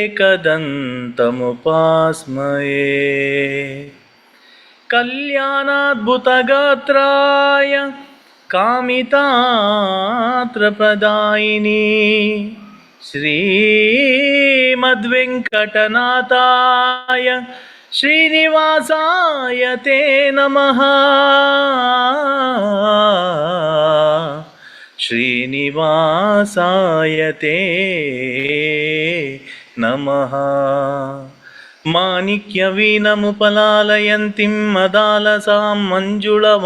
एकदन्तमुपास्महे। कल्याणाद्भुतगात्राय कामितार्थप्रदायिनी श्रीमद्वेङ्कटनाथाय श्रीनिवासाय ते नमः। श्रीनिवासाय ते नमः। माणिक्यवीणमुपलालयन्तीं मदालसां मञ्जुळवाग्विलासां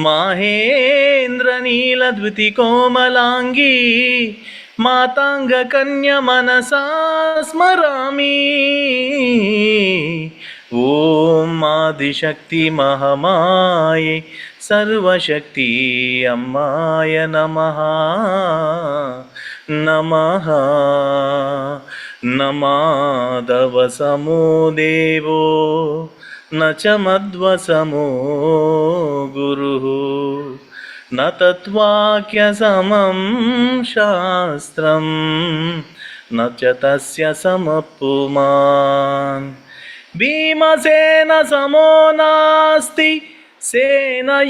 माहेन्द्रनीलद्युतिकोमलाङ्गी माताङ्गकन्यमनसा स्मरामि। ॐ आदिशक्ति महामाये सर्वशक्ति अम्माय नमः नमः। नमादवसमो देवो न च मध्वसमो गुरुः न तत्वाक्यसमं शास्त्रं न च तस्य समपुमान्। भीमसेन समो नास्ति सेनयोरुभयोरपि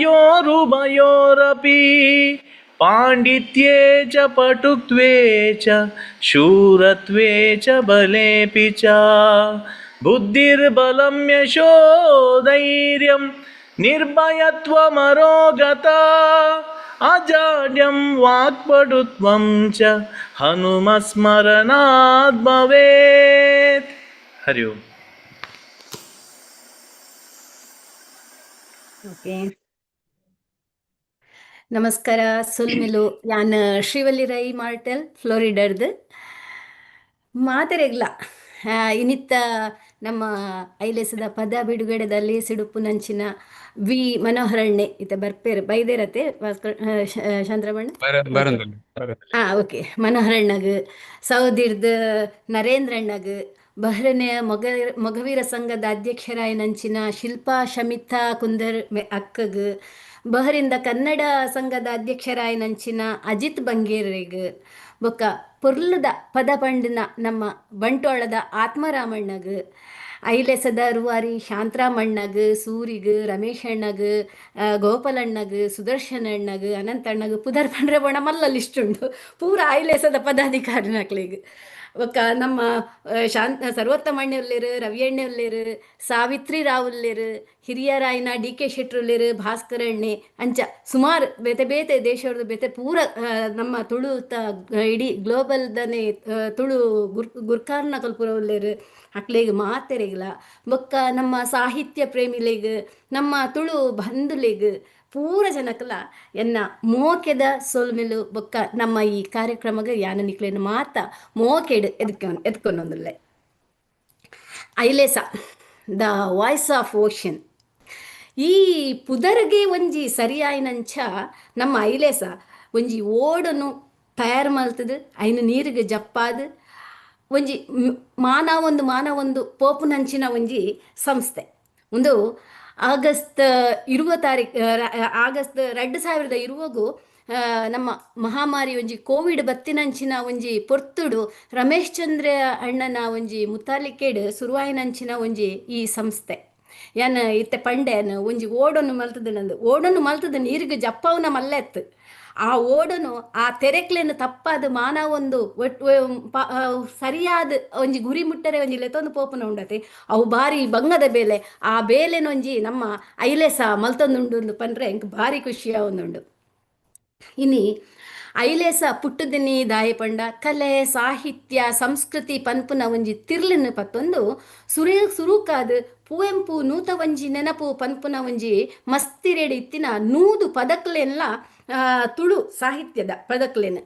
पाण्डित्ये च पटुत्वे च शूरत्वे च बलेऽपि च बुद्धिर्बलं यशो धैर्यं निर्भयत्वमरोगता अजाड्यं वाक्पटुत्वं च हनुमस्मरणात् भवेत्। हरि ओम्। ಓಕೆ, ನಮಸ್ಕಾರ. ಸೊಲ್ಮೆಲು. ಯಾನ್ ಶ್ರೀವಲ್ಲಿ ರೈ ಮಾರ್ಟೆಲ್ ಫ್ಲೋರಿಡರ್ದು ಮಾತೆರೆಗ್ಲ. ಇನ್ನಿತ್ತ ನಮ್ಮ ಐಲೇಸದ ಪದ ಬಿಡುಗಡೆದಲ್ಲಿ ಸಿಡುಪುನಂಚಿನ ವಿ ಮನೋಹರಣ್ಣೆ ಇತ್ತ ಬರ್ಪೇರು ಬೈದೇರತೆ ಭಾಸ್ಕರ್ ಚಂದ್ರಮಣ್ಣ. ಬರಂದಿಲ್ಲ. ಓಕೆ. ಮನೋಹರಣ್ಣಗ್, ಸೌದಿರ್ದ್ ನರೇಂದ್ರಣ್ಣಗ್, ಬಹ್ರೇನ್ ಮೊಗವೀರ ಸಂಘದ ಅಧ್ಯಕ್ಷರಾಯನಂಚಿನ ಶಿಲ್ಪಾ ಶಮಿತಾ ಕುಂದರ್ ಅಕ್ಕಗ್, ಬಹರಿಂದ ಕನ್ನಡ ಸಂಘದ ಅಧ್ಯಕ್ಷರಾಯನಂಚಿನ ಅಜಿತ್ ಬಂಗೇರಿಗ್, ಬೊಕ್ಕ ಪೊರ್ಲುದ ಪದ ಪಂಡಿನ ನಮ್ಮ ಬಂಟ್ವಾಳದ ಆತ್ಮರಾಮಣ್ಣಗ್, ಐಲೆಸದ ರೂವಾರಿ ಶಾಂತರಾಮಣ್ಣಗ್, ಸೂರಿಗ್, ರಮೇಶ್ ಅಣ್ಣಗ್, ಗೋಪಾಲಣ್ಣಗ್, ಸುದರ್ಶನ್ ಅಣ್ಣಗ್, ಅನಂತಣ್ಣಗ್, ಪುದರ್ ಪಂಡ್ರೆ ಬೋಣ ಮಲ್ಲ ಲಿಸ್ಟ್ ಉಂಡು ಪೂರ ಐಲೇಸದ ಪದಾಧಿಕಾರಿನಕ್ಲೆಗ್. ಬೊಕ್ಕ ನಮ್ಮ ಶಾಂತ ಸರ್ವೋತ್ತಮ ಅಣ್ಣೆ ಉಲ್ಲೇರು, ರವಿ ಅಣ್ಣೆ ಉಲ್ಲೇರು, ಸಾವಿತ್ರಿ ರಾವ್ ಉಲ್ಲೇರು, ಹಿರಿಯರಾಯಿನ ಡಿ ಕೆ ಶೆಟ್ರು ಉಲ್ಲೇರು, ಭಾಸ್ಕರ ಅಣ್ಣೆ, ಅಂಚ ಸುಮಾರು ಬೇತೆ ಬೇತೆ ದೇಶದ ಬೇತೆ ಪೂರ ನಮ್ಮ ತುಳು ಇಡೀ ಗ್ಲೋಬಲ್ದನೆ ತುಳು ಗುರ್ಕಾರ್ನ ಕಲ್ಪುರ ಉಲ್ಲೇರು. ಅಕ್ಲೆಗ್ ಮಾತೆರೆಗ್ಲ, ಬೊಕ್ಕ ನಮ್ಮ ಸಾಹಿತ್ಯ ಪ್ರೇಮಿಲೆಗ್, ನಮ್ಮ ತುಳು ಬಂಧುಲೆಗ್, ಪೂರ ಜನಕ್ಲ ಎನ್ನ ಮೋಕೆದ ಸೊಲ್ಮೆಲು. ಬೊಕ್ಕ ನಮ್ಮ ಈ ಕಾರ್ಯಕ್ರಮಗ ಯಾನ ನಿಕ್ಲೆನ ಮಾತ ಮೋಕೆಡ್ ಎದ್ಕೊಂಡೊಂದುಲ್ಲೆ. ಐಲೇಸ, the voice of ocean, ಈ ಪುದರ್ಗೆ ಒಂಜಿ ಸರಿಯಾಯಿನಂಚ ನಮ್ಮ ಐಲೇಸ ಒಂಜಿ ಓಡನು ತಯಾರು ಮಲ್ತದು, ಐನು ನೀರಿಗೆ ಜಪ್ಪಾದು ಒಂಜಿ ಮಾನವ ಒಂದು ಮಾನವ ಒಂದು ಪೋಪುನಂಚಿನ ಒಂಜಿ ಸಂಸ್ಥೆ. ಒಂದು ಆಗಸ್ಟ್ 20 ತಾರೀಕು, ಆಗಸ್ಟ್ 2020ಗು ನಮ್ಮ ಮಹಾಮಾರಿ ಒಂಜಿ ಕೋವಿಡ್ ಬತ್ತಿನಂಚಿನ ಒಂಜಿ ಪೊರ್ತುಡು ರಮೇಶ್ ಚಂದ್ರ ಅಣ್ಣನ ಒಂಜಿ ಮುತಾಲಿಕೆಡ್ ಸುರುವಾಯಿನಂಚಿನ ಒಂಜಿ ಈ ಸಂಸ್ಥೆ. ಯಾನ್ ಇತ್ತೆ ಪಂಡೆನ್ ಒಂಜಿ ಓಡನ್ನು ಮಲ್ತದ ನಂದು ಓಡನ್ನು ಮಲ್ತದ ನೀರಿಗೆ ಜಪ್ಪವನ ಮಲ್ಲೆತ್ತು. ಆ ಓಡನು ಆ ತೆರೆಕ್ಲೆನ್ ತಪ್ಪಾದ ಮಾನವ ಒಂದು ಸರಿಯಾದ ಒಂಜಿ ಗುರಿ ಮುಟ್ಟರೆ ಒಂಜಿ ಲೆತ್ತೊಂದು ಪೋಪುನ ಉಂಡತೆ. ಅವು ಬಾರಿ ಬಂಗದ ಬೇಲೆ. ಆ ಬೇಲೆನೊಂಜಿ ನಮ್ಮ ಐಲೇಸ ಮಲ್ತೊಂದುಂಡು ಪಂಡ್ರೆ ಎಂಕ್ ಭಾರಿ ಖುಷಿಯ ಒಂದುಂಡು. ಇನಿ ಐಲೇಸ ಪುಟ್ಟುದಿನಿ ದಾಯೆ ಪಂಡ ಕಲೆ, ಸಾಹಿತ್ಯ, ಸಂಸ್ಕೃತಿ ಪನ್ಪುನ ಒಂಜಿ ತಿರ್ಲಿನ ಪತ್ತೊಂದು ಸುರೇ ಸುರುಕಾದ್ ಪುವೆಂಪು ನೂತ ಒಂಜಿ ನೆನಪು ಪನ್ಪುನ ಒಂಜಿ ಮಸ್ತಿರೆಡ್ ಇತ್ತಿನ 100 ಪದಕ್ಲೆನ್ಲ, ತುಳು ಸಾಹಿತ್ಯದ ಪದಕ್ಲೆನ್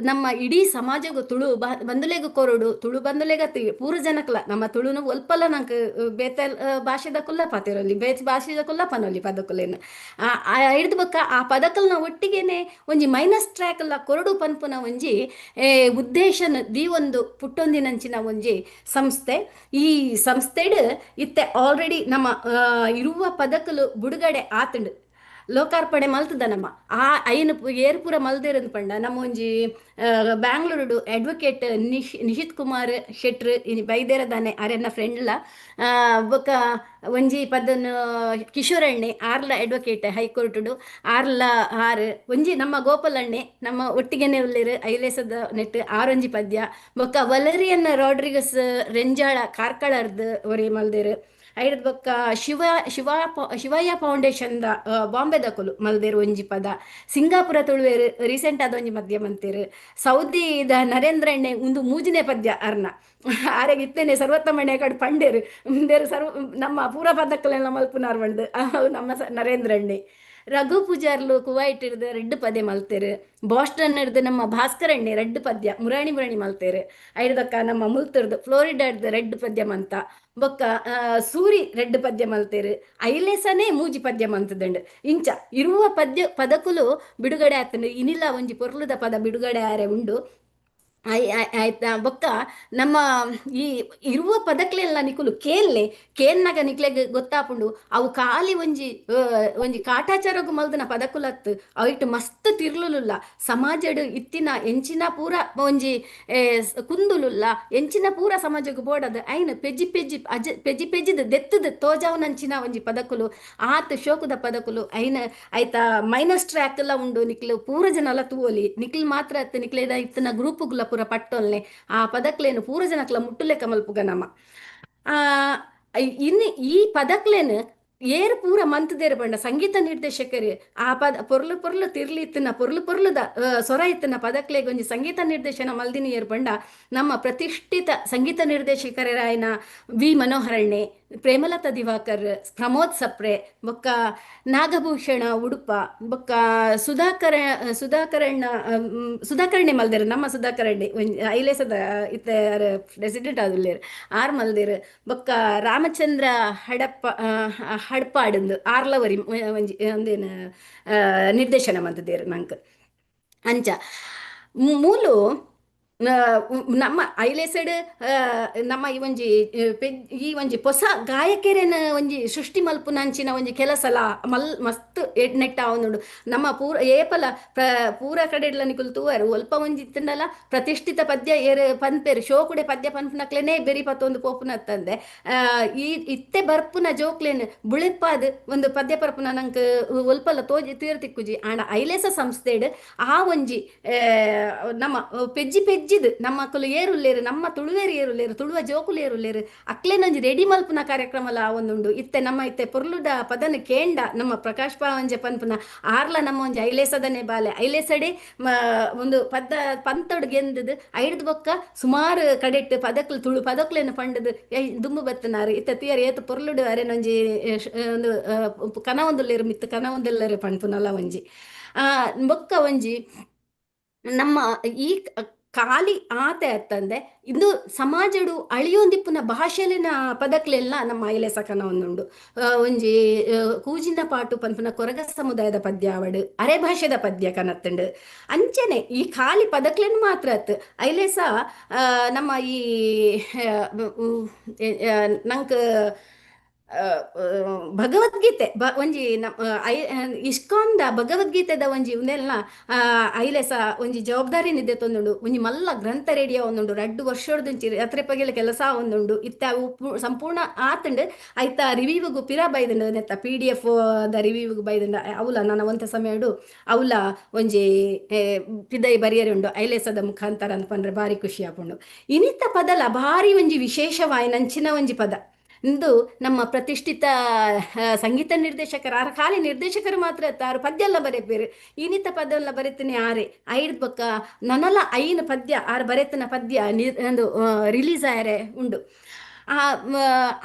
ನಮ್ಮ ಇಡೀ ಸಮಾಜಗೂ, ತುಳು ಬಂಧುಲೆಗ್ ಕೊರೊಡು. ತುಳು ಬಂಧುಲೆಗ ಪೂರ ಜನಕ್ಲ ನಮ್ಮ ತುಳುನು ಒಲ್ಪಲ ನಂಕ್ ಬೇತೆ ಭಾಷೆದ ಕುಲ್ಲ ಪಾತೆರೊಲಿ, ಬೇತೆ ಭಾಷೆದ ಕುಲ್ಲ ಪನೊಲಿ ಪದಕುಲೆನ್. ಹಿಡ್ದು ಬೊಕ್ಕ ಆ ಪದಕಲ್ನ ಒಟ್ಟಿಗೆನೆ ಒಂಜಿ ಮೈನಸ್ ಟ್ರ್ಯಾಕ್ ಎಲ್ಲ ಕೊರಡು ಪನ್ಪುನ ಒಂಜಿ ಉದ್ದೇಶನ ದೀವೊಂದು ಪುಟ್ಟೊಂದಿನಂಚಿನ ಒಂಜಿ ಸಂಸ್ಥೆ. ಈ ಸಂಸ್ಥೆಡ್ ಇತ್ತೆ ಆಲ್ರೆಡಿ ನಮ್ಮ ಇರುವ ಪದಕಲು ಬಿಡುಗಡೆ ಆತಂಡು. ಲೋಕಾರ್ಪಣೆ ಮಲ್ತದ ನಮ್ಮ. ಆ ಐನ್ ಏರ್ ಪೂರ ಮಲ್ದೇರಂದ್ ಪಂಡ ನಮ್ಮ ಒಂಜಿ ಬ್ಯಾಂಗ್ಳೂರುಡು ಅಡ್ವೊಕೇಟ್ ನಿಶಿತ್ ಕುಮಾರ್ ಶೆಟ್ರ್ ಇನಿ ಬೈದೇರದಾನೆ, ಅರೆನ ಫ್ರೆಂಡ್ಲ. ಬೊಕ ಒಂಜಿ ಪದನ್ ಕಿಶೋರಣ್ಣೆ, ಆರ್ಲ ಅಡ್ವೊಕೇಟ್ ಹೈಕೋರ್ಟುಡು ಆರ್ಲ ಆರ್. ಒಂಜಿ ನಮ್ಮ ಗೋಪಾಲಣ್ಣೆ, ನಮ್ಮ ಒಟ್ಟಿಗೆನೆ ಉಲ್ಲೆರ್ ಐಲೇಸದ ನೆಟ್, ಆರೊಂಜಿ ಪದ್ಯ. ಬೊಕ್ಕ ವಲರಿಯನ್ ರಾಡ್ರಿಗಸ್ ರೆಂಜಾಳ ಕಾರ್ಕಳರ್ದ್ ಒರಿ ಮಲ್ದೆರ್. ಐಡ್ದ್ ಬೊಕ್ಕ ಶಿವ ಶಿವ ಶಿವಯ್ಯ ಫೌಂಡೇಶನ್ ದ ಬಾಂಬೆದಕುಲು ಮಲ್ದೆರ್ ಒಂಜಿ ಪದ. ಸಿಂಗಾಪುರ ತುಳುವೆರ್ ರೀಸೆಂಟ್ ಆದ್ ಒಂಜಿ ಪದ್ಯ ಮಂತೆರ್. ಸೌದಿದ ನರೇಂದ್ರಣ್ಣೆ, ಉಂದು ಮೂಜಿನೇ ಪದ್ಯ ಅರ್ನ. ಆರೆಗ್ ಇತ್ತೇನೆ ಸರ್ವೋತ್ತಮಣ್ಣೆ ಕಡ್ ಪಂಡೇರು, ಉಂದೇರು ಸರ್ವ ನಮ್ಮ ಪೂರ ಪದಕ್ಕಲೆಲ್ಲ ಮಲ್ಪುನಾರ್ ಪಂಡ್. ನಮ್ಮ ನರೇಂದ್ರಣ್ಣೆ. ರಘು ಪೂಜಾರ್ಲು ಕುವೈಟ್ ಇರ್ದ್ ರಡ್ಡ್ ಪದೆ ಮಲ್ತೆರ್. ಬಾಸ್ಟನ್ ಇರ್ದ್ ನಮ್ಮ ಭಾಸ್ಕರಣ್ಣೆ ರಡ್ಡ್ ಪದ್ಯ ಮುರಾಣಿ ಮುರಾಣಿ ಮಲ್ತೆರ್. ಐಡ್ದಕ್ಕ ನಮ್ಮ ಮುಲ್ತುರ್ದು ಫ್ಲೋರಿಡಾಡ್ದ್ ರಡ್ಡ್ ಪದ್ಯ ಮಂತ. ಬೊಕ್ಕ ಸೂರಿ ರಡ್ಡ್ ಪದ್ಯ ಮಲ್ತೆರ್. ಐಲೇಸನೇ ಮೂಜಿ ಪದ್ಯ ಮಂತುದುಂಡು. ಇಂಚ 20 ಪದ್ಯ ಪದಕುಲು ಬಿಡುಗಡೆ ಆತುಂಡು. ಇನಿಲ ಒಂಜಿ ಪೊರ್ಲುದ ಪದ ಬಿಡುಗಡೆ ಆರೆ ಉಂಡು. ಆಯ್ತಾ? ಬೊಕ್ಕ ನಮ್ಮ ಈ 20 ಪದಕ್ಲೆಲ್ಲ ನಿಕುಲು ಕೇನ್ಲೆ. ಕೇನ್ನಗ ನಿಕ್ಲೆಗ್ ಗೊತ್ತಾಪುಂಡು, ಅವು ಖಾಲಿ ಒಂಜಿ ಒಂಜಿ ಕಾಟಾಚಾರಗ್ ಮಲ್ದಿನ ಪದಕುಲತ್, ಅವಿಟ್ ಮಸ್ತ್ ತಿರ್ಲುಲುಲ್ಲ. ಸಮಾಜಡ್ ಇತ್ತಿನ ಎಂಚಿನ ಪೂರ ಒಂಜಿ ಕುಂದುಲುಲ್ಲ, ಎಂಚಿನ ಪೂರ ಸಮಾಜಗ್ ಬೋಡದು ಐನ್ ಪೆಜಿ ಪೆಜಿ ಅಜ ಪೆಜಿ ಪೆಜಿದ್ ದೆತ್ತದ್ ತೋಜಾವುನಂಚಿನ ಒಂಜಿ ಪದಕುಲು. ಆತ್ ಶೋಕುದ ಪದಕುಲು. ಐನ್ ಐತ ಮೈನಸ್ ಟ್ರ್ಯಾಕ್ ಎಲ್ಲ ಉಂಡು. ನಿಕ್ಲು ಪೂರ ಜನಲ ತೂವೊಲಿ. ನಿಕ್ಲು ಮಾತ್ರ ಅತ್, ನಿಕ್ಲೆದ ಇತ್ತಿನ ಗ್ರೂಪುಗ್ಲ ಪೂರ ಪಟ್ಟೊಲ್ನೆ. ಆ ಪದಕ್ಲೇನು ಪೂರ ಜನಕ್ಲ ಮುಟ್ಟುಲೆಕ್ಕ ಮಲ್ಪುಗ ನಮ. ಆ ಇನ್ ಈ ಪದಕ್ಲೇನ್ ಏರ್ ಪೂರ ಮಂತುದೇರ್ ಪಂಡ ಸಂಗೀತ ನಿರ್ದೇಶಕರು. ಆ ಪದ ಪೊರ್ಲು ಪೊರ್ಲು ತಿರ್ಲಿ ಇತ್ತಿನ, ಪೊರ್ಲು ಪೊರ್ಲುದ ಸೊರ ಇತ್ತಿನ ಪದಕ್ಲೆಗ್ ಒಂಜಿ ಸಂಗೀತ ನಿರ್ದೇಶನ ಮಲ್ದಿನಿ ಏರ್ ಪಂಡ ನಮ್ಮ ಪ್ರತಿಷ್ಠಿತ ಸಂಗೀತ ನಿರ್ದೇಶಕರಾಯನ ವಿ ಮನೋಹರಣ್ಣೆ, ಪ್ರೇಮಲತಾ ದಿವಾಕರ್, ಪ್ರಮೋದ್ ಸಪ್ರೆ, ಬೊಕ್ಕ ನಾಗಭೂಷಣ ಉಡುಪ, ಬೊಕ್ಕ ಸುಧಾಕರ ಸುಧಾಕರಣ್ಣ ಸುಧಾಕರಣೆ ಮಲ್ದೆರ್. ನಮ್ಮ ಸುಧಾಕರಣ್ಣೆ ಐಲೇಸದ ಇತ್ತೆ ಪ್ರೆಸಿಡೆಂಟ್ ಆದುಲ್ಲೆರ್, ಆರ್ ಮಲ್ದೆರ್. ಬೊಕ್ಕ ರಾಮಚಂದ್ರ ಹಡಪ್ಪ ಹಡ್ಪಾಡಂದು ಆರ್ಲವರಿ ಒಂಜಿ ಒಂದೇನು ನಿರ್ದೇಶನ ಮಂತುದೆರ್ ನಂಕ್. ಅಂಚ ಮೂಲು ನಮ್ಮ ಐಲೇಸಡ್ ನಮ್ಮ ಈ ಒಂಜಿ ಈ ಒಂಜಿ ಪೊಸ ಗಾಯಕೆರೆನ ಒಂಜಿ ಸೃಷ್ಟಿ ಮಲ್ಪುನಂಚಿನ ಒಂಜಿ ಕೆಲಸಲ ಮಲ್ ಮಸ್ತ್ ನೆಟ್ಟ ಆವೊಂದುಂಡು. ನಮ್ಮ ಪೂರ ಏಪಲ ಪೂರ ಕಡೆಡ್ಲ ನಿಕುಲು ತೂವರು, ಒಲ್ಪ ಒಂಜಿ ಇತ್ತ್ಂಡಲ ಪ್ರತಿಷ್ಠಿತ ಪದ್ಯ ಏರ್ ಪನ್ಪೆರ್, ಶೋಕುಡೆ ಪದ್ಯ ಪನ್ಪುನಕ್ಲೆನೇ ಬೆರಿ ಪತ್ತೊಂದು ಪೋಪುನತ್ತಂದೆ ಈ ಇತ್ತೆ ಬರ್ಪುನ ಜೋಕ್ಲೆನ್ ಬುಳೆಪಾದ್ ಒಂದು ಪದ್ಯ ಪರ್ಪುನ ನಂಕ್ ಒಲ್ಪಲ ತೋಜಿ ತೀರ್ ತಿಕ್ಕುಜಿ. ಆಂಡ ಐಲೇಸ ಸಂಸ್ಥೆಡ್ ಆ ಒಂಜಿ ನಮ್ಮ ಪೆಜ್ಜಿ ಪೆಜ್ಜಿದ್ ನಮ್ಮಕುಲು ಏರುಲ್ಲೇರು, ನಮ್ಮ ತುಳುವೇರು ಏರುಲ್ಲೇರು, ತುಳುವ ಜೋಕುಲು ಏರುಲ್ಲೇರು, ಅಕ್ಲೆನೊಂಜಿ ರೆಡಿ ಮಲ್ಪುನ ಕಾರ್ಯಕ್ರಮಲ ಒಂದುಂಡು. ಇತ್ತೆ ನಮ್ಮ ಇತ್ತೆ ಪೊರ್ಲುದ ಪದನ ಕೇಂಡ ನಮ್ಮ ಪ್ರಕಾಶ್ ಪಾವಂಜೆ ಪನ್ಪುನ ಆರ್ಲ ನಮ್ಮ ಒಂಜಿ ಐಲೇಸದನೆ ಬಾಲೆ. ಐಲೇಸಡೆ ಒಂದು ಪದ ಪಂತೊಡು ಗೆಂದದು ಐಡ್ದ್ ಬೊಕ್ಕ ಸುಮಾರು ಕಡೆಟ್ ಪದಕ್ಲು ತುಳು ಪದಕ್ಲೆನ್ ಪಂಡದು ದುಂಬು ಬತ್ತನಾರು. ಇತ್ತೆ ತುಯರ್ ಏತ್ ಪೊರ್ಲುಡು ಅರೆನೊಂಜಿ ಒಂದು ಕನ ಒಂದುಲ್ಲೇರು, ಮಿತ್ತು ಕನ ಒಂದುಲ್ಲೇರು ಪನ್ಪುನಲ ಒಂಜಿ. ಬೊಕ್ಕ ಒಂಜಿ ನಮ್ಮ ಈ ಖಾಲಿ ಆತೆ ಅತ್ತಂದೆ ಇಂದು ಸಮಾಜಡು ಅಳಿಯೊಂದಿಪ್ಪುನ ಭಾಷೆಲಿನ ಪದಕ್ಲೆಲ್ಲ ನಮ್ಮ ಐಲೇಸ ಕನ ಒಂದುಂಡು. ಒಂಜಿ ಕೂಜಿನ ಪಾಟು ಪನ್ಪುನ ಕೊರಗ ಸಮುದಾಯದ ಪದ್ಯ ಆವಡ್, ಅರೆ ಭಾಷೆದ ಪದ್ಯ ಕನತ್ತುಂಡು. ಅಂಚನೆ ಈ ಖಾಲಿ ಪದಕ್ಲೆನ್ ಮಾತ್ರ ಅತ್, ಐಲೇಸ ನಮ್ಮ ಈ ನಂಕ್ ಭಗವದ್ಗೀತೆ ಒಂಜಿ ಇಸ್ಕಾನ್ದ ಭಗವದ್ಗೀತೆದ ಒಂಜಿ ಉಂದೆಲ್ಲ ಐಲೆಸ ಒಂಜಿ ಜವಾಬ್ದಾರಿ ನಿದ್ದೆ ತೊಂದುಂಡು. ಒಂಜಿ ಮಲ್ಲ ಗ್ರಂಥ ರೆಡಿಯ ಒಂದುಂಡು. 2 ವರ್ಷೊಡ್ದಿಂಚಿ ರಾತ್ರೆ ಪಗೆಲ ಕೆಲಸ ಒಂದುಂಡು. ಇತ್ತೆ ಅವು ಸಂಪೂರ್ಣ ಆತುಂಡು. ಐತ ರಿವ್ಯೂಗು ಪಿರ ಬೈದುಂಡು. ನೆತ್ತ ಪಿಡಿಎಫ್ ದ ರಿವ್ಯೂಗು ಬೈದುಂಡು. ಅವುಲ ನನ ಒಂತೆ ಸಮಯಡು ಅವುಲ ಒಂಜಿ ಪಿದೈ ಬರಿಯರೆ ಉಂಡು ಐಲೇಸದ ಮುಖಾಂತರ ಅಂತ ಪಂಡ್ರೆ ಭಾರಿ ಖುಷಿ ಆಪುಂಡು. ಇನಿತ ಪದಲ ಭಾರಿ ಒಂಜಿ ವಿಶೇಷವಾಯಿನಂಚಿನ ಒಂಜಿ ಪದ. ಇಂದು ನಮ್ಮ ಪ್ರತಿಷ್ಠಿತ ಸಂಗೀತ ನಿರ್ದೇಶಕರು ಆರ್, ಖಾಲಿ ನಿರ್ದೇಶಕರು ಮಾತ್ರ ಆರು, ಪದ್ಯ ಎಲ್ಲ ಬರೆಪೇರು. ಇನಿತ ಪದ್ಯ ಬರೆತೀನಿ ಆರೆ. ಐಡ್ ಬೊಕ್ಕ ನನಲ 5 ಪದ್ಯ ಆರು ಬರೆತನ ಪದ್ಯ ಒಂದು ರಿಲೀಸ್ ಆಯರೆ ಉಂಡು. ಆ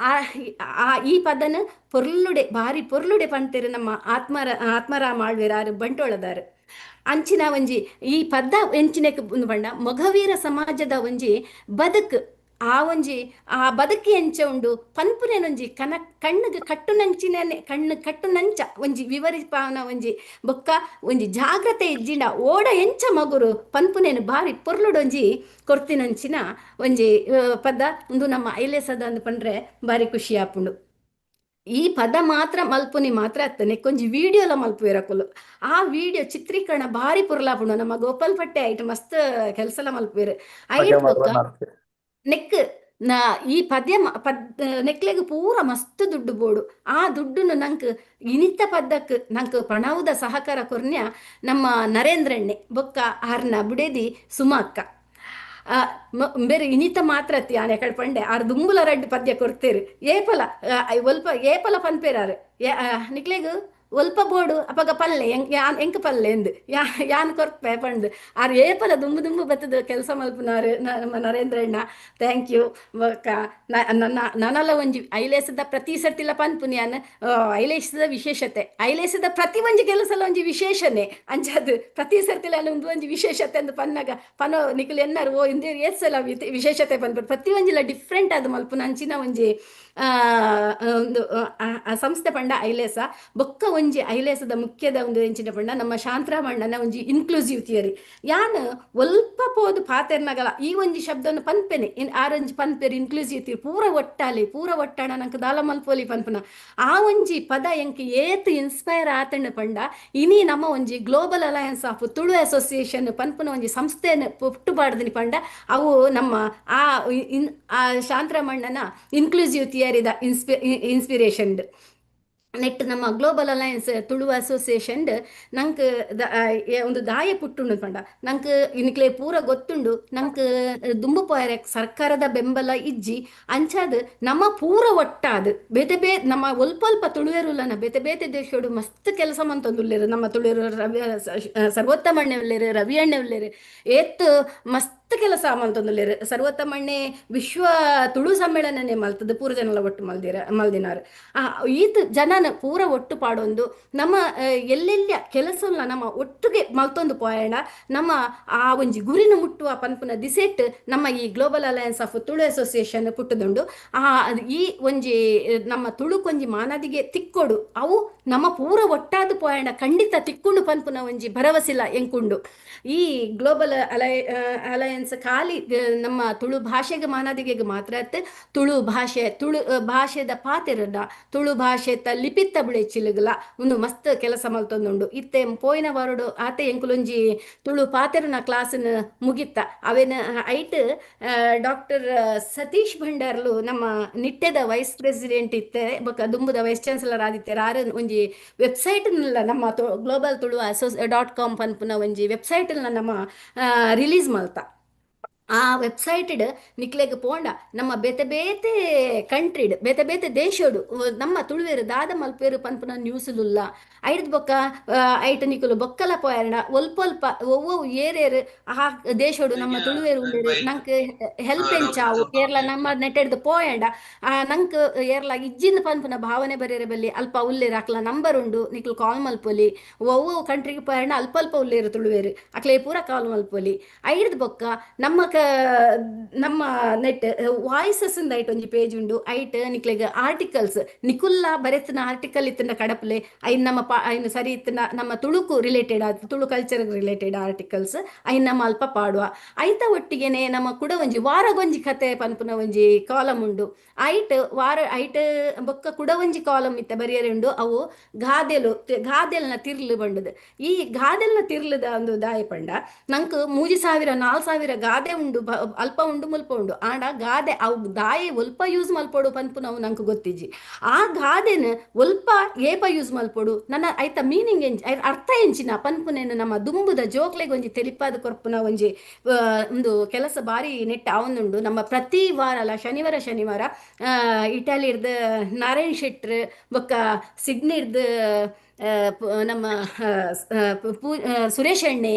ಆ ಈ ಪದನ ಪೊರ್ಲುಡೆ ಭಾರಿ ಪೊರ್ಲುಡೆ ಪಂತೇರು ನಮ್ಮ ಆತ್ಮರಾಮ ಆಳ್ವೇರ್, ಆರು ಬಂಟೋಳದಾರು. ಅಂಚಿನ ಒಂಜಿ ಈ ಪದ ಎಂಚಿನಕ್ಕೆ ಪಂಡ ಮೊಘವೀರ ಸಮಾಜದ ಒಂಜಿ ಬದುಕು, ಆ ಒಂಜಿ ಆ ಬದುಕಿ ಎಂಚ ಉಂಡು ಪನ್ಪುನೇನೊಂಜಿ ಕನ ಕಣ್ಣಿಗೆ ಕಟ್ಟುನಂಚಿನ ಕಣ್ಣು ಕಟ್ಟುನಂಚ ಒಂಜಿ ವಿವರಿಪಾವನ ಒಂಜಿ. ಬೊಕ್ಕ ಒಂಜಿ ಜಾಗ್ರತೆ ಇಜ್ಜಿಂಡ ಓಡ ಎಂಚ ಮಗುರು ಪನ್ಪುನೇನು ಭಾರಿ ಪೊರ್ಲುಡೊಂಜಿ ಕೊರ್ತಿನಂಚಿನ ಒಂಜಿ ಪದ ಉಂದು ನಮ್ಮ ಐಲೇಸದ ಅಂದ್ ಪಂಡ್ರೆ ಭಾರಿ ಖುಷಿ ಆಪುಂಡು. ಈ ಪದ ಮಾತ್ರ ಮಲ್ಪುನಿ ಮಾತ್ರ ಅತ್ತ, ನೆಕ್ಕೊಂಜಿ ವಿಡಿಯೋಲ ಮಲ್ಪುವೆರ್ ಅಕುಲು. ಆ ವಿಡಿಯೋ ಚಿತ್ರೀಕರಣ ಭಾರಿ ಪೊರ್ಲಾಪುಂಡು. ನಮ್ಮ ಗೋಪಾಲ್ ಪಟ್ಟೆ ಐಟ್ ಮಸ್ತ್ ಕೆಲಸಲ ಮಲ್ಪುವೆರ್. ಐಟ್ ಬೊಕ್ಕ ನೆಕ್ ನಾ ಈ ಪದ್ಯ ಪದ್ ನೆಕ್ಲೆಗ್ ಪೂರ ಮಸ್ತ್ ದುಡ್ಡು ಬೋಡು. ಆ ದುಡ್ಡುನು ನಂಕ್ ಇನಿತ ಪದ್ದಕ್ ನಂಕ್ ಪಣವುದ ಸಹಕಾರ ಕೊರ್ನ್ಯ ನಮ್ಮ ನರೇಂದ್ರಣ್ಣೆ ಬೊಕ್ಕ ಆರ್ನ ಬುಡೆದಿ ಸುಮಾ ಅಕ್ಕ. ಬೇರೆ ಇನಿತ ಮಾತ್ರ ಯಾನ್ ಎಕಡೆ ಪಂಡೆ, ಆರ್ ದುಂಬುಲ ರಡ್ಡ್ ಪದ್ಯ ಕೊರ್ತೆರ್. ಏಪಲ ಒಲ್ಪ ಏಪಲ ಪನ್ಪೇರ್ ಆರ್, ನಿಕ್ಲೆಗ್ ಒಲ್ಪ ಬೋಡು ಅಪಗ ಪಲ್ಲೆ, ಯಾನ್ ಎಂಕ್ ಪಲ್ಲೆ ಎಂದ್, ಯಾನ್ ಕೊರ್ಪೆ ಪಂಡ್. ಆರ್ ಏಪಲ ದುಂಬು ದುಂಬು ಬತ್ತದ ಕೆಲಸ ಮಲ್ಪುನಾರ್ ನಮ್ಮ ನರೇಂದ್ರಣ್ಣ. Thank you. ಬೊಕ್ಕ ನನ್ನ ನನಲ ಒಂಜಿ ಐಲೇಸದ ಪ್ರತಿ ಸರ್ತಿಲ ಪನ್ಪುನಿ ಯಾನ್, ಐಲೇಸದ ವಿಶೇಷತೆ, ಐಲೇಸದ ಪ್ರತಿ ಒಂಜಿ ಕೆಲಸಲ ಒಂಜಿ ವಿಶೇಷನೆ. ಅಂಚಾದ್ ಪ್ರತಿ ಸರ್ತಿಲ ಉಂದು ಒಂಜಿ ವಿಶೇಷತೆ ಅಂದ್ ಪನ್ನಗ ಪನೋ ನಿಕುಲು ಎನ್ನರ್, ಓ ಇಂದು ಏತ್ ಸಲ ವಿಶೇಷತೆ ಪನ್ಪೆರ್. ಪ್ರತಿ ಒಂಜಿಲ ಡಿಫ್ರೆಂಟ್ ಆದ್ ಮಲ್ಪುನ ಅಂಚಿನ ಒಂಜಿ ಒಂದು ಸಂಸ್ಥೆ ಪಂಡ ಐಲೇಸ. ಬೊಕ್ಕ ಒಂಜಿ ಐಲೇಸದ ಮುಖ್ಯದ ಒಂದು ಎಂಚಿನ ಪಂಡ ನಮ್ಮ ಶಾಂತರಾಮಣ್ಣನ ಒಂಜಿ ಇನ್ಕ್ಲೂಸಿವ್ ಥಿಯರಿ. ಯಾನ್ ಒಲ್ಪ ಪೋದು ಪಾತೆರ್ನಗಲ ಈ ಒಂಜಿ ಶಬ್ದವನ್ನು ಪನ್ಪೆನೆ. ಆರೊಂಜಿ ಪನ್ಪೆರ್, ಇನ್ಕ್ಲೂಸಿವ್ ಥಿಯರಿ, ಪೂರ ಒಟ್ಟಾಲಿ, ಪೂರ ಒಟ್ಟಾಣ ನಂಕ್ ದಾಲ ಮಲ್ಪೊಲಿ ಪನ್ಪುನ. ಆ ಒಂಜಿ ಪದ ಎಂಕ್ ಏತ್ ಇನ್ಸ್ಪೈರ್ ಆತಂಡ್ ಪಂಡ, ಇನಿ ನಮ್ಮ ಒಂಜಿ global alliance of Tulu association ಪನ್ಪುನ ಒಂಜಿ ಸಂಸ್ಥೆನ್ ಪುಟ್ಟು ಪಾಡ್ದಿನಿ ಪಂಡ ಅವು ನಮ್ಮ ಆ ಇನ್ ಆ ಶಾಂತರಾಮಣ್ಣನ ಇನ್ಕ್ಲೂಸಿವ್ ಥಿಯರಿದ ಇನ್ಸ್ಪಿರೇಷನ್. ನೆಟ್ ನಮ್ಮ ಗ್ಲೋಬಲ್ ಅಲಯನ್ಸ್ ತುಳು ಅಸೋಸಿಯೇಷನ್ ನಂಕ್ ಒಂದು ದಾಯ ಪುಟ್ಟುಂಡು ಪಂಡ, ನಂಕ್ ಇನ್ಕ್ಲೆ ಪೂರ ಗೊತ್ತುಂಡು, ನಂಕ್ ದುಂಬು ಪೋಯರೆ ಸರ್ಕಾರದ ಬೆಂಬಲ ಇಜ್ಜಿ. ಅಂಚಾದ್ ನಮ್ಮ ಪೂರ ಒಟ್ಟಾದ್ ಬೇತೆ ಬೇತೆ ನಮ್ಮ ಒಲ್ಪ ಒಲ್ಪ ತುಳುವೆರುಲ್ಲನ ಬೇತೆ ಬೇತೆ ದೇಶೋಡು ಮಸ್ತ್ ಕೆಲಸ ಮಂತೊಂದುಲ್ಲೆರ್. ನಮ್ಮ ತುಳುವೆರು ರವಿ ಸರ್ವೋತ್ತಮಣ್ಣೆ ಉಲ್ಲೆರ್, ರವಿ ಅಣ್ಣೆ ಉಲ್ಲೆರ್, ಏತ್ ಮಸ್ತ್ ಕೆಲಸ ಮಂತೊಂದುಲ್ಲೆರ್. ಸರ್ವೋತ್ತಮಣ್ಣೆ ವಿಶ್ವ ತುಳು ಸಮ್ಮೇಳನನೇ ಮಲ್ತದ ಪೂರ ಜನಲ ಒಟ್ಟು ಮಲ್ದಿರ ಮಲ್ದಿನಾರ್. ಈತ್ ಜನನ ಪೂರ ಒಟ್ಟು ಪಾಡೊಂದು ನಮ್ಮ ಎಲ್ಲೆಲ್ಲ ಕೆಲಸ ನಮ್ಮ ಒಟ್ಟಿಗೆ ಮಲ್ತೊಂದು ಪೋಯಣ ನಮ್ಮ ಆ ಒಂಜಿ ಗುರಿನ ಮುಟ್ಟುವ ಪನ್ಪುನ ದಿಸೆಟ್ ನಮ್ಮ ಈ global alliance of Tulu association ಪುಟ್ಟುದುಂಡು. ಆ ಈ ಒಂಜಿ ನಮ್ಮ ತುಳುಕೊಂಜಿ ಮಾನಾದಿಗೆ ತಿಕ್ಕೊಡು, ಅವು ನಮ್ಮ ಪೂರ ಒಟ್ಟಾದ್ ಪೋಯಣ ಖಂಡಿತ ತಿಕ್ಕುಂಡು ಪನ್ಪುನ ಒಂಜಿ ಭರವಸಿಲ ಎಂಕುಂಡು. ಈ ಗ್ಲೋಬಲ್ ಅಲಯನ್ಸ್ ಖಾಲಿ ನಮ್ಮ ತುಳು ಭಾಷೆಗೆ ಮಾನಾದಿಗೆಗೆ ಮಾತ್ರ ಅತ್, ತುಳು ಭಾಷೆ, ತುಳು ಭಾಷೆದ ಪಾತೆರಡ, ತುಳು ಭಾಷೆತ ಲಿಪಿತ್ತ ಬುಳೆಚಿಲುಗಲ ಉಂದು ಮಸ್ತ್ ಕೆಲಸ ಮಲ್ತೊಂದುಂಡು. ಇತ್ತೆ ಪೋಯಿನ ವಾರಡು ಆತೆ ಎಂಕುಲೊಂಜಿ ತುಳು ಪಾತೆರುನ ಕ್ಲಾಸ್ನ್ ಮುಗಿತ್ತ. ಅವೇನ ಐಟ್ ಡಾಕ್ಟರ್ ಸತೀಶ್ ಭಂಡಾರ್ಲು, ನಮ್ಮ ನಿಟ್ಟೆದ ವೈಸ್ ಪ್ರೆಸಿಡೆಂಟ್ ಇತ್ತೆ ಬೊಕ್ಕ ದುಂಬುದ ವೈಸ್ ಚಾನ್ಸಲರ್ ಆದಿತ್ತೆರ್, ಆರ್ ಒಂಜಿ ವೆಬ್ಸೈಟ್ ನಮ್ಮ ಗ್ಲೋಬಲ್ ತುಳು .com ಪನ್ಪುನ ಒಂಜಿ ವೆಬ್ಸೈಟ್ ನಮ್ಮ ರಿಲೀಸ್ ಮಲ್ತ. ಆ ವೆಬ್ಸೈಟ್ ನಿಕ್ಲೆಗ್ ಪೋಂಡ ನಮ್ಮ ಬೇತೆ ಬೇತೆ ಕಂಟ್ರಿಡ್, ಬೇತೆ ಬೇತೆ ದೇಶೋಡು ನಮ್ಮ ತುಳುವೆರ್ ದಾದ ಮಲ್ಪೆರು ಪನ್ಪುನ ನ್ಯೂಸುಲುಲ್ಲ. ಐಡ್ದ್ ಬೊಕ್ಕ ಐಟ್ ನಿಕುಲು ಬೊಕ್ಕಲ ಪೋಯರ್ಂಡ ಒಲ್ಪ ಒಲ್ಪ ಒವ್ವೊವು ಏರೇರು ಆ ದೇಶೋಡು ನಮ್ಮ ತುಳುವೆರ್ ಉಲ್ಲೆರ್, ನಂಕ್ ಹೆಲ್ಪ್ ಎಂಚಾವು, ಏರ್ಲ ನಮ್ಮ ನೆಟೆಡ್ದ್ ಪೋಯಂಡ ಆ ನಂಕ್ ಏರ್ಲ ಇಜ್ಜಿಂದ್ ಪನ್ಪುನ ಭಾವನೆ ಬರೆರೆ ಬಲ್ಲಿ, ಅಲ್ಪ ಉಲ್ಲೆರ್, ಅಕ್ಲ ನಂಬರ್ ಉಂಡು, ನಿಕುಲು ಕಾಲ್ ಮಲ್ಪೊಲಿ. ಒವ್ವು ಕಂಟ್ರಿಗೆ ಪೋಯಂಡ ಅಲ್ಪ ಅಲ್ಪ ಉಲ್ಲೆರ್ ತುಳುವೆರ್, ಅಕ್ಲೆ ಪೂರ ಕಾಲ್ ಮಲ್ಪೊಲಿ. ಐಡ್ದ್ ಬೊಕ್ಕ ನಮ್ಮ ನೆಟ್ ವಾಯ್ಸಸ್ ಇಂದ ಐಟ್ ಒಂಜಿ ಪೇಜ್ ಉಂಡು. ಐಟ್ ನಿಕ್ಲೆಗ್ ಆರ್ಟಿಕಲ್ಸ್, ನಿಕುಲ್ಲ ಬರೆತಿನ ಆರ್ಟಿಕಲ್ ಇತ್ತಿನ ಕಡಪಲೆ, ಐನ್ ನಮ್ಮ ಐನ್ ಸರಿ ಇತ್ತಿನ ನಮ್ಮ ತುಳುಕು related, Tulu culture related articles ಐನ್ ನಮ್ಮ ಅಲ್ಪ ಪಾಡುವ. ಐತ ಒಟ್ಟಿಗೆನೆ ನಮ್ಮ ಕೂಡ ಒಂಜಿ ವಾರಗೊಂಜಿ ಕತೆ ಪನ್ಪುನ ಒಂಜಿ ಕಾಲಮ್ ಉಂಡು. ಐಟ್ ವಾರ ಐಟ್ ಬೊಕ್ಕ ಕೂಡ ಒಂಜಿ ಕಾಲಮ್ ಇತ್ತೆ ಬರಿಯರೆ ಉಂಡು. ಅವು ಗಾದೆಲು, ಗಾದೆಲ್ನ ತಿರ್ಲು ಬಂಡದು. ಈ ಗಾದೆಲ್ನ ತಿರ್ಲುದ ಒಂದು ದಾಯ ಪಂಡ, ನಂಕ್ 3000 4000 ಗಾದೆ ಉಂಡು, ಅಲ್ಪ ಉಂಡು, ಮುಲ್ಪ ಉಂಡು. ಆಂಡ ಗಾದೆ ಅವು ದಾಯೆ ಒಲ್ಪ ಯೂಸ್ ಮಲ್ಪೊಡು ಪನ್ಪುನವು ನಂಕ್ ಗೊತ್ತಿಜ್ಜಿ. ಆ ಗಾದೆನ್ ಒಲ್ಪ ಏಪ ಯೂಸ್ ಮಲ್ಪೊಡು, ನನ್ನ ಐತ ಮೀನಿಂಗ್ ಎಂಚ, ಐತ ಅರ್ಥ ಎಂಚಿನ ಪನ್ಪುನೇನು ನಮ್ಮ ದುಂಬುದ ಜೋಕ್ಲೆಗ್ ಒಂಜಿ ತೆಲಿಪಾದ್ ಕೊರ್ಪುನ ಒಂಜಿ ಒಂದು ಕೆಲಸ ಬಾರಿ ನೆಟ್ ಆವೊಂದುಂಡು. ನಮ್ಮ ಪ್ರತಿ ವಾರಲ ಶನಿವಾರ ಶನಿವಾರ ಇಟಾಲಿರ್ದ್ ನಾರಾಯಣ್ ಶೆಟ್ರ್ ಬೊಕ್ಕ ಸಿಡ್ನಿರ್ದ್ ನಮ್ಮ ಸುರೇಶ್ ಅಣ್ಣೆ,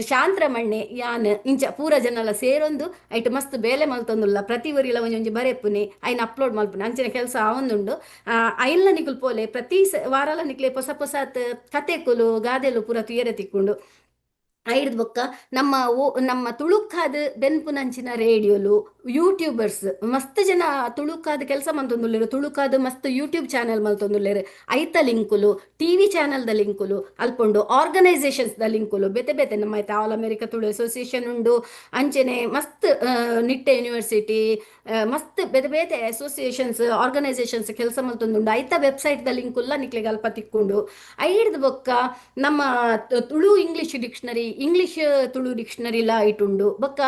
ಶಾಂತ್ರಮಣ್ಣೆ, ಯಾನ್, ಇಂಚ ಪೂರ ಜನಲ ಸೇರೊಂದು ಐಟ್ ಮಸ್ತ್ ಬೇಲೆ ಮಲ್ತೊಂದುಲ್ಲ. ಪ್ರತಿ ಒರಿಲ ಒಂಜಿ ಒಂಜಿ ಬರೆಪುನಿ, ಐನ್ ಅಪ್ಲೋಡ್ ಮಲ್ಪುನಿ, ಅಂಚಿನ ಕೆಲಸ ಆವೊಂದುಂಡು. ಐಲ್ನ ನಿಕುಲು ಪೋಲೆ, ಪ್ರತಿ ವಾರಲ ನಿಕ್ಲೆ ಪೊಸ ಪೊಸ ಕತೆಕುಲು, ಗಾದೆಲು ಪೂರ ತುಯರೆ ತಿಕ್ಕುಂಡು. ಐಡ್ದ್ ಬೊಕ್ಕ ನಮ್ಮ ನಮ್ಮ ತುಳುಕ್ಕಾದ್ ಬೆನ್ಪುನಂಚಿನ ರೇಡಿಯೋಲು, ಯೂಟ್ಯೂಬರ್ಸ್, ಮಸ್ತ್ ಜನ ತುಳುಕಾದ್ ಕೆಲಸ ಮಲ್ತೊಂದುಲ್ಲೆರ್. ತುಳುಕಾದ್ ಮಸ್ತ್ ಯೂಟ್ಯೂಬ್ ಚಾನೆಲ್ ಮಲ್ತೊಂದುಲ್ಲೆರ್. ಐತ ಲಿಂಕುಲು, ಟಿವಿ ಚಾನೆಲ್ದ ಲಿಂಕುಲು ಅಲ್ಪುಂಡು. ಆರ್ಗನೈಸೇಷನ್ಸ್ ದ ಲಿಂಕುಲು ಬೇತೆ ಬೇತೆ. ನಮ್ಮ ಐತ ಆಲ್ ಅಮೆರಿಕ ತುಳು ಅಸೋಸಿಯೇಷನ್ ಉಂಡು. ಅಂಚೆನೆ ಮಸ್ತ್ ನಿಟ್ಟೆ ಯೂನಿವರ್ಸಿಟಿ, ಮಸ್ತ್ ಬೇತೆ ಬೇತೆ ಅಸೋಸಿಯೇಷನ್ಸ್, ಆರ್ಗನೈಸೇಷನ್ಸ್ ಕೆಲಸ ಮಲ್ತೊಂದುಂಡು. ಐತ ವೆಬ್ಸೈಟ್ ದ ಲಿಂಕುಲ್ಲ ನಿಕ್ಲೆಗ್ ಅಲ್ಪ ತಿಕ್ಕುಂಡು. ಐಡ್ದ್ ಬೊಕ್ಕ ನಮ್ಮ Tulu English dictionary, English Tulu ಡಿಕ್ಷನರಿಲ ಐಟುಂಡು. ಬೊಕ್ಕ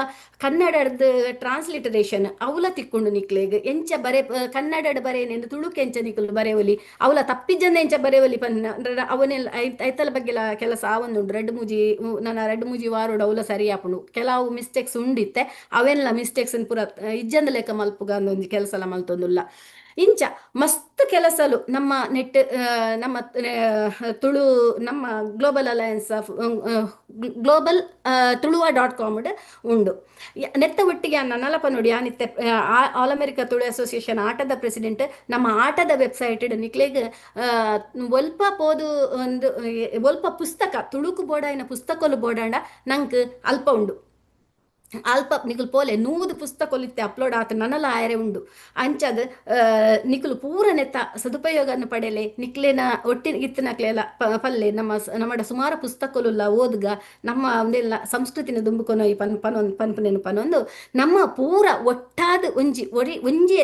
ಕನ್ನಡರ್ದ್ ಟ್ರಾನ್ಸ್ಲಿಟರೇಷನ್ ಅವುಲ ತಿಕ್ಕುಂಡು ನಿಕ್ಲೆಗ್. ಎಂಚ ಬರೆ, ಕನ್ನಡಡ್ ಬರೇನೆಂದು ತುಳುಕ್ ಎಂಚ ನಿಕುಲು ಬರೆವೊಲಿ, ಅವುಲ ತಪ್ಪಿಜಂದೆ ಎಂಚ ಬರೆವೊಲಿ ಪನ್ನ ಅವನೆಲ್ಲ ಐತಲ ಬಗ್ಗೆಲ ಕೆಲಸ ಆವೊಂದುಂಡು. ರಡ್ಡ್ ಮೂಜಿ ನನ 2-3 ವಾರೊಡು ಅವುಲ ಸರಿ ಆಪುಂಡು. ಕೆಲವು ಮಿಸ್ಟೇಕ್ಸ್ ಉಂಡಿತ್ತೆ, ಅವೆನ್ಲ ಮಿಸ್ಟೇಕ್ಸ್ ಪೂರ ಇಜ್ಜಂದ ಲೆಕ್ಕ ಮಲ್ಪುಗ ಒಂಜಿ ಕೆಲಸಲ ಮಲ್ತೊಂದುಲ್ಲ. ಇಂಚ ಮಸ್ತ್ ಕೆಲಸಲು ನಮ್ಮ ನೆಟ್, ನಮ್ಮ ತುಳು, ನಮ್ಮ ಗ್ಲೋಬಲ್ ಅಲಯನ್ಸ್ ಆಫ್ ಗ್ಲೋಬಲ್ ತುಳುವ.ಕಾಮ್ ಉಂಡು. ನೆತ್ತ ಒಟ್ಟಿಗೆ ನನ್ನಲಪ ನೋಡಿ, ಯಾನಿತ್ತೆ ಆಲ್ ಅಮೆರಿಕ ತುಳು ಅಸೋಸಿಯೇಷನ್ ಆಟದ ಪ್ರೆಸಿಡೆಂಟ್. ನಮ್ಮ ಆಟದ ವೆಬ್ಸೈಟ್ ನಿಕ್ಲೆಗ್ ಒಲ್ಪ ಪೋದು ಒಂದು ಒಲ್ಪ ಪುಸ್ತಕ, ತುಳುಕು ಬೋಡಾಯಿನ ಪುಸ್ತಕಲು ಬೋಡಾಂಡ ನಂಕ್ ಅಲ್ಪ ಉಂಡು. ಅಲ್ಪ ನಿಕುಲು ಪೋಲೆ, 100 ಪುಸ್ತಕಲು ಇತ್ತೆ ಅಪ್ಲೋಡ್ ಆತ, ನನಲ ಆಯರೆ ಉಂಡು. ಅಂಚದ್ ನಿಕುಲು ಪೂರ ನೆತ್ತ ಸದುಪಯೋಗನ ಪಡೆಲೆ. ನಿಕ್ಲೆನ ಒಟ್ಟಿ ಇತ್ತಿನಕ್ಲೆಲ ಪಲ್ಲೆ. ನಮ್ಮ ನಮ್ಮಡ ಸುಮಾರು ಪುಸ್ತಕಲುಲ್ಲ, ಓದ್ಗ. ನಮ್ಮ ಒಂದೆಲ್ಲ ಸಂಸ್ಕೃತಿನ ದುಂಬುಕೊನೊಯಿ ಪನ್ ಪನೊಂದು ಪನ್ಪುನೇನು ಪನೊಂದು, ನಮ್ಮ ಪೂರ ಒಟ್ಟಾದ್ ಒಂಜಿ ಒರಿ ಒಂಜಿ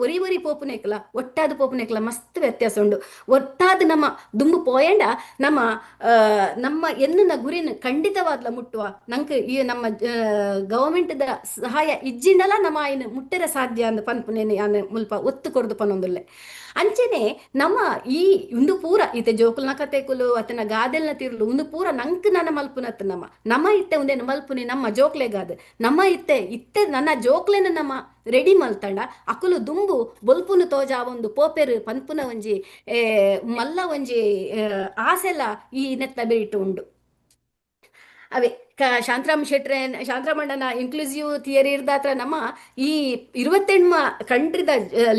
ಒರಿ ಒರಿ ಪೋಪುನೆಕ್ಲ, ಒಟ್ಟಾದ್ ಪೋಪುನೆಕ್ಲ ಮಸ್ತ್ ವ್ಯತ್ಯಾಸ ಉಂಡು. ಒಟ್ಟಾದ್ ನಮ್ಮ ದುಂಬು ಪೋಯಂಡ ನಮ್ಮ ನಮ್ಮ ಎನ್ನುನ ಗುರಿನ ಖಂಡಿತವಾದ್ಲ ಮುಟ್ಟುವ. ನಂಕ್ ಈ ನಮ್ಮ ಗವರ್ಮೆಂಟ್ ದ ಸಹಾಯ ಇಜ್ಜಿಂಡಲ ನಮ್ಮ ಆಯ್ನ ಮುಟ್ಟೆರೆ ಸಾಧ್ಯ ಅಂದ್ ಪನ್ಪುನೇನು ಯಾನ್ ಮುಲ್ಪ ಒತ್ತು ಕೊರ್ದು ಪನೊಂದುಲ್ಲೆ. ಅಂಚೆನೆ ನಮ್ಮ ಈ ಉಂದು ಪೂರ ಇತ್ತೆ ಜೋಕುಲ್ನ ಕತೆಕುಲು ಅತನ ಗಾದೆಲ್ನ ತಿರ್ಲು ಉಂದು ಪೂರ ನಂಕ್ ನನ ಮಲ್ಪುನತ್. ನಮ್ಮ ನಮ್ಮ ಇತ್ತೆ ಉಂದೆನ್ ಮಲ್ಪುನಿ ನಮ್ಮ ಜೋಕ್ಲೆಗಾದ್. ನಮ್ಮ ಇತ್ತೆ ಇತ್ತೆ ನನ್ನ ಜೋಕ್ಲೆನ ನಮ್ಮ ರೆಡಿ ಮಲ್ತಂಡ ಅಕುಲು ದುಂಬು ಬೊಲ್ಪುನು ತೋಜಾವೊಂದು ಪೋಪೆರು ಪನ್ಪುನ ಒಂಜಿ ಮಲ್ಲ ಒಂಜಿ ಆಸೆಲ ಈ ನೆತ್ತ ಬೆರಿಟ್ ಉಂಡು. ಅವೇ ಶಾಂತರಾಮ್ ಶೆಟ್ರೆ, ಶಾಂತರಾಮಣ್ಣನ ಇನ್ಕ್ಲೂಸಿವ್ ಥಿಯರಿ ಇರ್ದಾತ್ರ ನಮ್ಮ ಈ 28 ಕಂಟ್ರಿದ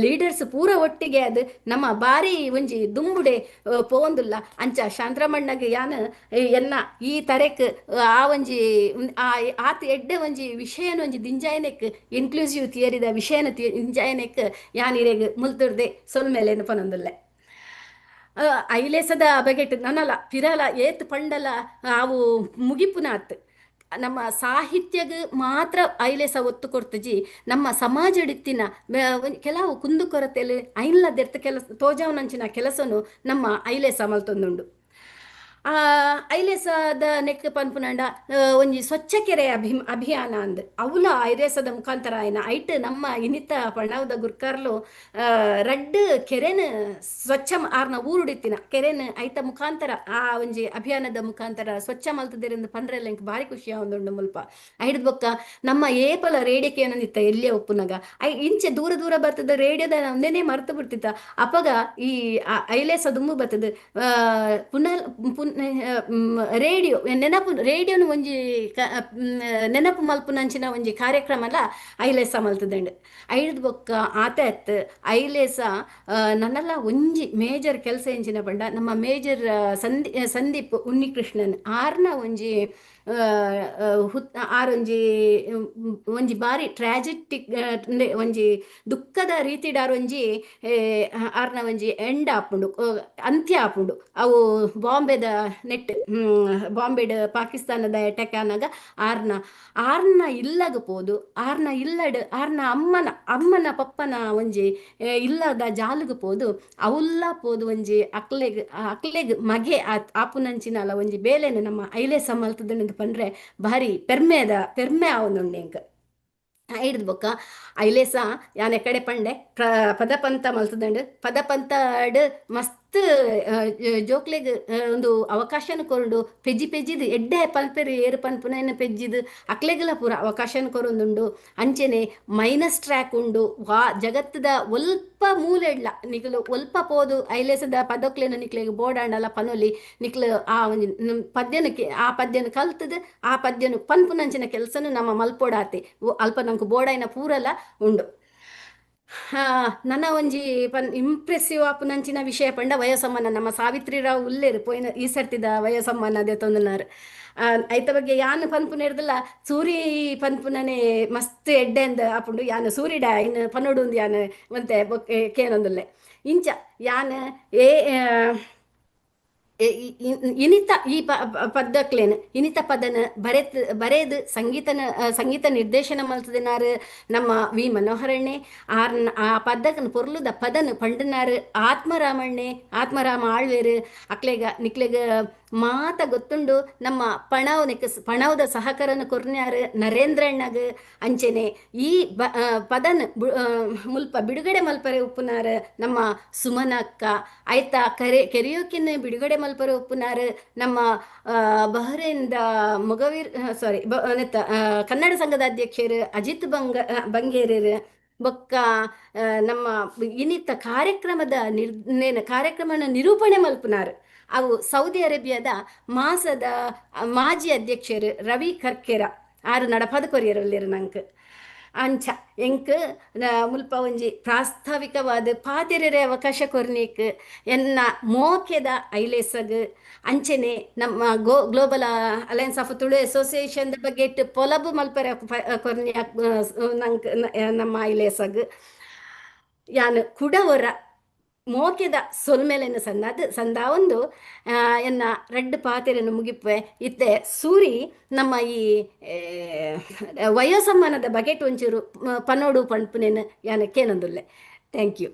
ಲೀಡರ್ಸ್ ಪೂರ ಒಟ್ಟಿಗೆ ಅದು ನಮ್ಮ ಬಾರಿ ಒಂಜಿ ದುಂಬುಡೆ ಪೋವೊಂದುಲ್ಲ. ಅಂಚ ಶಾಂತರಾಮಣ್ಣಗೆ ಯಾನ್ ಎನ್ನ ಈ ತರೆಕ್ ಆ ಒಂಜಿ ಆ ಆತ್ ಎಡ್ಡೆ ಒಂಜಿ ವಿಷಯನ ಒಂಜಿ ದಿಂಜಾಯನೆಕ್, ಇನ್ಕ್ಲೂಸಿವ್ ಥಿಯರಿದ ವಿಷಯನ ದಿಂಜಾಯನೆಕ್ ಯಾನ್ ಇರೆಗ್ ಮುಲ್ತುರ್ದೆ ಸೊಲ್ಮೆಲೇನು ಪನೊಂದುಲ್ಲೆ. ಐಲೇಸದ ಬಗೆಟ್ ನನಲ ಪಿರಲ ಏತ್ ಪಂಡಲ ಅವು ಮುಗಿಪುನಾತ್. ನಮ್ಮ ಸಾಹಿತ್ಯಗ್ ಮಾತ್ರ ಐಲೇಸ ಒತ್ತು ಕೊರ್ತುಜಿ. ನಮ್ಮ ಸಮಾಜಡಿತ್ತಿನ ಕೆಲವು ಕುಂದುಕೊರತೆಲು ಐನ್ಲ ದೆರ್ತ್ ಕೆಲಸ ತೋಜಾವನಂಚಿನ ಕೆಲಸನು ನಮ್ಮ ಐಲೇಸ ಮಲ್ತೊಂದುಂಡು. ಆ ಐಲೇಸದ ನೆಕ್ ಪನ್ಪುನಂಡ ಒಂಜಿ ಸ್ವಚ್ಛ ಕೆರೆ ಅಭಿಯಾನ ಅಂದ್ ಅವುಲ ಐಲೇಸದ ಮುಖಾಂತರ ಆಯ್ನ. ಐಟ್ ನಮ್ಮ ಇನಿತ ಪಣವುದ ಗುರ್ಕಾರ್ಲು ರಡ್ಡ್ ಕೆರೆನ್ ಸ್ವಚ್ಛ, ಆರ್ನ ಊರುಡಿತ್ತಿನ ಕೆರೆನ್ ಐತ ಮುಖಾಂತರ, ಆ ಒಂಜಿ ಅಭಿಯಾನದ ಮುಖಾಂತರ ಸ್ವಚ್ಛ ಮಲ್ತದಿರಂದು ಪಂಡ್ರೆಲ್ಲ ಎಂಕ್ ಬಾರಿ ಖುಷಿ ಆವೊಂದುಂಡು ಮುಲ್ಪ. ಐಡ್ದ್ ಬೊಕ್ಕ ನಮ್ಮ ಏಪಲ ರೇಡಿಯೋಕ್ಕೆ ಏನಂದಿತ್ತ, ಎಲ್ಲಿಯ ಉಪ್ಪುನಗ I ಇಂಚೆ ದೂರ ದೂರ ಬರ್ತದ, ರೇಡಿಯೋದ ಒಂದೇನೆ ಮರ್ತು ಬಿಡ್ತಿತ್ತ. ಅಪಗ ಈ ಐಲೇಸ ದುಂಬು ಬರ್ತದ ಪುನಃ ರೇಡಿಯೋ ನೆನಪು, ರೇಡಿಯೋನು ಒಂಜಿ ನೆನಪು ಮಲ್ಪುನಂಚಿನ ಒಂಜಿ ಕಾರ್ಯಕ್ರಮಲ ಐಲೇಸ ಮಲ್ತದಂಡ್. ಐಡ್ದ್ ಬೊಕ್ಕ ಆತೆ ಅತ್, ಐಲೇಸ ನನ್ನಲ್ಲ ಒಂಜಿ ಮೇಜರ್ ಕೆಲಸ ಎಂಚಿನ ಪಂಡ, ನಮ್ಮ ಮೇಜರ್ ಸಂದೀಪ್ ಉನ್ನಿಕೃಷ್ಣನ್ ಆರ್ನ ಒಂಜಿ ಆರೊಂಜಿ ಒಂಜಿ ಬಾರಿ ಟ್ರಾಜೆಟಿಕ್, ಒಂಜಿ ದುಃಖದ ರೀತಿಡ್ ಒಂಜಿ ಆರ್ನ ಒಂಜಿ ಎಂಡ್ ಆಪುಂಡು, ಅಂತ್ಯ ಆಪುಂಡು. ಅವು ಬಾಂಬೆದ ನೆಟ್, ಬಾಂಬೆಡ್ ಪಾಕಿಸ್ತಾನದ ಅಟ್ಯಾಕ್ ಆನಾಗ ಆರ್ನ ಆರ್ನ ಇಲ್ಲಗ್ ಪೋದು, ಆರ್ನ ಇಲ್ಲಡ್ ಆರ್ನ ಅಮ್ಮನ ಅಮ್ಮನ ಪಪ್ಪನ ಒಂಜಿ ಇಲ್ಲದ ಜಾಲಗ್ ಪೋದು, ಅವುಲ್ಲ ಪೋದು ಒಂಜಿ ಅಕ್ಲೆಗ್ ಅಕ್ಲೆಗ್ ಮಗೆ ಆಪುನಂಚಿನಲ ಒಂಜಿ ಬೇಲೆನ್ ನಮ್ಮ ಐಲೇಸ ಮಲ್ತದಂದು ಪಂಡ್ರೆ ಭಾರಿ ಪೆರ್ಮೆದ ಪೆರ್ಮೆ ಆವೊಂದುಂಡು ಎಂಕ್. ಐಡ್ದ್ ಬೊಕ್ಕ ಐಲೇಸ ಯಾನ್ ಎಕಡೆ ಪಂಡೆ, ಪದಪಂತ ಮಲ್ತದಂಡ್. ಪದಪಂತಡ್ ಮಸ್ತ್ ಜೋಕ್ಲೆಗ್ ಒಂದು ಅವಕಾಶನ ಕೊರುಂಡು. ಪೆಜ್ಜಿ ಪೆಜ್ಜಿದ್ ಎಡ್ಡೆ ಪನ್ಪೆರ್ ಏರ್ ಪನ್ಪುನ ಪೆಜ್ಜಿದ್ ಅಕ್ಲೆಗ್ಲ ಪೂರ ಅವಕಾಶನ ಕೊರೊಂದುಂಡು. ಅಂಚೆನೆ ಮೈನಸ್ ಟ್ರ್ಯಾಕ್ ಉಂಡು. ವಾ ಜಗತ್ತದ ಒಲ್ಪ ಮೂಲೆಡ್ಲ ನಿಕುಲು ಒಲ್ಪ ಪೋದು ಐಲೇಸದ ಪದೊಕ್ಲೆನ ನಿಕ್ಲೆಗ್ ಬೋಡಾಂಡಲ ಪನೊಲಿ. ನಿಕ್ಲು ಆ ಒಂಜಿ ಪದ್ಯನ ಆ ಪದ್ಯನ ಕಲ್ತದ್ ಆ ಪದ್ಯನು ಪನ್ಪುನಂಚಿನ ಕೆಲಸನು ನಮ್ಮ ಮಲ್ಪೊಡಾತೆ. ಅಲ್ಪ ನಂಕ್ ಬೋಡಾಯಿನ ಪೂರಲ ಉಂಡು. ನನ ಒಂಜಿ ಪನ್ ಇಂಪ್ರೆಸಿವ್ ಆಪುನಂಚಿನ ವಿಷಯ ಪಂಡ ವಯೋಸಮ್ಮಾನ. ನಮ್ಮ ಸಾವಿತ್ರಿ ರಾವ್ ಉಲ್ಲೇರು, ಪೋಯಿನ ಈ ಸರ್ತಿದ ವಯೋಸಮ್ಮಾನ ದೆತೊಂದುನಾರ್. ಐತ ಬಗ್ಗೆ ಯಾನ್ ಪನ್ಪುನೆರ್ದಲ್ಲ ಸೂರಿ ಪನ್ಪುನನೆ ಮಸ್ತ್ ಎಡ್ಡೆಂದ್ ಆಪುಂಡು. ಯಾನ್ ಸೂರಿಡ ಇನ್ ಪನೊಡು ಯಾನ್ ಒಂತೆ ಬೊಕ್ಕೆ ಕೇನೊಂದುಲ್ಲೆ. ಇಂಚ ಯಾನ್ ಏ ಇನಿತ ಈ ಪದ್ದಕ್ಲೇನ್, ಇನಿತ ಪದನ ಬರೆತ್ ಬರೇದ್ ಸಂಗೀತನ ಸಂಗೀತ ನಿರ್ದೇಶನ ಮಲ್ತದಿನಾರ್ ನಮ್ಮ ವಿ ಮನೋಹರಣ್ಣೆ. ಆರ್ನ ಆ ಪದ್ದಕನ್, ಪೊರ್ಲುದ ಪದನ್ ಪಂಡನಾರ್ ಆತ್ಮರಾಮಣ್ಣೆ, ಆತ್ಮರಾಮ ಆಳ್ವೇರು. ಅಕ್ಲೆಗ ನಿಕ್ಲೆಗ ಮಾತ ಗೊತ್ತುಂಡು. ನಮ್ಮ ಪಣವ್ ನಿಕ್ ಪಣವುದ ಸಹಕರನ ಕೊರ್ನ್ಯಾರು ನರೇಂದ್ರಣ್ಣಗ್. ಅಂಚೆನೆ ಈ ಪದನ್ ಮುಲ್ಪ ಬಿಡುಗಡೆ ಮಲ್ಪರೆ ಉಪ್ಪುನಾರ್ ನಮ್ಮ ಸುಮನಕ್ಕ. ಐತ ಕರೆ ಕೆರಿಯೋಕಿನ ಬಿಡುಗಡೆ ಮಲ್ಪರೆ ಉಪ್ಪುನಾರ್ ನಮ್ಮ ಬಹರೇನ್ದ ಮೊಗವೀರ್, ಸಾರಿ, ಕನ್ನಡ ಸಂಘದ ಅಧ್ಯಕ್ಷರು ಅಜಿತ್ ಬಂಗೇರರು. ಬೊಕ್ಕ ನಮ್ಮ ಇನಿತ ಕಾರ್ಯಕ್ರಮದ ನಿರ್ ಕಾರ್ಯಕ್ರಮನ ನಿರೂಪಣೆ ಮಲ್ಪುನಾರ್ ಅವು ಸೌದಿ ಅರೇಬಿಯಾದ ಮಾಸದ ಮಾಜಿ ಅಧ್ಯಕ್ಷರು ರವಿ ಕರ್ಕೆರ ಆರು ನಡಪದ ಕೊರಿಯರಲ್ಲಿರು ನಂಕ್. ಅಂಚ ಎಂಕ್ ಮುಲ್ಪ ಒಂಜಿ ಪ್ರಾಸ್ತಾವಿಕವಾದ ಪಾತೆರೆರೆ ಅವಕಾಶ ಕೊರ್ನೀಕ್ ಎನ್ನ ಮೋಕೆದ ಐಲೇಸಗ್, ಅಂಚೆನೆ ನಮ್ಮ global alliance of Tulu association ಬಗ್ಗೆ ಇಟ್ಟು ಪೊಲಬು ಮಲ್ಪರೆ ಕೊರ್ನಿ ನಂಕ್ ನಮ್ಮ ಐಲೇಸಗ್ ಯಾನ್ ಕುಡವರ ಮೋಕೆದ ಸೊಲ್ಮೆಲೆನ ಸನ್ನದ್ ಸಂದಾವೊಂದು ಎನ್ನ ರಡ್ಡ್ ಪಾತೆರನ್ನು ಮುಗಿಪೆ. ಇತ್ತೆ ಸೂರಿ ನಮ್ಮ ಈ ವಯೋಸಮ್ಮಾನದ ಬಗೆಟ್ ಒಂಚೂರು ಪನೋಡು ಪನ್ಪುನೇನು ಯಾನ್ ಕೇನೊಂದುಲ್ಲೆ. Thank you.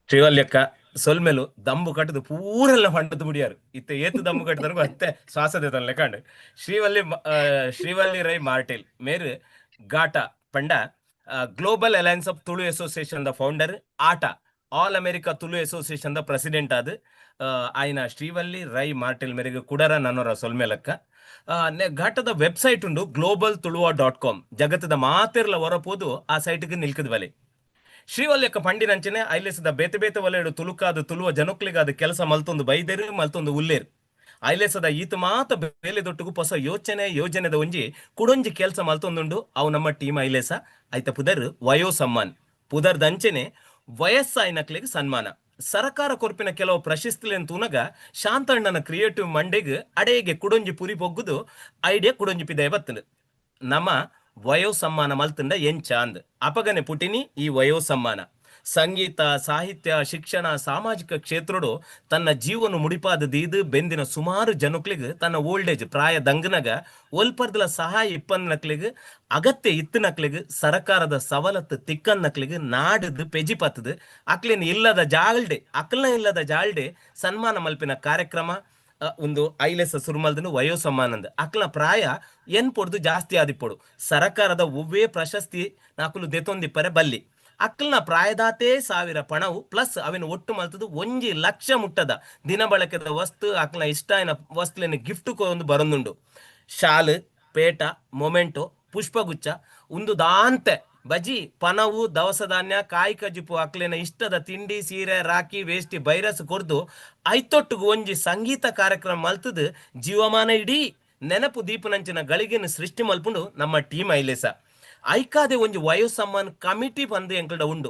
ಶ್ರೀವಲ್ಯಕ್ಕ, ಸೊಲ್ಮೆಲು. ದಂಬು ಕಟ್ಟದು ಪೂರೆಲ್ಲ ಪಂಡದು ಮುಡಿಯಾರು. ಇತ್ತೆ ಏತು ದಂಬು ಕಟ್ಟದರ್ಗು ಅತ್ತೆ ಶ್ವಾಸದೆ ತನ್ಲೆ ಕಂಡು. ಶ್ರೀವಲ್ಲಿ ಶ್ರೀವಲ್ಲಿ ರೈ ಮಾರ್ಟಿಲ್ ಮೇರು ಗಾಟ ಪಂಡ global alliance of Tulu association the founder, ಆಟ all America Tulu association the president ಆದ್ ಆಯ್ನ ಶ್ರೀವಲ್ಲಿ ರೈ ಮಾರ್ಟಿಲ್ ಮೇರೆಗೆ ಕುಡರ ನನ್ನೊರ ಸೊಲ್ಮೆಲಕ್ಕ. ಘಾಟದ ವೆಬ್ಸೈಟ್ ಉಂಡು ಗ್ಲೋಬಲ್ ತುಳುವ.ಕಾಮ್. ಜಗತ್ತದ ಮಾತೆರ್ಲ ಹೊರಪೋದು ಆ ಸೈಟ್ಗೆ ನಿಲ್ಕದ ಬಲೆ. ಶ್ರೀವಲ್ಯಕ್ಕ ಪಂಡಿನಂಚನೆ ಐಲೇಸದ ಬೇತೆ ಬೇತೆ ವಲಯಡು ತುಳುಕಾದ ತುಳುವ ಜನಕ್ಲಿಗಾದ ಕೆಲಸ ಮಲ್ತೊಂದು ಬೈದೇರು, ಮಲ್ತೊಂದು ಉಲ್ಲೇರು. ಐಲೇಸದ ಈತ ಮಾತ ಬೇಲೆ ದೊಟ್ಟುಗು ಹೊಸ ಯೋಚನೆ ಯೋಜನೆದ ಒಂಜಿ ಕುಡೊಂಜಿ ಕೆಲಸ ಮಲ್ತೊಂದುಂಡು. ಅವು ನಮ್ಮ ಟೀಮ್ ಐಲೇಸ. ಐತ ಪುದರ್ ವಯೋ ಸಮ್ಮಾನ್. ಪುದರ್ ದಂಚೆನೆ ವಯಸ್ಸಾಯಿನಕ್ಲೆಗ್ ಸನ್ಮಾನ. ಸರಕಾರ ಕೊರ್ಪಿನ ಕೆಲವು ಪ್ರಶಸ್ತಿಲೆನ್ ತೂನಗ ಶಾಂತಣ್ಣನ ಕ್ರಿಯೇಟಿವ್ ಮಂಡೆಗ್ ಅಡೇಗೆ ಕುಡೊಂಜಿ ಪುರಿ ಪೊಗ್ಗುದು ಐಡಿಯಾ ಕುಡೊಂಜಿ ಪಿದಯ ಬತ್ತಂಡು. ನಮ್ಮ ವಯೋ ಸಮ್ಮಾನ ಮಲ್ತುಂಡ ಎಂಚ ಅಂದ್ ಅಪಗನೆ ಪುಟಿನಿ ಈ ವಯೋ ಸಮ್ಮಾನ. ಸಂಗೀತ, ಸಾಹಿತ್ಯ, ಶಿಕ್ಷಣ, ಸಾಮಾಜಿಕ ಕ್ಷೇತ್ರಡು ತನ್ನ ಜೀವನ ಮುಡಿಪಾದ ದೀದು ಬೆಂದಿನ ಸುಮಾರು ಜನಕ್ಲಿಗ್ ತನ್ನ ಓಲ್ಡ್ ಏಜ್ ಪ್ರಾಯ ದಂಗನಗ ಒಲ್ಪರ್ದಲ ಸಹಾಯ ಇಪ್ಪನ್ನಕ್ಲಿಗ್, ಅಗತ್ಯ ಇತ್ತನಕ್ಲಿಗ್, ಸರಕಾರದ ಸವಲತ್ತು ತಿಕ್ಕನ್ನಕ್ಲಿಗ್ ನಾಡದು ಪೆಜಿ ಪತ್ತದು ಅಕ್ಲಿನ ಇಲ್ಲದ ಜಾಲ್ಡೆ, ಅಕ್ಲ್ನ ಇಲ್ಲದ ಜಾಲ್ಡೆ ಸನ್ಮಾನ ಮಲ್ಪಿನ ಕಾರ್ಯಕ್ರಮ ಒಂದು ಐಲೆಸ ಸುರುಮಲ್ದನು ವಯೋ ಸಮ್ಮಾನಂದ್. ಅಕ್ಲ ಪ್ರಾಯ ಎನ್ ಪೊಡ್ದು ಜಾಸ್ತಿ ಆದಿಪ್ಪೊಡು, ಸರಕಾರದ ಒವ್ವೇ ಪ್ರಶಸ್ತಿ ನಾಕುಲು ದೆತೊಂದಿಪ್ಪರೆ ಬಲ್ಲಿ. ಅಕ್ಲ್ನ ಪ್ರಾಯದಾತೇ ಸಾವಿರ ಪಣವು ಪ್ಲಸ್ ಅವಿನ ಒಟ್ಟು ಮಲ್ತದು 1 ಲಕ್ಷ ಮುಟ್ಟದ ದಿನ ಬಳಕೆದ ವಸ್ತು, ಅಕ್ಲ್ನ ಇಷ್ಟ ಆಯ್ನ ವಸ್ತುಲಿನ ಗಿಫ್ಟ್ ಒಂದು ಬರೊಂದುಂಡು. ಶಾಲು, ಪೇಟ, ಮೊಮೆಂಟೋ, ಪುಷ್ಪಗುಚ್ಛ ಉಂದು ದಾಂತೆ ಬಜಿ ಪನವು, ದವಸ ಧಾನ್ಯ, ಕಾಯಿ ಕಜಿಪು, ಅಕ್ಲೆನ ಇಷ್ಟದ ತಿಂಡಿ, ಸೀರೆ, ರಾಖಿ, ವೇಷ್ಟಿ, ಬೈರಸ್ ಕೊರ್ದು ಐತೊಟ್ಟುಗು ಒಂಜಿ ಸಂಗೀತ ಕಾರ್ಯಕ್ರಮ ಮಲ್ತದು ಜೀವಮಾನ ಇಡೀ ನೆನಪು ದೀಪನಂಚಿನ ಗಳಿಗೆನ ಸೃಷ್ಟಿ ಮಲ್ಪುಂಡು ನಮ್ಮ ಟೀಮ್ ಐಲೇಸ. ಐಕಾದೆ ಒಂಜಿ ವಯೋಸಮ್ಮಾನ್ ಕಮಿಟಿ ಬಂದು ಎಂಕಲ್ಡ ಉಂಡು.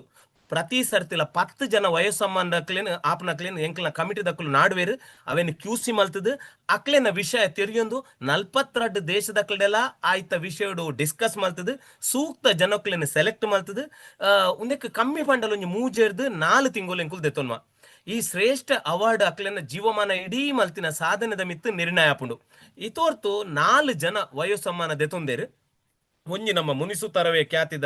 ಪ್ರತಿ ಸರ್ತಿಲ 10 ಜನ ವಯೋಸಮ್ಮಾನ್ ದಕ್ಲೆನ್ ಆಪ್ನಕ್ಲೆನ್ ಎಂಕಲ್ನ ಕಮಿಟಿ ದಕ್ಕಲು ನಾಡುವೇರು. ಅವೇನು ಕ್ಯೂಸಿ ಮಲ್ತದು ಅಕ್ಲೆನ ವಿಷಯ ತೆರಿಯೊಂದು 42 ದೇಶದಕ್ಲೆಲ್ಲ ಆಯ್ತ ವಿಷಯಡು ಡಿಸ್ಕಸ್ ಮಲ್ತದು ಸೂಕ್ತ ಜನಕ್ಲೆನ್ ಸೆಲೆಕ್ಟ್ ಮಲ್ತದು ಉಂದೆಕ್ ಕಮ್ಮಿ ಫಂಡಲ್ ಒಂಜಿ ಮೂಜೆರ್ದು 4 ತಿಂಗಳು ಎಂಕುಲು ದೆತ್ತೊನ್ವ. ಈ ಶ್ರೇಷ್ಠ ಅವಾರ್ಡ್ ಅಕ್ಲೆನ ಜೀವಮಾನ ಇಡೀ ಮಲ್ತಿನ ಸಾಧನೆದ ಮಿತ್ತು ನಿರ್ಣಯ ಆಪುಂಡು. ಇತೋರ್ತು ನಾಲ್ ಜನ ವಯೋಸಮ್ಮಾನ ದೆತೊಂದೇರು. ಒಂಜಿ ನಮ್ಮ ಮುನಿಸು ತರವೇ ಖ್ಯಾತಿದ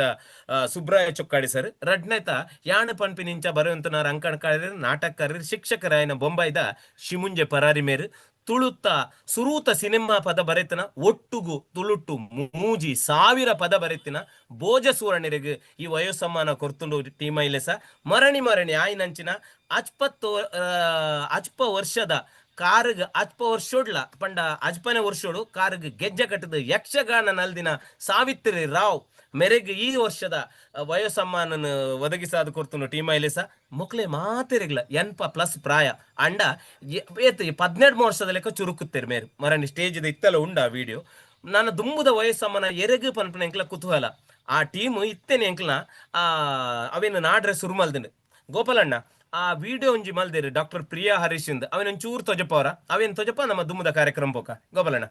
ಸುಬ್ರಾಯ ಚೊಕ್ಕಾಡಿ ಸರ್, ರಡ್ನೇತ ಯಾಣ ಪನ್ಪಿನಿಂಚ ಬರೆಯುವಂತನಾರ್ ಅಂಕಣಕಾರರು, ನಾಟಕಕಾರರು, ಶಿಕ್ಷಕರಾಯನ ಬೊಂಬಾಯ್ದ ಶಿಮುಂಜೆ ಪರಾರಿ ಮೇರು, ತುಳುತ್ತ ಸುರೂತ ಸಿನಿಮಾ ಪದ ಬರೆತನ, ಒಟ್ಟುಗು ತುಳುಟ್ಟು 3000 ಪದ ಬರೆತಿನ ಭೋಜ ಸೂರಣ್ಣರಿಗೆ ಈ ವಯೋಸಮ್ಮಾನ ಕೊರ್ತುಂಡು ಟೀಮ್ ಐಲೆಸ. ಮರಣಿ ಮರಣಿ ಆಯಿನಂಚಿನ ಅಚ್ಪತ್ತು ಅಚ್ಪ ವರ್ಷದ ಕಾರುಗ್ ಅಚ್ಪ ವರ್ಷೋಡ್ಲ ಪಂಡ ಅಜ್ಪನೆ ವರ್ಷೋಡು ಕಾರುಗ್ ಗೆಜ್ಜೆ ಕಟ್ಟದ ಯಕ್ಷಗಾನ ನಲ್ದಿನ ಸಾವಿತ್ರಿ ರಾವ್ ಮೆರೆಗ್ ಈ ವರ್ಷದ ವಯೋಸಮ್ಮಾನನ ಒದಗಿಸಾದ ಕೊರ್ತುಂಡು ಟೀಮ್ ಐಲೆಸ. ಮೊಕ್ಲೆ ಮಾತೆರೆಗ್ಲ 80 ಪ್ಲಸ್ ಪ್ರಾಯ ಅಂಡ ಏತ್ 18 ವರ್ಷದ ಲೆಕ್ಕ ಚುರುಕುತ್ತೇರು ಮೇರು. ಮರಣಿ ಸ್ಟೇಜ್ ಇತ್ತಲ ಉಂಡ ವಿಡಿಯೋ. ನನ್ನ ದುಂಬುದ ವಯಸ್ಸಮ್ಮನ ಎರೆಗ್ ಪನ್ಪಿನ ಎಂಕ್ಲ ಕುತೂಹಲ. ಆ ಟೀಮ್ ಇತ್ತೇನೆ ಎಂಕ್ಲ ಆ ಅವೇನು ನಾಡ್ರೆ ಸುರು ಮಲ್ದಿಂಡು. ಗೋಪಾಲಣ್ಣ, ಆ ವಿಡಿಯೋ ಒಂಜಿ ಮಲ್ದೇರು ಡಾಕ್ಟರ್ ಪ್ರಿಯಾ ಹರೀಶ್ ಇಂದ್, ಅವೇನ್ ಒಂಚೂರು ತೊಜಪ್ಪ ಅವರ, ಅವೇನ್ ತೊಜಪ್ಪ ನಮ್ಮ ದುಮ್ಮದ ಕಾರ್ಯಕ್ರಮ ಪೋಕ ಗೋಪಾಲಣ್ಣ.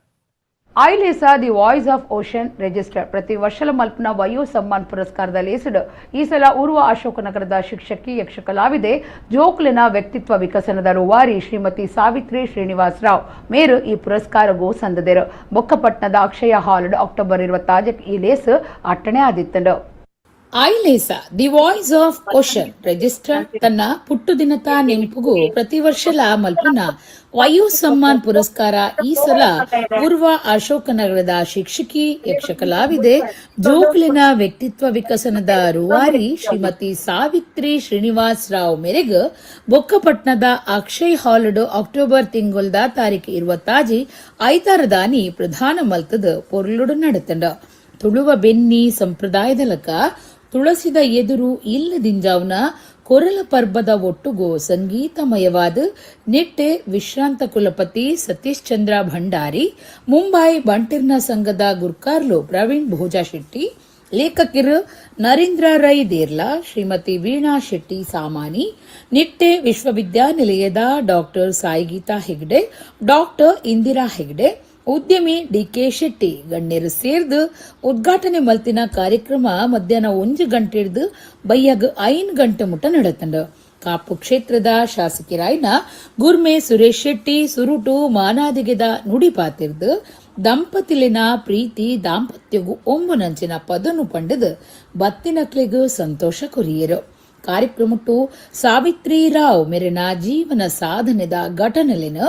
Ailesa the voice of ocean register ಪ್ರತಿ ವರ್ಷಲ ಮಲ್ಪನ ವಯೋ ಸಮ್ಮಾನ್ ಪುರಸ್ಕಾರದ ಲೇಸುಡು ಈ ಸಲ ಊರ್ವ ಅಶೋಕನಗರದ ಶಿಕ್ಷಕಿ, ಯಕ್ಷ ಕಲಾವಿದೆ, ಜೋಕ್ಲಿನ ವ್ಯಕ್ತಿತ್ವ ವಿಕಸನದ ರೂವಾರಿ ಶ್ರೀಮತಿ ಸಾವಿತ್ರಿ ಶ್ರೀನಿವಾಸ್ ರಾವ್ ಮೇರು ಈ ಪುರಸ್ಕಾರಗೂ ಸಂದದಿರು. ಬೊಕ್ಕಪಟ್ಟಣದ ಅಕ್ಷಯ ಹಾಲ್ ಅಕ್ಟೋಬರ್ 26 ಈ ಲೇಸ್ ಅಟ್ಟಣೆ ಆದಿತ್ತಂಡು. Ailesa the voice of ocean register ತನ್ನ ಪುಟ್ಟು ದಿನತ ನೆಂಪುಗು ಪ್ರತಿ ವರ್ಷಲ ಮಲ್ಪುನ ವಾಯು ಸಮ್ಮಾನ್ ಪುರಸ್ಕಾರ ಈ ಸಲ ಪೂರ್ವ ಅಶೋಕನಗರದ ಶಿಕ್ಷಕಿ, ಯಕ್ಷ ಕಲಾವಿದೆ, ಜೋಕ್ಲಿನ ವ್ಯಕ್ತಿತ್ವ ವಿಕಸನದ ರೂವಾರಿ ಶ್ರೀಮತಿ ಸಾವಿತ್ರಿ ಶ್ರೀನಿವಾಸ್ ರಾವ್ ಮೇರೆಗ್ ಬೊಕ್ಕಪಟ್ನದ ಅಕ್ಷಯ್ ಹಾಲ್ಡ್ ಅಕ್ಟೋಬರ್ ತಿಂಗೊಲ್ದ ತಾರೀಕು 26 ಐತಾರದಾನಿ ಪ್ರಧಾನ ಮಲ್ತದ ಪೊರ್ಲುಡು ನಡತಂಡ. ತುಳುವ ಬೆನ್ನಿ ಸಂಪ್ರದಾಯದಲಕ ತುಳಸಿದ ಎದುರು ಇಲ್ಲದಿಂಜಾವ್ನ ಕೊರಲ ಪರ್ಬದ ಒಟ್ಟುಗು ಸಂಗೀತಮಯವಾದ ನಿಟ್ಟೆ ವಿಶ್ರಾಂತ ಕುಲಪತಿ ಸತೀಶ್ ಚಂದ್ರ ಭಂಡಾರಿ, ಮುಂಬೈ ಬಂಟಿರ್ನ ಸಂಘದ ಗುರ್ಕಾರ್ಲು ಪ್ರವೀಣ್ ಭೋಜಾ ಶೆಟ್ಟಿ, ಲೇಖಕಿರು ನರೇಂದ್ರ ರೈ ದೇರ್ಲಾ, ಶ್ರೀಮತಿ ವೀಣಾ ಶೆಟ್ಟಿ ಸಾಮಾನಿ, ನಿಟ್ಟೆ ವಿಶ್ವವಿದ್ಯಾನಿಲಯದ ಡಾಕ್ಟರ್ ಸಾಯಿಗೀತಾ ಹೆಗ್ಡೆ, ಡಾಕ್ಟರ್ ಇಂದಿರಾ ಹೆಗ್ಡೆ, ಉದ್ಯಮಿ ಡಿಕೆ ಶೆಟ್ಟಿ ಗಣ್ಯರು ಸೇರ್ದು ಉದ್ಘಾಟನೆ ಮಲ್ತಿನ ಕಾರ್ಯಕ್ರಮ ಮಧ್ಯಾಹ್ನ 1 ಗಂಟೆಡ್ದು ಬಯ್ಯಗ್ 5 ಗಂಟೆ ಮುಟ್ಟ ನಡತಂಡು. ಕಾಪು ಕ್ಷೇತ್ರದ ಶಾಸಕಿರಾಯ್ನ ಗುರ್ಮೆ ಸುರೇಶ್ ಶೆಟ್ಟಿ ಸುರುಟು ಮಾನಾದಿಗೆದ ನುಡಿ ಪಾತಿರ್ದು ದಂಪತಿಲಿನ ಪ್ರೀತಿ ದಾಂಪತ್ಯಗು ಒಂಬುನಂಚಿನ ಪದನು ಪಂಡದು ಬತ್ತಿನಕ್ಲೆಗ್ ಸಂತೋಷ ಕೊರಿಯರು. ಕಾರ್ಯಕ್ರಮಟ್ಟು ಸಾವಿತ್ರಿ ರಾವ್ ಮೆರೆನ ಜೀವನ ಸಾಧನೆದ ಘಟನೆಲಿನ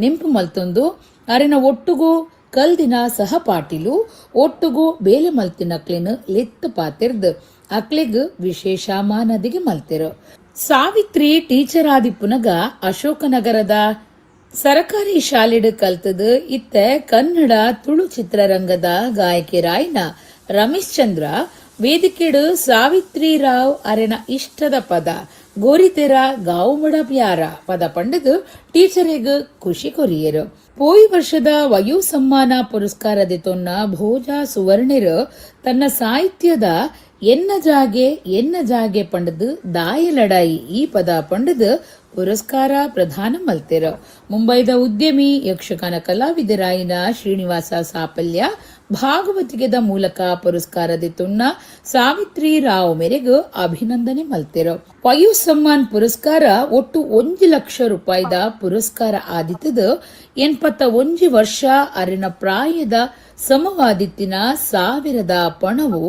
ನೆಂಪು ಮಲ್ತೊಂದು ಅರೆನ ಒಟ್ಟುಗು ಕಲ್ದಿನ ಸಹಪಾಠಿಲು, ಒಟ್ಟುಗು ಬೇಲೆ ಮಲ್ತಿನಕ್ಲೆನ್ ಲೆತ್ತು ಪಾತಿರ್ದ್ ಅಕ್ಲೆಗ್ ವಿಶೇಷ ಮಾನದಿಗೆ ಮಲ್ತಿರು. ಸಾವಿತ್ರಿ ಟೀಚರ್ ಆದಿಪ್ಪುನಗ ಅಶೋಕನಗರದ ಸರಕಾರಿ ಶಾಲೆಡ್ ಕಲ್ತದ್ ಇತ್ತೆ ಕನ್ನಡ, ತುಳು ಚಿತ್ರರಂಗದ ಗಾಯಕಿ ರಾಯ್ನ ರಮೇಶ್ ಚಂದ್ರ ವೇದಿಕೆಡು ಸಾವಿತ್ರಿ ರಾವ್ ಅರೆನ ಇಷ್ಟದ ಪದ ಗೋರಿತೆರ ಗಾವುಮಡ ಪ್ಯಾರ ಪದ ಪಂಡದು ಟೀಚರೆಗ್ ಖುಷಿ ಕೊರಿಯರು. ಪೋಯಿ ವರ್ಷದ ವಯೋ ಸಮ್ಮಾನ ಪುರಸ್ಕಾರ ತೊನ್ನ ಭೋಜ ಸುವರ್ಣಿರು ತನ್ನ ಸಾಹಿತ್ಯದ ಎನ್ನ ಜಾಗೆ ಎನ್ನ ಜಾಗೆ ಪಂಡದು ದಾಯ ಲಡಾಯಿ ಈ ಪದ ಪಂಡದು ಪುರಸ್ಕಾರ ಪ್ರದಾನ ಮಲ್ತೆರು. ಮುಂಬೈದ ಉದ್ಯಮಿ, ಯಕ್ಷಗಾನ ಕಲಾವಿದರಾಯಿನ ಶ್ರೀನಿವಾಸ ಸಾಪಲ್ಯ ಭಾಗವತಿಗೆದ ಮೂಲಕ ಪುರಸ್ಕಾರ ತುನ್ನ ಸಾವಿತ್ರಿ ರಾವ್ ಮೇರೆಗ್ ಅಭಿನಂದನೆ ಮಲ್ತೆರು. ವಾಯು ಸಮ್ಮಾನ್ ಪುರಸ್ಕಾರ ಒಟ್ಟು 1 ಲಕ್ಷ ರೂಪಾಯಿದ ಪುರಸ್ಕಾರ ಆದಿತ್ತದ 81 ವರ್ಷ ಅರೆನ ಪ್ರಾಯದ ಸಮವಾದಿತ್ತಿನ ಸಾವಿರದ ಪಣವು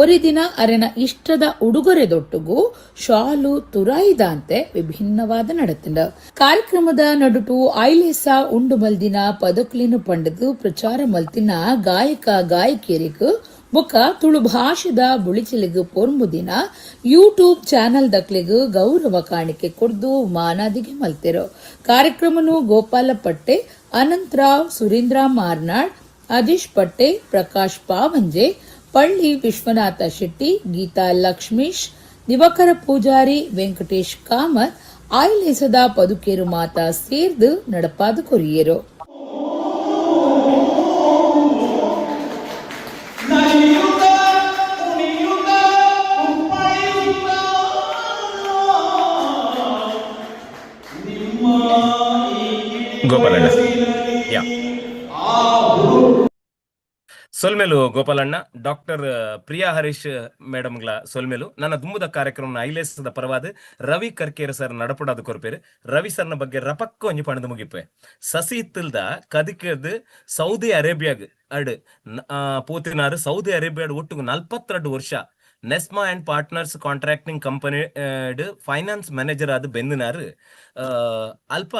ಒರಿದಿನ ಅರೆನ ಇಷ್ಟದ ಉಡುಗೊರೆದೊಟ್ಟುಗು ಶಾಲು ತುರಾಯಿದಾಂತೆ ವಿಭಿನ್ನವಾದ ನಡತಿಂಡ. ಕಾರ್ಯಕ್ರಮದ ನಡುಟು ಐಲೇಸಾ ಉಂಡು ಮಲ್ದಿನ ಪದಕ್ಲಿನ ಪಂಡದು ಪ್ರಚಾರ ಮಲ್ತಿನ ಗಾಯಕ ಗಾಯಕಿಯರಿಗ್ ಬೊಕ್ಕ ತುಳು ಭಾಷೆದ ಬುಳಿಚಿಲಿಗ್ ಪೊರ್ಂಬುದಿನ ಯೂಟ್ಯೂಬ್ ಚಾನೆಲ್ ದಕ್ಲೆಗ್ ಗೌರವ ಕಾಣಿಕೆ ಕೊರ್ದು ಮಾನಾದಿಗೆ ಮಲ್ತೆರು. ಕಾರ್ಯಕ್ರಮನು ಗೋಪಾಲ ಪಟ್ಟೆ, ಅನಂತರಾವ್, ಸುರೇಂದ್ರ ಮಾರ್ನಾಡ್, ಅಜೀಶ್ ಪಟ್ಟೆ, ಪ್ರಕಾಶ್ ಪಾವಂಜೆ, ಪಳ್ಳಿ ವಿಶ್ವನಾಥ ಶೆಟ್ಟಿ, ಗೀತಾ ಲಕ್ಷ್ಮೀಶ್, ದಿವಾಕರ ಪೂಜಾರಿ, ವೆಂಕಟೇಶ್ ಕಾಮತ್, ಆಯ್ಲೇಸದ ಪದುಕೇರು ಮಾತಾ ಸೇರ್ದು ನಡಪಾದ ಕೊರಿಯರು. ಗೋಪಾಲಣ್ಣ ಯಾ ಸೊಲ್ಮೆಲು ಗೋಪಾಲಣ್ಣ, ಡಾಕ್ಟರ್ ಪ್ರಿಯಾ ಹರೀಶ್ ಮೇಡಮ್ಗಳ ಸೊಲ್ಮೆಲು. ನನ್ನ ದುಂಬುದ ಕಾರ್ಯಕ್ರಮ ಐಲೇಸದ ಪರವಾದ ರವಿ ಕರ್ಕೇರ ಸರ್ ನಡಪಡಾದ ಕೊರ್ಪೇರು. ರವಿ ಸರ್ನ ಬಗ್ಗೆ ರಪಕ್ಕ ಒಂಜಿ ಪಣದು ಮುಗಿಪೆ. ಸಸಿ ಇತ್ತಲ್ದ ಕದಿಕೆರ್ದು ಸೌದಿ ಅರೇಬಿಯಾಗ್ ಅಡ್ ಪೋತಿನಾರು. ಸೌದಿ ಅರೇಬಿಯಾಡ್ ಒಟ್ಟು 42 ವರ್ಷ Nesma and partners contracting company finance manager ಆದ ಬೆಂದಿನಾರು. ಅಲ್ಪ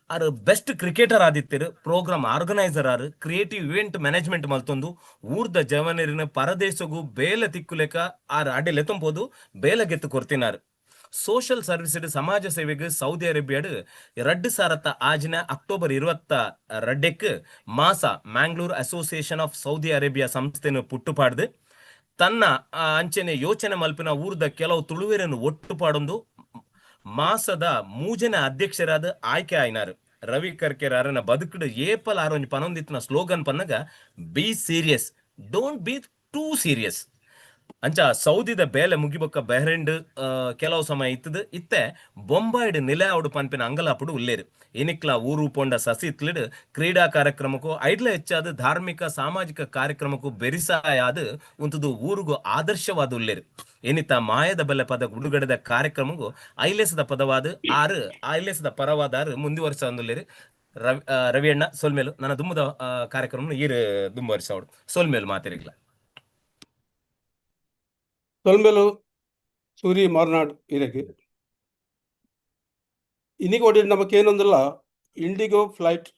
ಆರ್ ಬೆಸ್ಟ್ ಕ್ರಿಕೆಟರ್ ಆದಿತ್ತಿರು, ಪ್ರೋಗ್ರಾಮ್ ಆರ್ಗನೈಸರ್ ಆರು, ಕ್ರಿಯೇಟಿವ್ ಇವೆಂಟ್ ಮ್ಯಾನೇಜ್ಮೆಂಟ್ ಮಲ್ತೊಂದು ಊರ್ದ ಜವನರಿನ ಪರದೇಶಗು ಬೇಲೆ ತಿಕ್ಕುಲೆಕ ಆರ್ ಅಡೆ ಲೆತ್ತೊಂಬೋದು ಬೇಲೆ ಗೆತ್ತು ಕೊರ್ತಿನಾರು. ಸೋಷಿಯಲ್ ಸರ್ವಿಸ್, ಸಮಾಜ ಸೇವೆಗೆ ಸೌದಿ ಅರೇಬಿಯಾಡ್ 2006ನ ಅಕ್ಟೋಬರ್ 22ಕ್ಕೆ ಮಾಸಾ, Mangalore association of Saudi Arabia ಸಂಸ್ಥೆಯನ್ನು ಪುಟ್ಟುಪಾಡ್ದು ತನ್ನ ಅಂಚನೆ ಯೋಚನೆ ಮಲ್ಪಿನ ಊರ್ದ ಕೆಲವು ತುಳುವೆರನ್ನು ಒಟ್ಟು ಪಾಡೊಂದು ಮಾಸದ ಮೂಜನ ಅಧ್ಯಕ್ಷರಾದ ಆಯ್ಕೆ ಆಯ್ನಾರು. ರವಿ ಕರ್ಕೆರ್ ಅರನ ಬದುಕುಡು apple ಆರೊಂಜಿ ಪನೊಂದಿತ್ತಿನ slogan Pannaga, "Be serious, don't be too serious." ಅಂಚ ಸೌದಿದ ಬೇಲೆ ಮುಗಿಬೊಕ್ಕ ಬೆಹ್ರೇನ್ಡ್ ಕೆಲವು ಸಮಯ ಇತ್ತದು. ಇತ್ತೆ ಬೊಂಬಾಯಿಡ್ ನಿಲೆ ಆವಡು ಪನ್ಪಿನ ಅಂಗಲಾಪುಡು ಉಲ್ಲೇರು. ಇನಿಕ್ಲ ಊರು ಪೋಂಡ ಸಸಿತ್ಲಿಡ್ ಕ್ರೀಡಾ ಕಾರ್ಯಕ್ರಮಕ್ಕೂ ಐಡ್ಲ ಹೆಚ್ಚಾದ ಧಾರ್ಮಿಕ ಸಾಮಾಜಿಕ ಕಾರ್ಯಕ್ರಮಕ್ಕೂ ಬೆರಿಸಾಯಾದ ಉಂತುದು ಊರುಗು ಆದರ್ಶವಾದ ಉಲ್ಲೇರು. ಏನಿತ ಮಾಯದ ಬಲೆ ಪದ ಉಡುಗಡೆದ ಕಾರ್ಯಕ್ರಮಕ್ಕೂ ಐಲೇಸದ ಪದವಾದ ಆರು ಐಲೇಸದ ಪರವಾದ ಆರು ಮುಂದುವರಿಸ ಅಂದುಲ್ಲೇರು. ರವಿ ರವಿಯಣ್ಣ ಸೊಲ್ಮೇಲು. ನನ್ನ ದುಮ್ಮದ ಕಾರ್ಯಕ್ರಮ ಈರು ದುಂಬವರಿಸವಡು. ಸೊಲ್ಮೇಲು ಮಾತಿರಿಗ್ಲ. ಸೊಲ್ಮೆಲು ಸೂರಿ ಮಾರ್ನಾಡ್ ಇರಗೆ. ಇನಿಗೋಡಿ ನಮಕೇನೊಂದಲ್ಲ, ಇಂಡಿಗೋ ಫ್ಲೈಟ್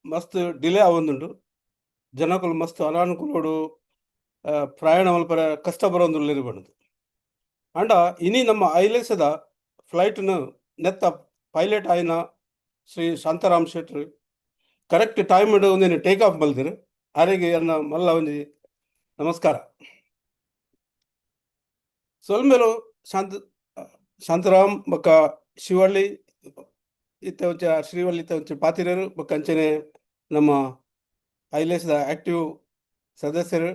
ಮಸ್ತ್ ಡಿಲೇ ಆವೊಂದುಂಡು. ಜನಕುಲು ಮಸ್ತ್ ಅನಾನುಕೂಲೋಡು, ಪ್ರಯಾಣ ಮಲ್ಪರೆ ಕಷ್ಟ ಬರೋಂದುಲ್ಲೆರ್ ಬಣ್ಣದು. ಆಂಡ ಇನಿ ನಮ್ಮ ಐಲೇಸದ ಫ್ಲೈಟ್ನು ನೆತ್ತ ಪೈಲಟ್ ಆಯಿನ ಶ್ರೀ ಶಾಂತಾರಾಮ್ ಶೆಟ್ರು ಕರೆಕ್ಟ್ ಟೈಮ್ ಒಂದಿನ ಟೇಕ್ ಆಫ್ ಮಲ್ದಿರು. ಆರೆಗೆ ಎನ್ನ ಮಲ್ಲ ಒಂಜಿ ನಮಸ್ಕಾರ. ಸೊಲ್ಮೆಲು ಶಾಂತರಾಮ್ ಬೊಕ್ಕ ಶಿವಳ್ಳಿ ಇತ್ತೆ ಒಂಚ ಶ್ರೀವಳ್ಳಿ ಇತ್ತೆ ಒಂಚ ಪಾತಿರರು ಬೊಕ್ಕ ಅಂಚನೆ ನಮ್ಮ ಐಲೇಸದ ಆಕ್ಟಿವ್ ಸದಸ್ಯರು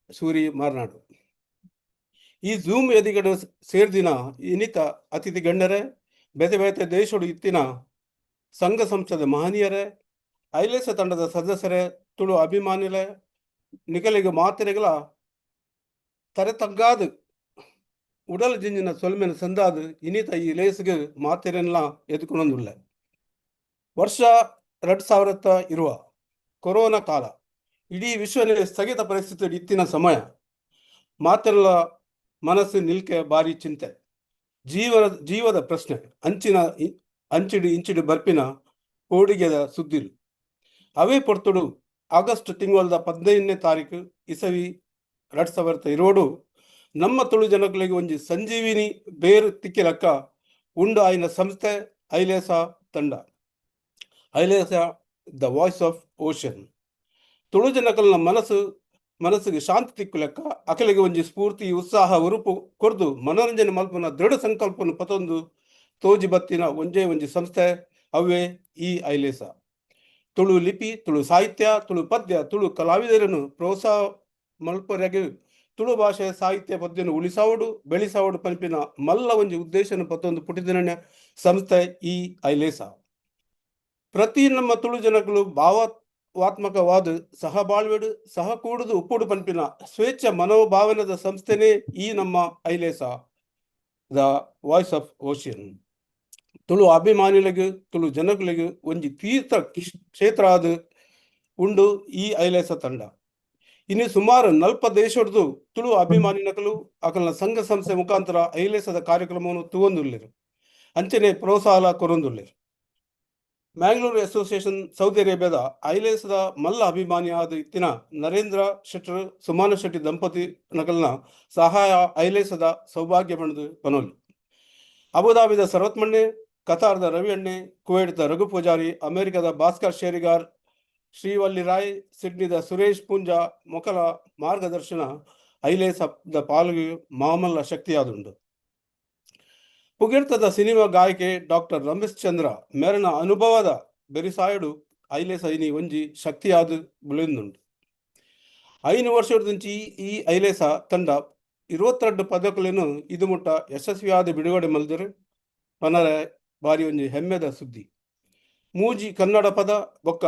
ಸೂರಿ ಮಾರ್ನಾಡು. ಈ ಝೂಮ್ ಎದಿಗಡೆ ಸೇರ್ದಿನ ಇನ್ನಿತ ಅತಿಥಿ ಗಣ್ಯರೇ, ಬೇತೆ ಬೇತೆ ದೇಶಡು ಇತ್ತಿನ ಸಂಘ ಸಂಸ್ಥೆದ ಮಹನೀಯರೇ, ಐಲೇಸ ತಂಡದ ಸದಸ್ಯರೇ, ತುಳು ಅಭಿಮಾನಿಲೆ, ನಿಕಲಿಗೆ ಮಾತಿರೆಗಳ ತರೆ ತಗ್ಗಾದು ಉಡಲ್ ಜಿಂಜಿನ ಸೊಲ್ಮೆನ ಸಂದಾದು ಇನಿತ ಈ ಲೇಸ್ಗೆ ಮಾತಿರೆನ್ಲ ಎದುಕೊಂಡುಳ್ಳೆ. ವರ್ಷ 2020, ಕೊರೋನಾ ಕಾಲ. ಇಡೀ ವಿಶ್ವನೇ ಸ್ಥಗಿತ ಪರಿಸ್ಥಿತಿ ಇತ್ತಿನ ಸಮಯ. ಮಾತೆಲ್ಲ ಮನಸ್ಸು ನಿಲ್ಕೆ ಬಾರಿ ಚಿಂತೆ, ಜೀವನ ಜೀವದ ಪ್ರಶ್ನೆ. ಅಂಚಿನ ಅಂಚಿಡಿ ಇಂಚಿಡಿ ಬರ್ಪಿನ ಕೋಡಿಗೆದ ಸುದ್ದಿಲು. ಅವೇ ಪೊರ್ತುಡು ಆಗಸ್ಟ್ ತಿಂಗಳದ 15ನೇ ತಾರೀಕು ಇಸವಿ 2020 ನಮ್ಮ ತುಳು ಜನಗಳಿಗೆ ಒಂಜಿ ಸಂಜೀವಿನಿ ಬೇರು ತಿಕ್ಕಿಲಕ್ಕ ಉಂಡು ಆಯಿನ ಸಂಸ್ಥೆ ಐಲೇಸ ತಂಡ, ಐಲೇಸ the voice of ocean. Tulu ಜನಕಲ್ನ ಮನಸ್ಸಿಗೆ ಶಾಂತಿ ತಿಕ್ಕುಲೆಕ್ಕ, ಅಕಲಿಗೆ ಒಂಜಿ ಸ್ಫೂರ್ತಿ, ಉತ್ಸಾಹ, ಉರುಪು ಕೊರ್ದು ಮನೋರಂಜನೆ ಮಲ್ಪುನ ದೃಢ ಸಂಕಲ್ಪನು ಪತೊಂದು ತೋಜಿ ಬತ್ತಿನ ಒಂಜೇ ಒಂಜಿ ಸಂಸ್ಥೆ ಅವೇ ಈ ಐಲೇಸ. ತುಳು ಲಿಪಿ, ತುಳು ಸಾಹಿತ್ಯ, ತುಳು ಪದ್ಯ, ತುಳು ಕಲಾವಿದರನ್ನು ಪ್ರೋತ್ಸಾಹ ಮಲ್ಪರೆಗೆ, ತುಳು ಭಾಷೆ, ಸಾಹಿತ್ಯ, ಪದ್ಯನು ಉಳಿಸಾವಡು ಬೆಳೆಸಾವಡು ಪನ್ಪಿನ ಮಲ್ಲ ಒಂಜಿ ಉದ್ದೇಶನ ಪತ್ತೊಂದು ಪುಟಿದಿನ ಸಂಸ್ಥೆ ಈ ಐಲೇಸ. ಪ್ರತಿ ನಮ್ಮ ತುಳು ಜನಗಳು ಭಾವಾತ್ಮಕವಾದ ಸಹಬಾಳ್ವೆಡು ಸಹ ಕೂಡುದು ಉಪ್ಪುಡು ಪನ್ಪಿನ ಸ್ವೇಚ್ಛ ಮನೋಭಾವನದ ಸಂಸ್ಥೆನೇ ಈ ನಮ್ಮ ಐಲೇಸ the voice of ocean. Tulu ಅಭಿಮಾನಿಗಳಿಗೆ, ತುಳು ಜನಗಳಿಗೆ ಒಂಜಿ ತೀರ್ಥ ಕ್ಷೇತ್ರ ಆದ ಉಂಡು ಈ ಐಲೇಸ ತಂಡ. ಇನ್ನು ಸುಮಾರು ನಲ್ಪ ದೇಶಡ್ದು ತುಳು ಅಭಿಮಾನಿನಕಲು ಅಕಲ್ನ ಸಂಘ ಸಂಸ್ಥೆ ಮುಖಾಂತರ ಐಲೇಸದ ಕಾರ್ಯಕ್ರಮವನ್ನು ತೂವೊಂದುಲ್ಲೆರು, ಅಂಚನೆ ಪ್ರೋತ್ಸಾಹ ಕೊರೊಂದುಲ್ಲೆರು. ಮ್ಯಾಂಗ್ಳೂರು ಅಸೋಸಿಯೇಷನ್ ಸೌದಿ ಅರೇಬಿಯಾದ ಐಲೇಸದ ಮಲ್ಲ ಅಭಿಮಾನಿ ಆದ ಇತ್ತಿನ ನರೇಂದ್ರ ಶೆಟ್ಟರ್, ಸುಮಾನ ಶೆಟ್ಟಿ ದಂಪತಿ ನಕಲ್ನ ಸಹಾಯ ಐಲೇಸದ ಸೌಭಾಗ್ಯ ಪಡೆದು ಪನೋಲಿ. ಅಬುದಾಬಿದ ಸರ್ವತ್ಮಣ್ಣೆ, ಕತಾರ್ದ ರವಿ ಅಣ್ಣೆ, ಕುವೈಟ್ದ ರಘು ಪೂಜಾರಿ, ಅಮೆರಿಕದ ಭಾಸ್ಕರ್ ಶೇರಿಗಾರ್, ಶ್ರೀವಲ್ಲಿ ರಾಯ್, ಸಿಡ್ನಿದ ಸುರೇಶ್ ಪೂಂಜಾ ಮೊಕಲ ಮಾರ್ಗದರ್ಶನ ಐಲೇಸದ ಪಾಲ್ಗೆ ಮಾಮಲ್ಲ ಶಕ್ತಿಯಾದುಂಡು. ಪುಗೆರ್ತದ ಸಿನಿಮಾ ಗಾಯಕೆ ಡಾಕ್ಟರ್ ರಮೇಶ್ ಚಂದ್ರ ಮೇರನ ಅನುಭವದ ಬೆರಿಸಾಯುಡು ಐಲೇಸ ಇನಿ ಒಂಜಿ ಶಕ್ತಿಯಾದ ಬುಲೆಂದುಂಡು. 5 ವರ್ಷದಿಂಚಿ ಈ ಐಲೇಸ ತಂಡ 22 ಪದಕುಲೆನು ಇದು ಮುಟ್ಟ ಯಶಸ್ವಿಯಾದ ಬಿಡುಗಡೆ ಮಲ್ದರು ಪನರೆ ಬಾರಿ ಒಂಜಿ ಹೆಮ್ಮೆದ ಸುದ್ದಿ. ಮೂಜಿ ಕನ್ನಡ ಪದ ಬೊಕ್ಕ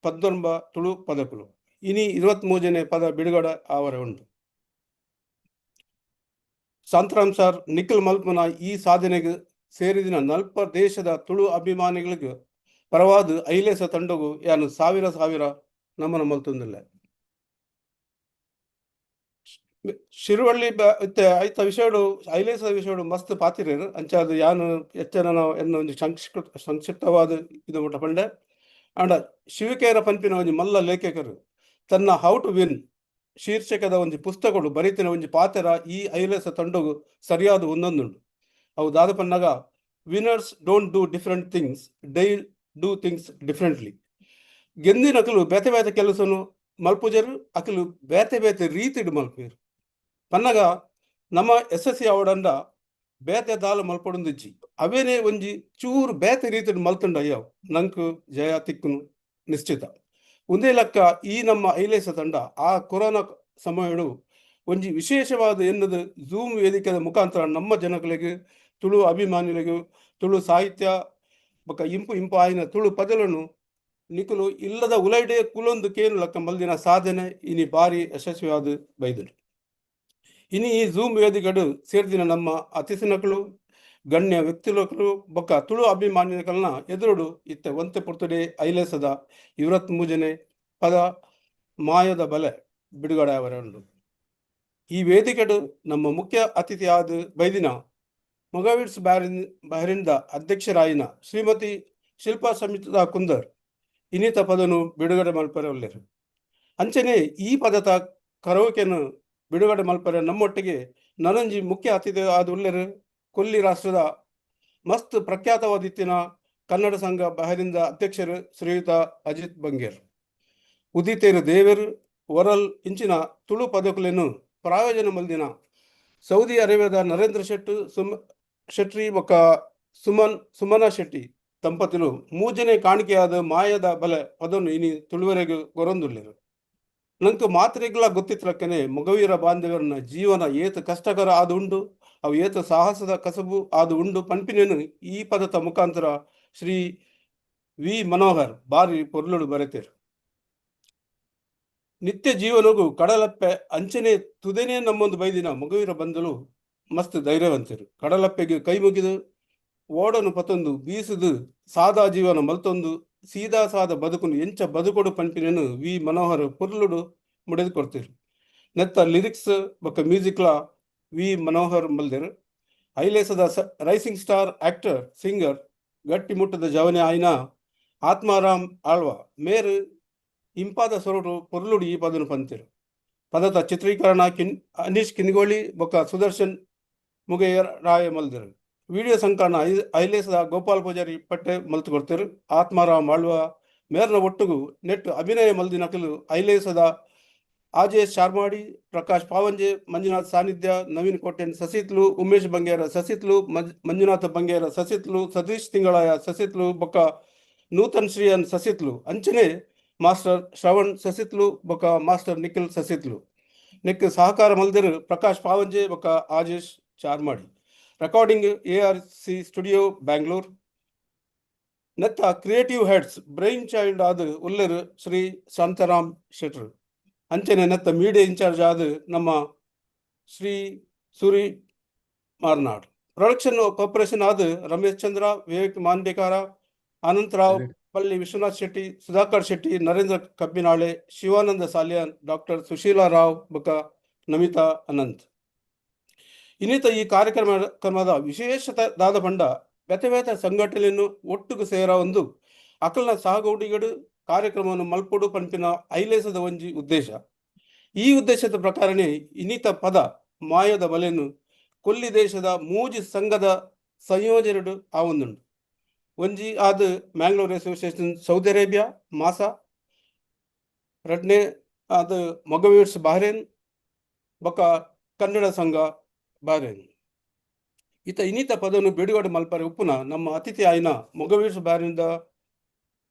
19 ತುಳು ಪದಕುಲು. ಇನಿ 23ನೇ ಪದ ಬಿಡುಗಡೆ ಆವರೆ ಉಂಡು. ಶಾಂತರಾಮ್ ಸರ್, ನಿಖಿಲ್ ಮಲ್ಪನ ಈ ಸಾಧನೆಗೆ ಸೇರಿದಿನ ನಲ್ಪ ದೇಶದ ತುಳು ಅಭಿಮಾನಿಗಳಿಗೆ ಪರವಾದ ಐಲೇಸ ತಂಡಗು ಯಾನು ಸಾವಿರ ಸಾವಿರ ನಮನ ಮಲ್ತೊಂದಿಲ್ಲ. ಶಿರುವಳ್ಳಿ ಇತ್ತೆ ಐತ ವಿಷಯಡು, ಐಲೇಸದ ವಿಷಯಡು ಮಸ್ತ್ ಪಾತಿರೇರು. ಅಂಚಾದ ಯಾನು ಎಚ್ಚನ ಎನ್ನ ಒಂಜಿ ಸಂಕ್ಷಿಪ್ತವಾದ ಇದು ಮುಟ್ಟ ಪಂಡೆ. ಆಂಡ ಶಿವಕೇರ ಪನ್ಪಿನ ಒಂಜಿ ಮಲ್ಲ ಲೇಖಕರು ತನ್ನ how to win ಶೀರ್ಷಕದ ಒಂಜಿ ಪುಸ್ತಕಡು ಬರೀತಿನ ಒಂಜಿ ಪಾತೆರ ಈ ಐಲೇಸ ತಂಡಗು ಸರಿಯಾದ ಒಂದೊಂದುಂಡು. ಅವು ದಾದ ಪನ್ನಗ, "Winners don't do different things, they do things differently." ಗೆಂದಿನಕಲು ಬೇತೆ ಬೇತೆ ಕೆಲಸನು ಮಲ್ಪುಜರು, ಅಕಲು ಬೇತೆ ಬೇತೆ ರೀತಿಡು ಮಲ್ಪುವೆರು. ಪನ್ನಗ ನಮ್ಮ ಎಸ್ ಅವಡಂಡ ಬೇತೆ ದಾಲ ಮಲ್ಪೊಡೊಂದಿಜ್ಜಿ, ಅವೇನೆ ಒಂಜಿ ಚೂರು ಬೇತೆ ರೀತಿಡ್ ಮಲ್ತುಂಡ ಅಯ್ಯವ್ ನಂಕ್ ಜಯ ತಿಕ್ಕುನು ನಿಶ್ಚಿತ. ಒಂದೇ ಲೆಕ್ಕ ಈ ನಮ್ಮ ಐಲೇಸ ತಂಡ ಆ ಕೊರೋನಾ ಸಮಯಡು ಒಂಜಿ ವಿಶೇಷವಾದ ಎನ್ನದು ಝೂಮ್ ವೇದಿಕೆದ ಮುಖಾಂತರ ನಮ್ಮ ಜನಗಳಿಗೆ, ತುಳು ಅಭಿಮಾನಿಗಳಿಗೆ, ತುಳು ಸಾಹಿತ್ಯ ಬೊಕ ಇಂಪು ಇಂಪು ಆಯಿನ ತುಳು ಪದలను ನಿಕುಲು ಇಲ್ಲದ ಉಲೈಡೆ ಕುಲೊಂದು ಕೇನು ಲಕ್ಕ ಮಲ್ದಿನ ಸಾಧನೆ ಇನಿ ಬಾರಿ ಯಶಸ್ವಿಯಾದ ಬೈದರು. ಇನಿ ಈ ಝೂಮ್ ವೇದಿಕೆಡು ಸೇರ್ದಿನ ನಮ್ಮ ಅತಿಥಿನಕುಲು, ಗಣ್ಯ ವ್ಯಕ್ತಿಲಕುಲು ಬೊಕ್ಕ ತುಳು ಅಭಿಮಾನಿಗಳನ್ನ ಎದುರುಡು ಇತ್ತೆ ಒಂತೆ ಪೊರ್ತುಡೆ ಐಲೇಸದ 23ನೇ ಪದ ಮಾಯದ ಬಲೆ ಬಿಡುಗಡೆ ಅವರ ಉಂಡು. ಈ ವೇದಿಕೆಡು ನಮ್ಮ ಮುಖ್ಯ ಅತಿಥಿಯಾದ ಬೈದಿನ ಮೊಗವೀರ್ಸ್ ಬಹರಿನ್ದ ಅಧ್ಯಕ್ಷರಾಯಿನ ಶ್ರೀಮತಿ ಶಿಲ್ಪಾ ಸಮಿತ ಕುಂದರ್ ಇನ್ನಿತ ಪದನು ಬಿಡುಗಡೆ ಮಲ್ಪರೆ ಉಲ್ಲೆರ್. ಅಂಚನೆ ಈ ಪದತ ಕರೋಕೆನು ಬಿಡುಗಡೆ ಮಲ್ಪರೆ ನಮ್ಮೊಟ್ಟಿಗೆ ನನೊಂಜಿ ಮುಖ್ಯ ಅತಿಥಿ ಆದ ಉಲ್ಲೆರ್, ಕೊಲ್ಲಿ ರಾಷ್ಟ್ರದ ಮಸ್ತ್ ಪ್ರಖ್ಯಾತವಾದಿತ್ತಿನ ಕನ್ನಡ ಸಂಘ ಬಹರಿಂದ ಅಧ್ಯಕ್ಷರು ಶ್ರೀಯುತ ಅಜಿತ್ ಬಂಗೇರ್. ಉದಿತೇರು ದೇವೆರ್ ವರಲ್ ಇಂಚಿನ ತುಳು ಪದಕುಲೆನು ಪ್ರಾಯೋಜನ ಮಲ್ದಿನ ಸೌದಿ ಅರೇಬಿಯಾದ ನರೇಂದ್ರ ಶೆಟ್ಟು ಸುಮ್ ಶೆಟ್ರಿ ಬೊಕ್ಕ ಸುಮನ್ ಸುಮನಾ ಶೆಟ್ಟಿ ದಂಪತಿಲು ಮೂಜನೆ ಕಾಣಿಕೆಯಾದ ಮಾಯದ ಬಲೆ ಪದನು ಇನಿ ತುಳುವರೆಗೆ ಗೊರೊಂದುಲ್ಲೆರ್. ನಂಕ್ ಮಾತ್ರೆಗ್ಲ ಗೊತ್ತಿತ್ತಲಕ್ಕನೆ ಮೊಗವೀರ ಬಾಂಧವರನ್ನ ಜೀವನ ಏತ್ ಕಷ್ಟಕರ ಆದು ಉಂಡು, ಅವು ಏತ್ ಸಾಹಸದ ಕಸಬು ಆದು ಉಂಡು ಪನ್ಪಿನೇನು ಈ ಪದತ ಮುಖಾಂತರ ಶ್ರೀ ವಿ ಮನೋಹರ್ ಬಾರಿ ಪೊರ್ಲುಡು ಬರೆತೇರು. ನಿತ್ಯ ಜೀವನಗೂ ಕಡಲಪ್ಪೆ ಅಂಚನೆ ತುದೆನೇ ನಮ್ಮೊಂದು ಬೈದಿನ ಮಗುವಿರ ಬಂದಲು ಮಸ್ತ್ ಧೈರ್ಯವಂತರು. ಕಡಲಪ್ಪೆಗೆ ಕೈ ಮುಗಿದು ಓಡನು ಪತೊಂದು ಬೀಸುದು ಸಾದಾ ಜೀವನ ಮಲ್ತೊಂದು ಸೀದಾ ಸಾದ ಬದುಕುನು ಎಂಚ ಬದುಕೊಡು ಪನ್ಪಿನೇನು ವಿ ಮನೋಹರ್ ಪೊರ್ಲುಡು ಮುಡೆದು ಕೊಡ್ತೀರು. ನೆತ್ತ ಲಿರಿಕ್ಸ್ ಬೊಕ್ಕ ಮ್ಯೂಸಿಕ್ಲ ವಿ ಮನೋಹರ್ ಮಲ್ದೆರ್. ಐಲೇಸದ rising star actor singer ಗಟ್ಟಿ ಮುಟ್ಟದ ಜವನೆ ಆಯ್ನ ಆತ್ಮಾರಾಮ್ ಆಳ್ವ ಮೇರು ಇಂಪಾದ ಸೊರಟು ಪೊರ್ಲುಡು ಈ ಪದನು ಪಂತಿರು. ಪದದ ಚಿತ್ರೀಕರಣ ಅನೀಶ್ ಕಿನ್ಗೋಳಿ ಬೊಕ್ಕ ಸುದರ್ಶನ್ ಮುಗೇರ ರಾಯ ಮಲ್ದಿರು. ವಿಡಿಯೋ ಸಂಕಲನ ಐಲೇಸದ ಗೋಪಾಲ್ ಪೂಜಾರಿ ಪಟ್ಟೆ ಮಲ್ತು ಕೊಡ್ತಿರು. ಆತ್ಮಾರಾಮ್ ಆಳ್ವ ಮೇರ್ನ ಒಟ್ಟುಗು ನೆಟ್ ಅಭಿನಯ ಮಲ್ದಿನಕಲು ಐಲೇಸದ ಆಜೇಶ್ ಚಾರ್ಮಾಡಿ, ಪ್ರಕಾಶ್ ಪಾವಂಜೆ, ಮಂಜುನಾಥ್ ಸಾನ್ನಿಧ್ಯ, ನವೀನ್ ಕೋಟೆನ್ ಸಸಿತ್ಲು, ಉಮೇಶ್ ಬಂಗೇರ ಸಸಿತ್ಲು, ಮಂಜುನಾಥ ಬಂಗೇರ ಸಸಿತ್ಲು, ಸತೀಶ್ ತಿಂಗಳಾಯ ಸಸಿತ್ಲು ಬೊಕ್ಕ ನೂತನ್ ಶ್ರೀಯನ್ ಸಸಿತ್ಲು, ಅಂಚನೆ ಮಾಸ್ಟರ್ ಶ್ರವಣ್ ಸಸಿತ್ಲು ಬೊಕ್ಕ ಮಾಸ್ಟರ್ ನಿಖಿಲ್ ಸಸಿತ್ಲು. ನೆಕ್ ಸಹಕಾರ ಮಲ್ದಿರು ಪ್ರಕಾಶ್ ಪಾವಂಜೆ ಬೊಕ್ಕ ಆಜೇಶ್ Charmadi. Recording ARC studio, Bangalore. ನೆತ್ತ creative heads, brain child ಆದ ಉಲ್ಲೆರ್ ಶ್ರೀ ಶಾಂತಾರಾಮ್ ಶೆಟ್ರು. ಅಂಚನೆ ನೆತ್ತ ಮೀಡಿಯಾ ಇನ್ಚಾರ್ಜ್ ಆದ ನಮ್ಮ ಶ್ರೀ ಸೂರಿ ಮಾರ್ನಾಡ್. ಪ್ರೊಡಕ್ಷನ್ ಕಾರ್ಪೊರೇಷನ್ ಆದ ರಮೇಶ್ ಚಂದ್ರ, ವಿವೇಕ್ ಮಾಂಡೇಕಾರ, ಅನಂತರಾವ್ ಪಳ್ಳಿ, ವಿಶ್ವನಾಥ್ ಶೆಟ್ಟಿ, ಸುಧಾಕರ್ ಶೆಟ್ಟಿ, ನರೇಂದ್ರ ಕಬ್ಬಿನಾಳೆ, ಶಿವಾನಂದ ಸಾಲಿಯಾನ್, ಡಾಕ್ಟರ್ ಸುಶೀಲಾ ರಾವ್ ಬೊಕ್ಕ ನಮಿತಾ ಅನಂತ್. ಇನ್ನಿತ ಈ ಕಾರ್ಯಕ್ರಮ ಕ್ರಮದ ವಿಶೇಷತೆ ದಾದ ಪಂಡ, ಬೇತೆ ಬೇತೆ ಸಂಘಟನೆಯನ್ನು ಒಟ್ಟುಗು ಸೇರ ಒಂದು ಅಕಲ್ನ ಸಹಗೌಡಿಗಳು ಕಾರ್ಯಕ್ರಮವನ್ನು ಮಲ್ಪೊಡು ಪನ್ಪಿನ ಐಲೇಸದ ಒಂಜಿ ಉದ್ದೇಶ. ಈ ಉದ್ದೇಶದ ಪ್ರಕಾರನೇ ಇನ್ನಿತ ಪದ ಮಾಯದ ಬಲೆಯನ್ನು ಕೊಲ್ಲಿ ದೇಶದ ಮೂಜಿ ಸಂಘದ ಸಂಯೋಜನೆಡು ಆವೊಂದುಂಡು. ಒಂಜಿ ಆದ್ ಮ್ಯಾಂಗ್ಳೂರ್ association Saudi Arabia ಮಾಸಾ, ರಡ್ನೆ ಅದು ಮೊಗವೀರ್ಸ್ ಬಹರೇನ್ ಬೊಕ್ಕ ಕನ್ನಡ ಸಂಘ ಬಹರೇನ್. ಇತ ಇನ್ನಿತ ಪದವನ್ನು ಬಿಡುಗಡೆ ಮಲ್ಪರೆ ಉಪ್ಪುನ ನಮ್ಮ ಅತಿಥಿ ಆಯಿನ ಮೊಗವೀರ್ಸ್ ಬಹರೇನ್ದ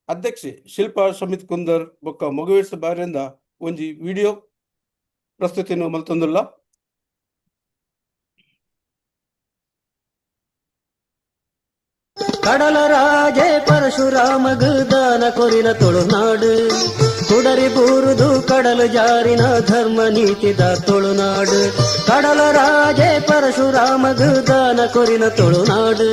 ಅಧ್ಯಕ್ಷೆ ಶಿಲ್ಪಾ ಶಮಿತ್ ಕುಂದರ್ ಬೊಕ್ಕ ಮೊಗವೀರ್ಸ್ ಬಹರೇನ್ದ ಒಂಜಿ ವಿಡಿಯೋ ಪ್ರಸ್ತುತಿಯನ್ನು ಮಲ್ತೊಂದುಲ್ಲ. ಕಡಲ ರಾಜೆ ಪರಶುರಾಮಗ ದಾನ ಕೊರಿನ ತುಳುನಾಡು, ಕುಡರಿ ಬೂರುದು ಕಡಲು ಜಾರಿನ ಧರ್ಮ ನೀತಿದ ತುಳುನಾಡು. ಕಡಲ ರಾಜೆ ಪರಶುರಾಮಗ ದಾನ ಕೊರಿನ ತುಳುನಾಡು,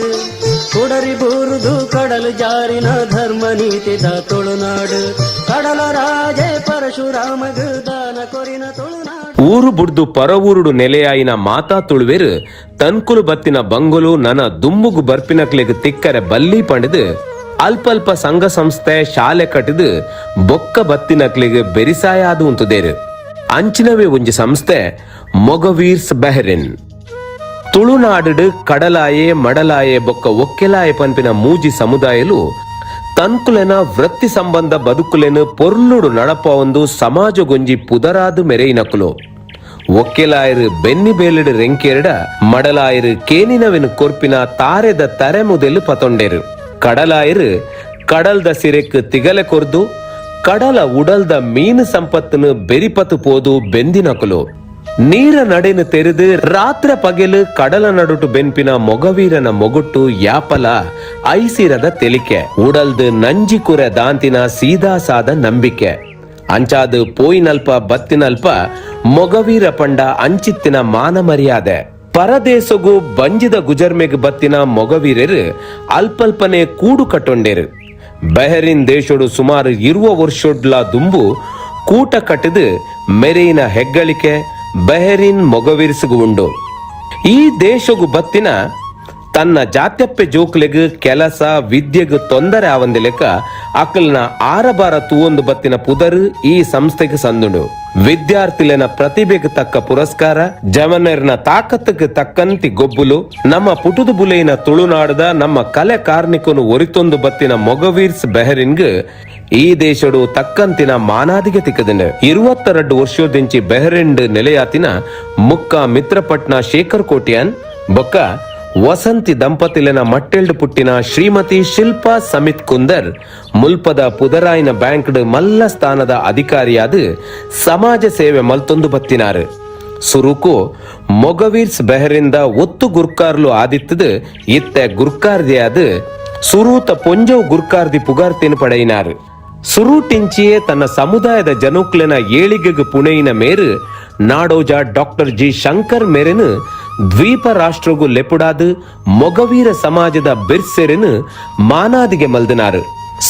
ಕುಡರಿ ಬೂರುದು ಕಡಲು ಜಾರಿನ ಧರ್ಮ ನೀತಿದ ತುಳುನಾಡು. ಕಡಲ ರಾಜೆ ಪರಶುರಾಮಗ ದಾನ ಕೊರಿನ ತುಳುನಾಡು. ಊರು ಬುಡ್ದು ಪರವೂರುಡು ನೆಲೆಯಾಯಿನ ಮಾತಾ ತುಳುವೆರ್ ತನ್ಕುಲು ಬತ್ತಿನ ಬಂಗುಲು ನನ ದುಂಬುಗು ಬರ್ಪಿನಕ್ಲೆಗ್ ತಿಕ್ಕರೆ ಬಲ್ಲಿ ಪಂಡಿದು ಅಲ್ಪಲ್ಪ ಸಂಘ ಸಂಸ್ಥೆ ಶಾಲೆ ಕಟ್ಟಿದು ಬೊಕ್ಕ ಬತ್ತಿನಕ್ಲೆಗ್ ಬೆರಿಸಾಯಾದು ಉಂತುದೇರು. ಅಂಚಿನವೇ ಒಂಜಿ ಸಂಸ್ಥೆ ಮೊಗವೀರ್ಸ್ ಬೆಹರಿನ್. ತುಳುನಾಡು ಕಡಲಾಯೆ, ಮಡಲಾಯೆ ಬೊಕ್ಕ ಒಕ್ಕೆಲಾಯೆ ಪನ್ಪಿನ ಮೂಜಿ ಸಮುದಾಯಲು ತನ್ಕುಲೆನ ವೃತ್ತಿ ಸಂಬಂಧ ಬದುಕುಲೆನು ಪೊರ್ಲುಡು ನಡಪ ಒಂದು ಸಮಾಜಗೊಂಜಿ ಪುದರಾದು ಮೆರೆಯಿನಕುಲು. ಒಕ್ಕೆಲಾಯರು ಬೆನ್ನಿ ಬೇಲಿಡು ರೆಂಕೆರಡ, ಮಡಲಾಯರು ಕೇನಿನವೆನು ಕೊರ್ಪಿನ ತಾರೆದ ತರೆ ಮುದೆಲು ಪತೊಂಡೆರು. ಕಡಲಾಯರು ಕಡಲ್ದ ಸಿರೆಕ್ ತಿಗಲೆ ಕೊರ್ದು ಕಡಲ ಉಡಲ್ದ ಮೀನು ಸಂಪತ್ತನ್ನು ಬೆರಿಪತು ಪೋದು ಬೆಂದಿನಕುಲು. ನೀರ ನಡೆನು ತೆರೆದು ರಾತ್ರ ಪಗೆಲು ಕಡಲ ನಡುಟು ಬೆನ್ಪಿನ ಮೊಗವೀರನ ಮೊಗುಟ್ಟು ಯಾಪಲ ಐಸಿರದ ತೆಲಿಕೆ ಉಡಲ್ದು ನಂಜಿ ಕುರೆ ದಾಂತಿನ ಸೀದಾ ಸಾದ ನಂಬಿಕೆ ಅಂಚಾದು ಪೋಯಿನಲ್ಪ ಬತ್ತಿನಲ್ಪ ಮೊಗವೀರ ಪಂಡ ಅಂಚಿತ್ತಿನ ಮಾನ ಮರ್ಯಾದೆ. ಪರದೇಶಗು ಬಂಜಿದ ಗುಜರ್ಮೆಗ್ ಬತ್ತಿನ ಮೊಗವೀರರು ಅಲ್ಪಲ್ಪನೆ ಕೂಡು ಕಟ್ಟೊಂಡೇರು. ಬೆಹರಿನ್ ದೇಶೋಡು ಸುಮಾರು 20 ವರ್ಷೊಡ್ಲ ದುಂಬು ಕೂಟ ಕಟ್ಟಿದು ಮೆರೆಯಿನ ಹೆಗ್ಗಳಿಕೆ ಬೆಹರಿನ್ ಮೊಗವೀರ್ಸುಗು ಉಂಡು. ಈ ದೇಶಗು ಬತ್ತಿನ ತನ್ನ ಜಾತ್ಯಪ್ಪೆ ಜೋಕ್ಲೆಗ್ ಕೆಲಸ ವಿದ್ಯೆಗ್ ತೊಂದರೆ ಆವಂದಿಲೆಕ್ಕ ಅಕಲ್ನ ಆರಬಾರ ತೂವೊಂದು ಬತ್ತಿನ ಪುದರ್ ಈ ಸಂಸ್ಥೆಗೆ ಸಂದುಂಡು. ವಿದ್ಯಾರ್ಥಿಲೆನ ಪ್ರತಿಭೆಗೆ ತಕ್ಕ ಪುರಸ್ಕಾರ, ಜವನರ್ನ ತಾಕತ್ತಿಗೆ ತಕ್ಕಂತಿ ಗೊಬ್ಬುಲು, ನಮ್ಮ ಪುಟುದು ಬುಲೆಯಿನ ತುಳುನಾಡದ ನಮ್ಮ ಕಲೆ ಕಾರ್ಣಿಕನು ಒರಿತೊಂದು ಬತ್ತಿನ ಮೊಗವೀರ್ಸ್ ಬೆಹರಿನ್ಗ್ ಈ ದೇಶಡು ತಕ್ಕಂತಿನ ಮಾನಾದಿಗೆ ತಿಕ್ಕದಿಂಡು. 22 ವರ್ಷದಿಂಚಿ ಬೆಹರಿನ್ಡ್ ನೆಲೆಯಾತಿನ ಮುಕ್ಕ ಮಿತ್ರಪಟ್ನ ಶೇಖರ್ ಕೋಟ್ಯಾನ್ ಬೊಕ್ಕ ವಸಂತಿ ದಂಪತಿಲೆನ ಮಟ್ಟೆಲ್ಡ್ ಪುಟ್ಟಿನ ಶ್ರೀಮತಿ ಶಿಲ್ಪಾ ಸಮಿತ್ ಕುಂದರ್ ಮುಲ್ಪದ ಪುದರಾಯಿನ ಬ್ಯಾಂಕ್ಡ್ ಮಲ್ಲ ಸ್ಥಾನದ ಅಧಿಕಾರಿಯಾದ ಸಮಾಜ ಸೇವೆ ಮಲ್ತೊಂದು ಬತ್ತಿನಾರು. ಸುರುಕು ಮೊಗವೀರ್ಸ್ ಬೆಹರಿಂದ ಒತ್ತು ಗುರ್ಕಾರ್ಲು ಆದಿತ್ತದು ಇತ್ತೆ ಗುರ್ಕಾರ್ದಿಯಾದ ಸುರೂತ ಪೊಂಜವ್ ಗುರ್ಕಾರ್ದಿ ಪುಗಾರ್ತಿನ ಪಡೆಯಿನಾರು. ಸುರೂಟಿಂಚಿಯೇ ತನ್ನ ಸಮುದಾಯದ ಜನೋಕ್ಲೆನ ಏಳಿಗೆಗ್ ಪುಣೆಯಿನ ಮೇರು ನಾಡೋಜ ಡಾಕ್ಟರ್ ಜಿ ಶಂಕರ್ ಮೇರೆನು ದ್ವೀಪ ರಾಷ್ಟ್ರಗು ಲೆಪುಡಾದು ಮೊಗವೀರ ಸಮಾಜದ ಬಿರ್ಸೆರೆನು ಮಾನಾದಿಗೆ ಮಲ್ದನಾರು.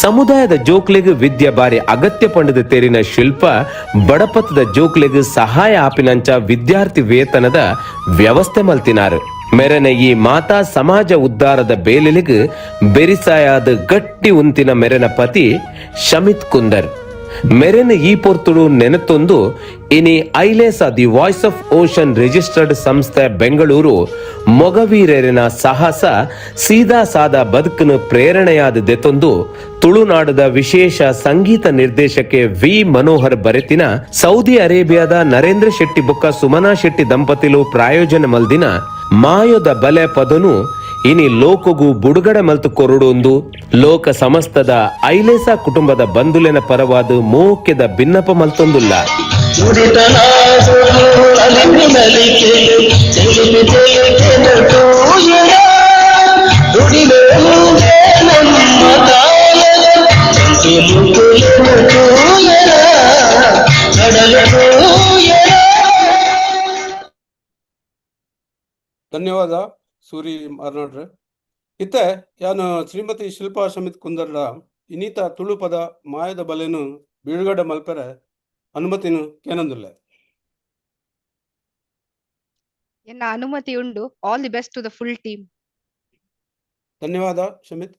ಸಮುದಾಯದ ಜೋಕ್ಲೆಗ್ ವಿದ್ಯೆ ಬಾರಿ ಅಗತ್ಯ ಪಂಡದ ತೆರಿನ ಶಿಲ್ಪ ಬಡಪತ್ತದ ಜೋಕ್ಲೆಗ್ ಸಹಾಯ ಆಪಿನಂಚ ವಿದ್ಯಾರ್ಥಿ ವೇತನದ ವ್ಯವಸ್ಥೆ ಮಲ್ತಿನಾರು. ಮೆರನೆ ಈ ಮಾತಾ ಸಮಾಜ ಉದ್ಧಾರದ ಬೇಲೆಲಿಗ್ ಬೆರಿಸಾಯಾದ ಗಟ್ಟಿ ಉಂತಿನ ಮೆರೆನ ಪತಿ ಶಮಿತ್ ಕುಂದರ್ ಮೆರೆನ ಈ ಪೊರ್ತುಡು ನೆನತೊಂದು ಇನಿ Ailesa the voice of ocean registered ಸಂಸ್ಥೆ ಬೆಂಗಳೂರು ಮೊಗವೀರರಿನ ಸಾಹಸ ಸೀದಾ ಸಾದ ಬದುಕನ್ನು ಪ್ರೇರಣೆಯಾದ ದೆತೊಂದು ತುಳುನಾಡದ ವಿಶೇಷ ಸಂಗೀತ ನಿರ್ದೇಶಕೆ ವಿ ಮನೋಹರ್ ಬರೆತಿನ ಸೌದಿ ಅರೇಬಿಯಾದ ನರೇಂದ್ರ ಶೆಟ್ಟಿ ಬೊಕ್ಕ ಸುಮನಾ ಶೆಟ್ಟಿ ದಂಪತಿಲು ಪ್ರಾಯೋಜನ ಮಲ್ದಿನ ಮಾಯೊದ ಬಲೆ ಪದನು ಇನಿ ಲೋಕಗು ಬುಡುಗಡೆ ಮಲ್ತು ಕೊರಡೊಂದು ಲೋಕ ಸಮಸ್ತದ ಐಲೇಸಾ ಕುಟುಂಬದ ಬಂಧುಲೆನ ಪರವಾದ ಮೋಕ್ಯದ ಬಿನ್ನಪ ಮಲ್ತೊಂದುಲ್ಲ. ಧನ್ಯವಾದ ಸೂರಿ ಮಾರ್ನಾಡ್ರೆ. ಇತ್ತೆ ಯಾನು ಶ್ರೀಮತಿ ಶಿಲ್ಪಾ ಸಮಿತ್ ಕುಂದರ್ಡ ಇನ್ನಿತ ತುಳು ಪದ ಮಾಯದ ಬಲೆನು ಬೀಳುಗಡೆ ಮಲ್ಪೆರೆ ಅನುಮತಿನು ಕೇನಂದುಲ್ಲೆ. ಎನ್ನ ಅನುಮತಿ ಉಂಡು. All the best to the full team. ಧನ್ಯವಾದ ಶಮಿತ್.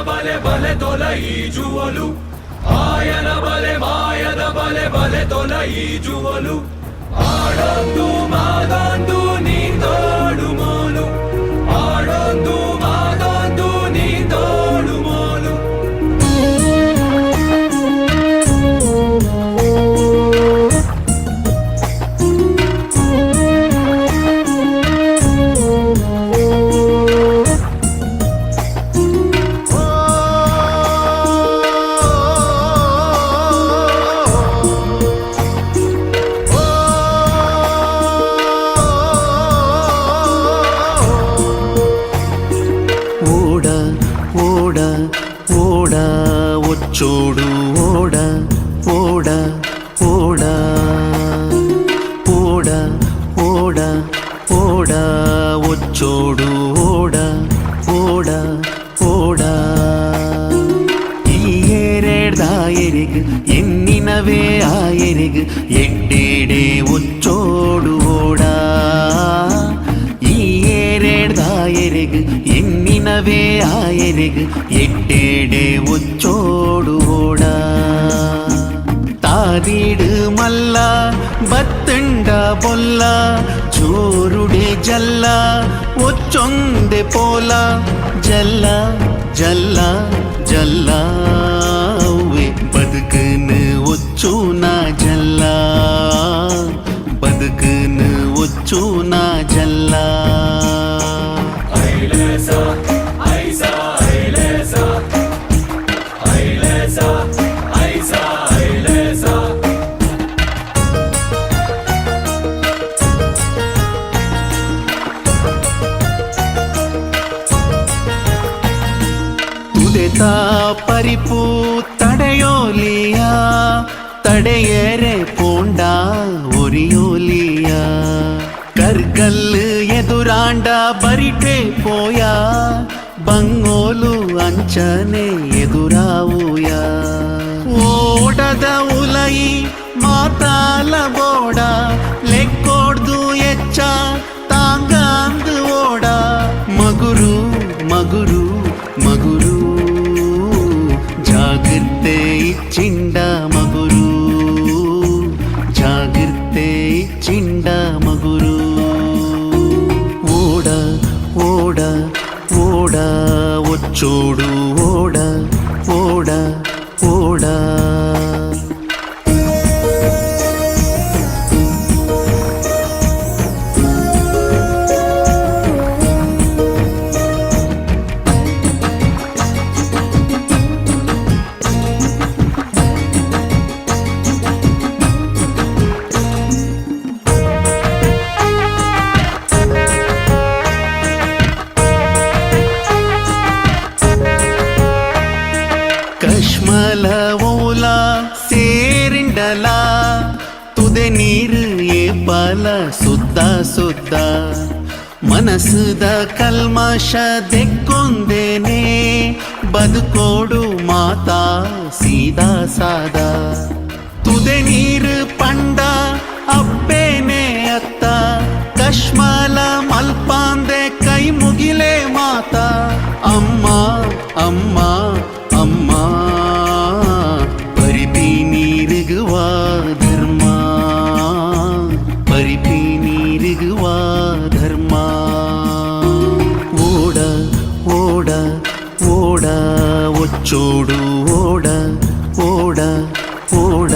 ಬಲೆ ಬಲೆ ತೊಲೈಜುವಲು ಆಯನ ಬಲೆ ಮಾಯದ ಬಲೆ ಬಲೆ ತೊಲೈಜುವಲು ಆಡೊಂದು ಮಾದೊಂದು ನೀಂದೋಡು ಮೋಲು ಆಡೊಂದು ಮಾದೊಂದು ನೀಂದೋಡು ಮೋಲು. ಎಟ್ಟೇಡೆ ಒಚ್ಚೋಡು ಓಡ ಈ ಏರೇಡ್ದಾಯೆರೆಗ್ ಎನ್ನಿನವೇ ಆಯೆರೆಗ್ ಎಟ್ಟೇಡೆ ಒಚ್ಚೋಡು ಓಡ ತಾದೀಡು ಮಲ್ಲ ಬತ್ತಂಡ ಬೊಲ್ಲ ಜೋರುಡೆ ಜಲ್ಲ ಒಚ್ಚೊಂದೆ ಪೋಲ ಜಲ್ಲ ಜಲ್ಲ ಜಲ್ಲ ಅವ್ವೆ ಬದುಕನು ಒಚ್ಚೂನ ಜಲ್ಲ ಬದುಕನು ಒಚ್ಚೂನ ಜಲ್ಲ. ತುದೆತ ಪರಿಪು ತಡೆಯೋಲಿಯ ತಡೆಯರೆ ಪೋಂಡ ಒರಿಯೋಲಿಯ ಕರ್ಗಲ್ಲು ಎದುರಾಂಡ ಬರಿಟೆ ಪೋಯ ಬಂಗೋಲು ಅಂಚನೆ ಎದುರಾವುಯ ಓಡದ ಉಲೈ ಮಾತಾಲ ಬೋಡ ಲೆಕ್ಕೋಡ್ದು ಎಚ್ಚ ತಾಂಗಾಂದು ಓಡ ಮಗುರು ಮಗುರು ಮಗುರು ಜಾಗೃತೆ ಚಿಂಡ ಮಗುರು ಜಾಗೃತೆ ಚಿಂಡ ಮಗುರು ಓಡ ಓಡ ಓಡ ಒಚ್ಚೋಡು ಓಡ ಓಡ ಓಡ. ಕಶ್ಮಲ ಓಲ ಸೇರಿಂಡಲ ತುದೆ ನೀರು ಏಪಾಲ ಸುದ್ದ ಸುದ್ದ ಮನಸ್ಸುದ ಕಲ್ಮಶ ದೆಕ್ಕೊಂದೇನೆ ಬದುಕೋಡು ಮಾತಾ ಸೀದಾ ಸಾದಾ ತುದೆ ನೀರು ಪಂಡ ಅಪ್ಪೇನೆ ಅತ್ತ ಕಶ್ಮಲ ಮಲ್ಪಾಂದೆ ಕೈ ಮುಗಿಲೆ ಮಾತಾ ಅಮ್ಮ ಅಮ್ಮ ಅಮ್ಮ ಪರಿಪಿ ನೀರಿಗುವ ಧರ್ಮ ಪರಿಪಿ ನೀರಿಗುವ ಧರ್ಮ ಓಡ ಓಡ ಓಡ ಒಚ್ಚೋಡು ಓಡ ಓಡ ಓಡ.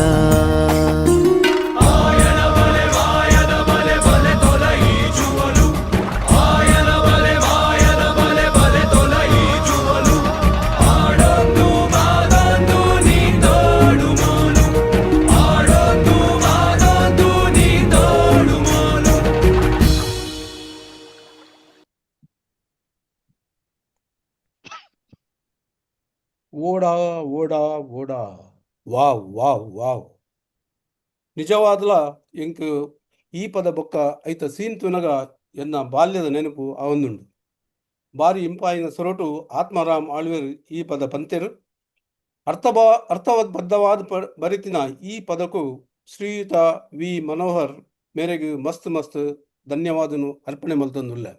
ಓಡಾ ಓಡಾ ಓಡಾ, ವಾವ್ ವಾವ್ ವಾವ್. ನಿಜವಾದ್ಲ ಎಂಕ್ ಈ ಪದ ಬೊಕ್ಕ ಐತ ಸೀನ್ ತುನಗ ಎನ್ನ ಬಾಲ್ಯದ ನೆನಪು ಆವೊಂದುಂಡು. ಬಾರಿ ಇಂಪಾಯಿನ ಸೊರಟು ಆತ್ಮಾರಾಮ್ ಆಳ್ವೆರ್ ಈ ಪದ ಪಂತೆರು. ಅರ್ಥಬದ್ಧವಾದ ಬರಿತಿನ ಈ ಪದಕ್ಕೂ ಶ್ರೀಯುತ ವಿ ಮನೋಹರ್ ಮೇರೆಗೆ ಮಸ್ತ್ ಮಸ್ತ್ ಧನ್ಯವಾದನು ಅರ್ಪಣೆ ಮಲ್ತೊಂದುಲ್ಲೆ.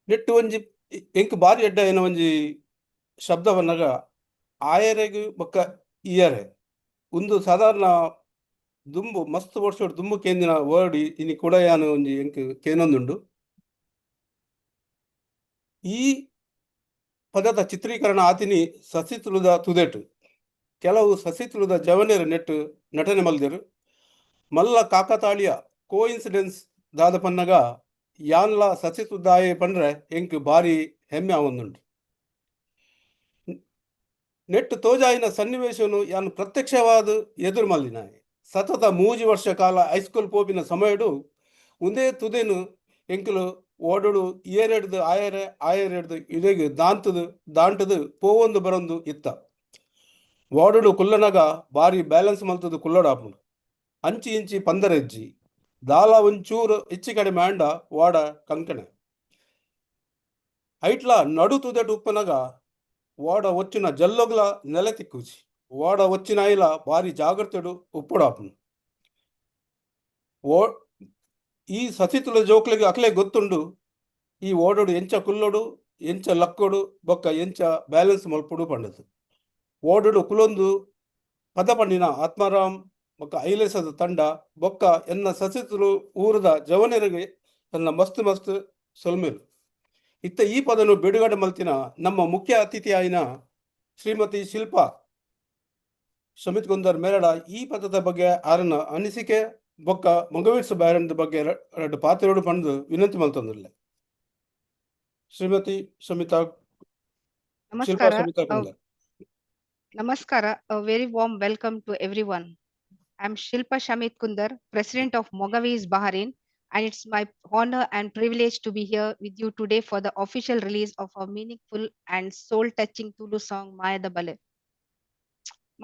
ನೆಟ್ಟು ಒಂಜಿ ಎಂಕ್ ಬಾರಿ ಎಡ್ಡ ಏನ ಒಂಜಿ ಶಬ್ದವನ್ನಗ ಆಯರೆಗ್ ಬೊಕ್ಕ ಇಯರೆ ಉಂದು ಸಾಧಾರಣ ದುಂಬು ಮಸ್ತ್ ವರ್ಷ ದುಂಬು ಕೇಂದಿನ ವರ್ಡ್ ಇನಿ ಕೂಡ ಯಾನು ಒಂಜಿ ಎಂಕ್ ಕೇನೊಂದುಂಡು. ಈ ಪದದ ಚಿತ್ರೀಕರಣ ಆತಿನಿ ಸಸಿತುಳುದ ತುದೆಟು ಕೆಲವು ಸಸಿತುಳುದ ಜವನೆರ್ ನೆಟ್ಟು ನಟನೆ ಮಲ್ದೆರು. ಮಲ್ಲ ಕಾಕತಾಳಿಯ ಕೋ ಇನ್ಸಿಡೆನ್ಸ್ ದಾದ ಪನ್ನಗ ಯಾನ್ಲ ಸಸಿತುದಾಯೆ ಪಂಡ್ರೆ ಎಂಕ್ ಬಾರಿ ಹೆಮ್ಮೆ ಆವೊಂದುಂಡು. ನೆಟ್ಟು ತೋಜಾಯಿನ ಸನ್ನಿವೇಶನು ಯಾನ್ ಪ್ರತ್ಯಕ್ಷವಾದ ಎದುರು ಮಲ್ದಿನಾಯೆ. ಸತತ 3 ವರ್ಷ ಕಾಲ ಹೈಸ್ಕೂಲ್ ಪೋಪಿನ ಸಮಯಡು ಉಂದೇ ತುದೆನು ಎಂಕುಲು ಓಡೋಡು ಏರೆಡ್ದು ಆಯರೆ ಆಯರೆಡ್ದು ಇಡೆಗ್ ದಾಂತದು ದಾಂಟದು ಪೋವೊಂದು ಬರೊಂದು ಇತ್ತ. ಓಡೋಡು ಕುಲ್ಲನಗ ಬಾರಿ ಬ್ಯಾಲೆನ್ಸ್ ಮಲ್ತದು ಕುಲ್ಲಡಾಪುಂಡು. ಅಂಚಿ ಇಂಚಿ ಪಂದರೆಜ್ಜಿ ದಾಲ ಒಂಚೂರು ಹೆಚ್ಚಿ ಕಡಿಮೆ ಆಂಡ ವಾಡ ಕಂಕಣೆ. ಐಟ್ಲ ನಡು ತುದೆಟ್ ಉಪ್ಪನಗ ವಾಡ వచ్చిన ಜಲ್ಲೊಗ್ಲ ನೆಲೆ ತಿಕ್ಕುಜಿ. ವಾಡ వచ్చిನ ಐಲ ಬಾರಿ ಜಾಗ್ರತೆಡು ಉಪ್ಪುಡಾಪುಂಡು. ಓ ಈ ಸಸಿತುಲ ಜೋಕ್ಲೆಗ್ ಅಕ್ಲೆ ಗೊತ್ತುಂಡು ಈ ಓಡೋಡು ಎಂಚ ಕುಲ್ಲೋಡು, ಎಂಚ ಲಕ್ಕೋಡು, ಬೊಕ್ಕ ಎಂಚ ಬ್ಯಾಲೆನ್ಸ್ ಮಲ್ಪೊಡು ಪಂಡದು. ಓಡೋಡು ಕುಲೊಂದು ಪದ ಪಂಡಿನ ಆತ್ಮಾರಾಮ್ ಬೊಕ್ಕ ಐಲೇಸದ ತಂಡ ಬೊಕ್ಕ ಎನ್ನ ಸಸಿತುಲು ಊರದ ಜವನೆರಿಗೆ ತನ್ನ ಮಸ್ತ್ ಮಸ್ತ್ ಸೊಲ್ಮೆಲು. ಇತ್ತ ಈ ಪದನು ಬಿಡುಗಡೆ ಮಲ್ತಿನ ನಮ್ಮ ಮುಖ್ಯ ಅತಿಥಿ ಆಯಿನ ಶ್ರೀಮತಿ ಶಿಲ್ಪಾ ಶಮಿತ್ ಕುಂದರ್ ಮೇರಡ ಈ ಪದದ ಬಗ್ಗೆ ಆರನ ಅನಿಸಿಕೆ ಬೊಕ್ಕ ಮೊಗವೀರ್ಸ್ ಬ್ಯಾರನ್ ಬಗ್ಗೆ ರಡ್ಡ್ ಪಾತೆರೊಡು ಪಂದು ವಿನಂತಿ ಮಲ್ತೊಂದುಲ್ಲೆ. ಶ್ರೀಮತಿ ಶಮಿತಾ ಶಿಲ್ಪಾ ನಮಸ್ಕಾರ. ಶಮಿತಾ ಕುಂದರ್. ನಮಸ್ಕಾರ. A very warm welcome to everyone. I'm Shilpa Shamit Kundar, President of Mogaveers Bahrain, and it's my honor and privilege to be here with you today for the official release of our meaningful and soul-touching Tulu song, Mayada Bale.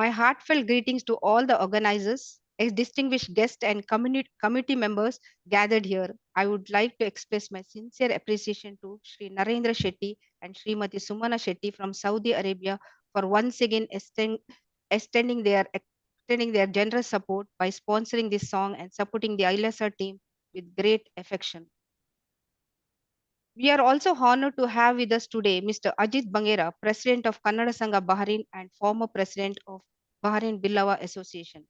My heartfelt greetings to all the organizers, distinguished guests and committee members gathered here. I would like to express my sincere appreciation to Shri Narendra Shetty and Srimati Sumana Shetty from Saudi Arabia for once again extending their generous support by sponsoring this song and supporting the Ailesa team with great affection. We are also honored to have with us today Mr. Ajit Bangera, President of Kannada Sangha Bahrain and former President of Bahrain Billava Association.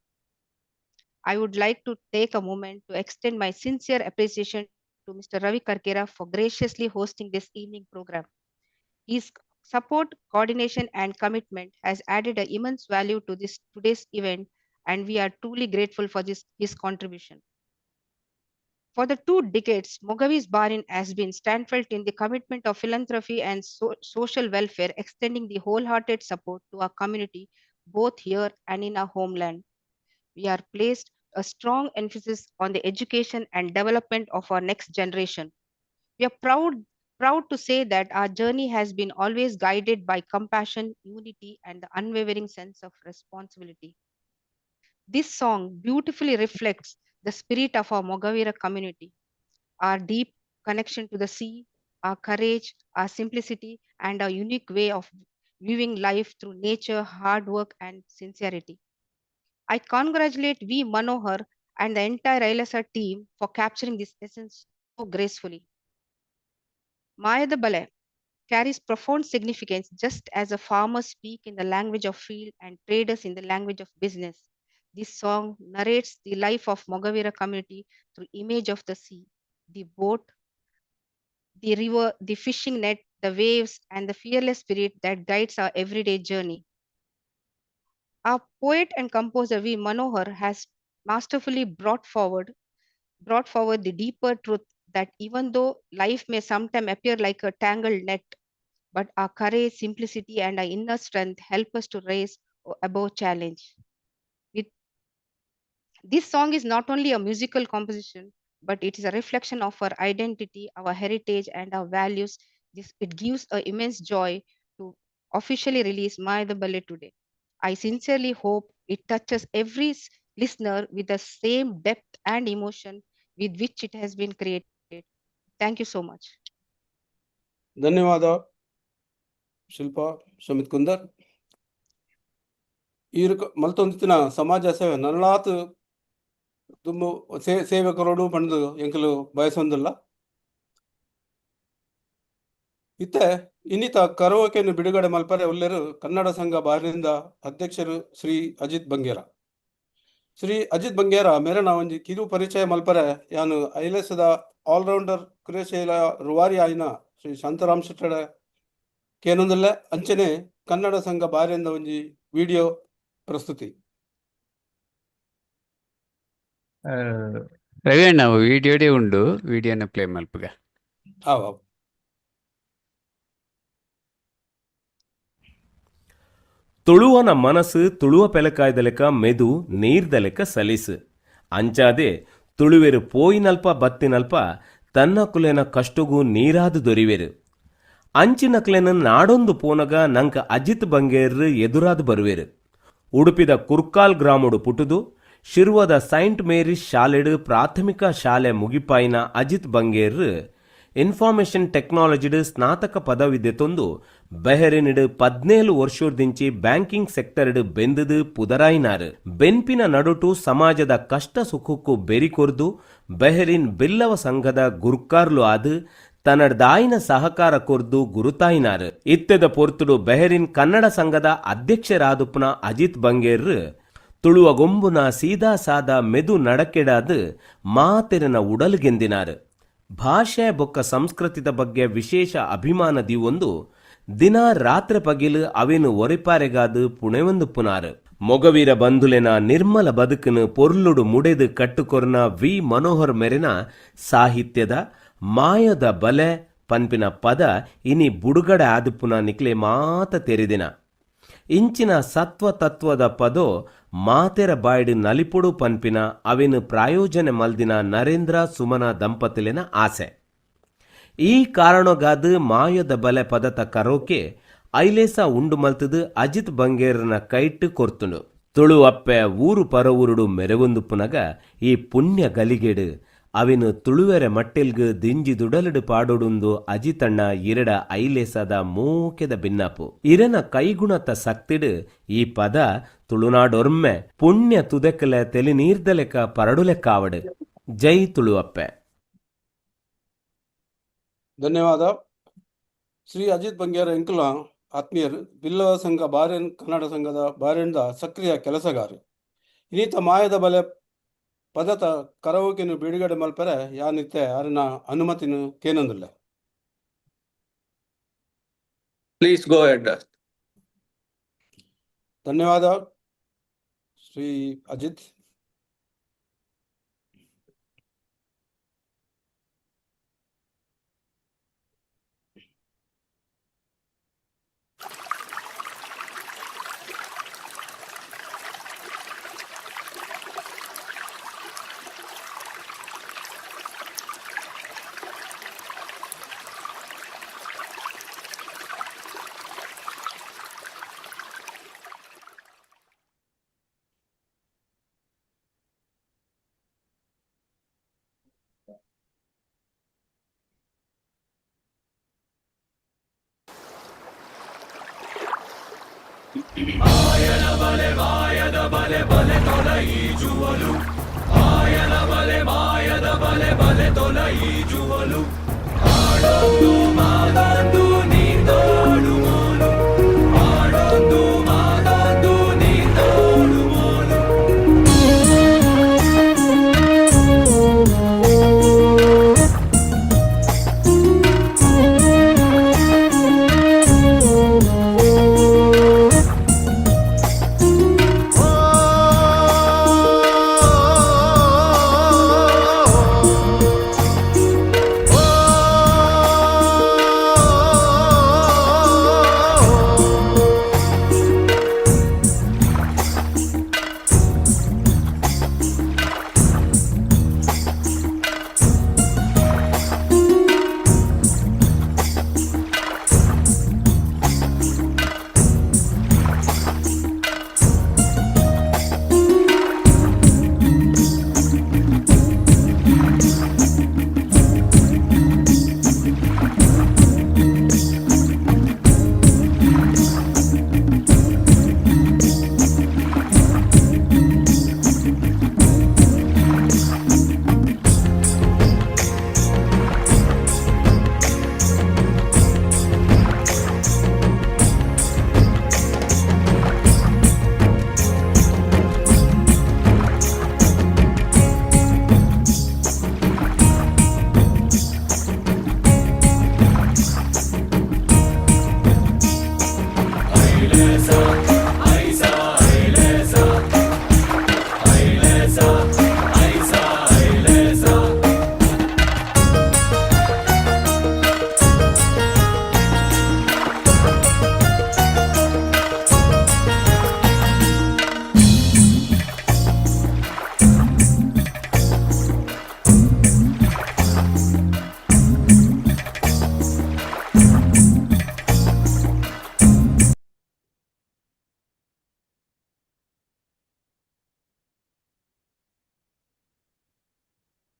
I would like to take a moment to extend my sincere appreciation to Mr. Ravi Karkera for graciously hosting this evening program. His support, coordination, and commitment has added an immense value to this today's event, and we are truly grateful for this his contribution. For the 2 decades, Mogaveers Bahrain has been steadfast in the commitment of philanthropy and social welfare, extending the wholehearted support to our community, both here and in our homeland. We are placed a strong emphasis on the education and development of our next generation. We are proud to say that our journey has been always guided by compassion, unity, and the unwavering sense of responsibility. This song beautifully reflects the spirit of our Mogavira community, our deep connection to the sea, our courage, our simplicity, and our unique way of viewing life through nature, hard work, and sincerity. I congratulate V. Manohar and the entire Ailesa team for capturing this essence so gracefully. Mayada Bale carries profound significance, just as a farmer speak in the language of field and traders in the language of business. This song narrates the life of Mogavira community through image of the sea, the boat, the river, the fishing net, the waves, and the fearless spirit that guides our everyday journey. Our poet and composer V. Manohar has masterfully brought forward the deeper truth that even though life may sometimes appear like a tangled net, but our courage, simplicity, and our inner strength help us to rise above challenge. With this song is not only a musical composition, but it is a reflection of our identity, our heritage, and our values. This it gives a immense joy to officially release Mayada Bale today. I sincerely hope it touches every listener with the same depth and emotion with which it has been created. Thank you so much. ಧನ್ಯವಾದ ಶಿಲ್ಪಾ ಶಮಿತ್ ಕುಂದರ್. ಈರ್ ಮಲ್ತೊಂದಿತ್ತಿನ ಸಮಾಜ ಸೇವೆ ನನಲಾತ್ ದುಂಬು ಸೇವೆ ಕೊರೊಡು ಪಂದ್ ಎಂಕುಲು ಬಯಸೊಂದುಲ್ಲ. ಇತ್ತೆ ಇನ್ನಿತ ಕರೋಕೆಯನ್ನು ಬಿಡುಗಡೆ ಮಲ್ಪರೆ ಉಲ್ಲೆರು ಕನ್ನಡ ಸಂಘ ಬಾರಿನಿಂದ ಅಧ್ಯಕ್ಷರು ಶ್ರೀ ಅಜಿತ್ ಬಂಗೇರ. ಶ್ರೀ ಅಜಿತ್ ಬಂಗೇರ ಮೇರನ ಒಂಜಿ ಕಿರು ಪರಿಚಯ ಮಲ್ಪರೆ ಯಾನು ಐಲೇಸದ ಆಲ್ರೌಂಡರ್ ಕ್ರಿಯಾಶೀಲ ರೂವಾರಿ ಆಯಿನ ಶ್ರೀ ಶಾಂತರಾಮ್ ಶೆಟ್ಟಡ ಕೇನೊಂದುಲ್ಲೆ. ಅಂಚನೆ ಕನ್ನಡ ಸಂಘ ಬಾರಿಂದ ಒಂಜಿ ವಿಡಿಯೋ ಪ್ರಸ್ತುತಿ. ರವಿ ಅಣ್ಣ, ವಿಡಿಯೋಡೇ ಉಂಡು, ವಿಡಿಯೋನ ಪ್ಲೇ ಮಲ್ಪುಗ. ಆವ್ ಆವ್. ತುಳುವನ ಮನಸ್ಸು ತುಳುವ ಪೆಲಕಾಯ್ದ ಲೆಕ್ಕ ಮೆದು, ನೀರ್ದ ಲೆಕ್ಕ ಸಲೀಸು. ಅಂಚಾದೆ ತುಳುವೆರು ಪೋಯಿನಲ್ಪ ಬತ್ತಿನಲ್ಪ ತನ್ನ ಕುಲೆನ ಕಷ್ಟಗೂ ನೀರಾದು ದೊರಿವೆರು. ಅಂಚಿನಕ್ಲೆನ ನಾಡೊಂದು ಪೋನಗ ನಂಕ ಅಜಿತ್ ಬಂಗೇರ್ ಎದುರಾದು ಬರುವೆರು. ಉಡುಪಿದ ಕುರ್ಕಾಲ್ ಗ್ರಾಮಡು ಪುಟುದು ಶಿರ್ವದ ಸೈಂಟ್ ಮೇರಿಸ್ ಶಾಲೆಡು ಪ್ರಾಥಮಿಕ ಶಾಲೆ ಮುಗಿಪಾಯಿನ ಅಜಿತ್ ಬಂಗೇರ್ ಇನ್ಫಾರ್ಮೇಷನ್ ಟೆಕ್ನಾಲಜಿಡ್ ಸ್ನಾತಕ ಪದವಿ ದೆತೊಂದು ಬೆಹರಿನಿಡ್ 17 ವರ್ಷೊರ್ದಿಂಚಿ ಬ್ಯಾಂಕಿಂಗ್ ಸೆಕ್ಟರ್ಡ್ ಬೆಂದುದು ಪುದರಾಯಿನಾರ್. ಬೆನ್ಪಿನ ನಡುಟು ಸಮಾಜದ ಕಷ್ಟ ಸುಖಕ್ಕೂ ಬೆರಿಕೊರ್ದು ಬೆಹರಿನ್ ಬಿಲ್ಲವ ಸಂಘದ ಗುರ್ಕಾರ್ಲು ಆದ್ ತನ್ನಡ್ದಾಯಿನ ಸಹಕಾರ ಕೊರ್ದು ಗುರುತಾಯಿನಾರ್. ಇತ್ತೆದ ಪೊರ್ತುಡು ಬೆಹರಿನ್ ಕನ್ನಡ ಸಂಘದ ಅಧ್ಯಕ್ಷರಾದುಪ್ಪುನ ಅಜಿತ್ ಬಂಗೇರ್ ತುಳುವ ಗೊಂಬುನ ಸೀದಾ ಸಾದ ಮೆದು ನಡಕೆಡಾದ್ ಮಾತೆರೆನ ಉಡಲ್ ಗೆಂದಿನಾರ್. ಭಾಷೆ ಬೊಕ್ಕ ಸಂಸ್ಕೃತಿದ ಬಗ್ಗೆ ವಿಶೇಷ ಅಭಿಮಾನ ದೀವೊಂದು ದಿನ ರಾತ್ರೆ ಪಗಿಲು ಅವೆನ್ ಒರಿಪಾರೆಗಾದ್ ಪುಣೆವೊಂದುಪ್ಪುನಾರ್. ಮೊಗವೀರ ಬಂಧುಲೆನ ನಿರ್ಮಲ ಬದುಕುನು ಪೊರ್ಲುಡು ಮುಡೆದ್ ಕಟ್ಟುಕೊರ್ನ ವಿ ಮನೋಹರ್ ಮೆರೆನ ಸಾಹಿತ್ಯದ ಮಾಯದ ಬಲೆ ಪನ್ಪಿನ ಪದ ಇನಿ ಬುಡುಗಡೆ ಆದುಪ್ಪುನ ನಿಕ್ಲೆ ಮಾತ ತೆರಿದಿನ. ಇಂಚಿನ ಸತ್ವ ತತ್ವದ ಪದೊ ಮಾತೆರ ಬಾಯ್ಡ್ ನಲಿಪೊಡು ಪನ್ಪಿನ ಅವೆನ್ ಪ್ರಾಯೋಜನೆ ಮಲ್ದಿನ ನರೇಂದ್ರ ಸುಮನ ದಂಪತಿಲೆನ ಆಸೆ. ಈ ಕಾರಣೊಗಾದ್ ಮಾಯೊದ ಬಲೆ ಪದತ ಕರೋಕೆ ಐಲೇಸಾ ಉಂಡು ಮಲ್ತ್ದ್ ಅಜಿತ್ ಬಂಗೇರ್ನ ಕೈಟ್ ಕೊರ್ತುಂಡು. ತುಳುವಪ್ಪೆ ಊರು ಪರವೂರುಡು ಮೆರೆವೊಂದುಪ್ಪುನಗ ಈ ಪುಣ್ಯ ಗಲಿಗೆಡ್ ಅವೆನ್ ತುಳುವೆರೆ ಮಟ್ಟೆಲ್ಗ್ ದಿಂಜಿದುಡಲುಡು ಪಾಡೊಡುಂದು ಅಜಿತಣ್ಣ ಇರೆಡ ಐಲೇಸಾದ ಮೋಕೆದ ಬಿನ್ನಾಪು. ಇರೆನ ಕೈಗುಣತ ಸಕ್ತಿಡ್ ಈ ಪದ ತುಳುನಾಡೊರ್ಮೆ ಪುಣ್ಯ ತುದೆಕುಲೆ ತೆಲಿನೀರ್ದಲೆಕ ಪರಡುಲೆಕ್ಕಾವಡ್. ಜೈ ತುಳುವಪ್ಪೆ. ಧನ್ಯವಾದ. ಶ್ರೀ ಅಜಿತ್ ಬಂಗೇರ ಎಂಕುಲ ಆತ್ಮೀಯರು, ಬಿಲ್ಲವ ಸಂಘ ಬಾರೇನ್ ಕನ್ನಡ ಸಂಘದ ಬಾರೇನ್ದ ಸಕ್ರಿಯ ಕೆಲಸಗಾರ. ಇನಿತ ಮಾಯದ ಬಲೆ ಪದತ ಕರವೋಕೆನು ಬಿಡುಗಡೆ ಮಲ್ಪರೆ ಯಾನಿತ್ತೆ ಅರನ ಅನುಮತಿನ ಕೇನೊಂದುಲ್ಲೆ. Please go ahead. ಧನ್ಯವಾದ ಶ್ರೀ ಅಜಿತ್. ಆಯನ ಬಲೆ ಮಾಯದ ಬಲೆ ಬಲೆ ತೊಲೈಜುವಲು, ಆಯನ ಬಲೆ ಮಾಯದ ಬಲೆ ಬಲೆ ತೊಲೈಜುವಲು. ಆಡೊಂದು ಮಾತಾಂದು ನೀತೋಡು ಮೋಲು, ಆಡೊಂದು ಮಾತಾಂದು ನೀತೋಡು ಮೋಲು.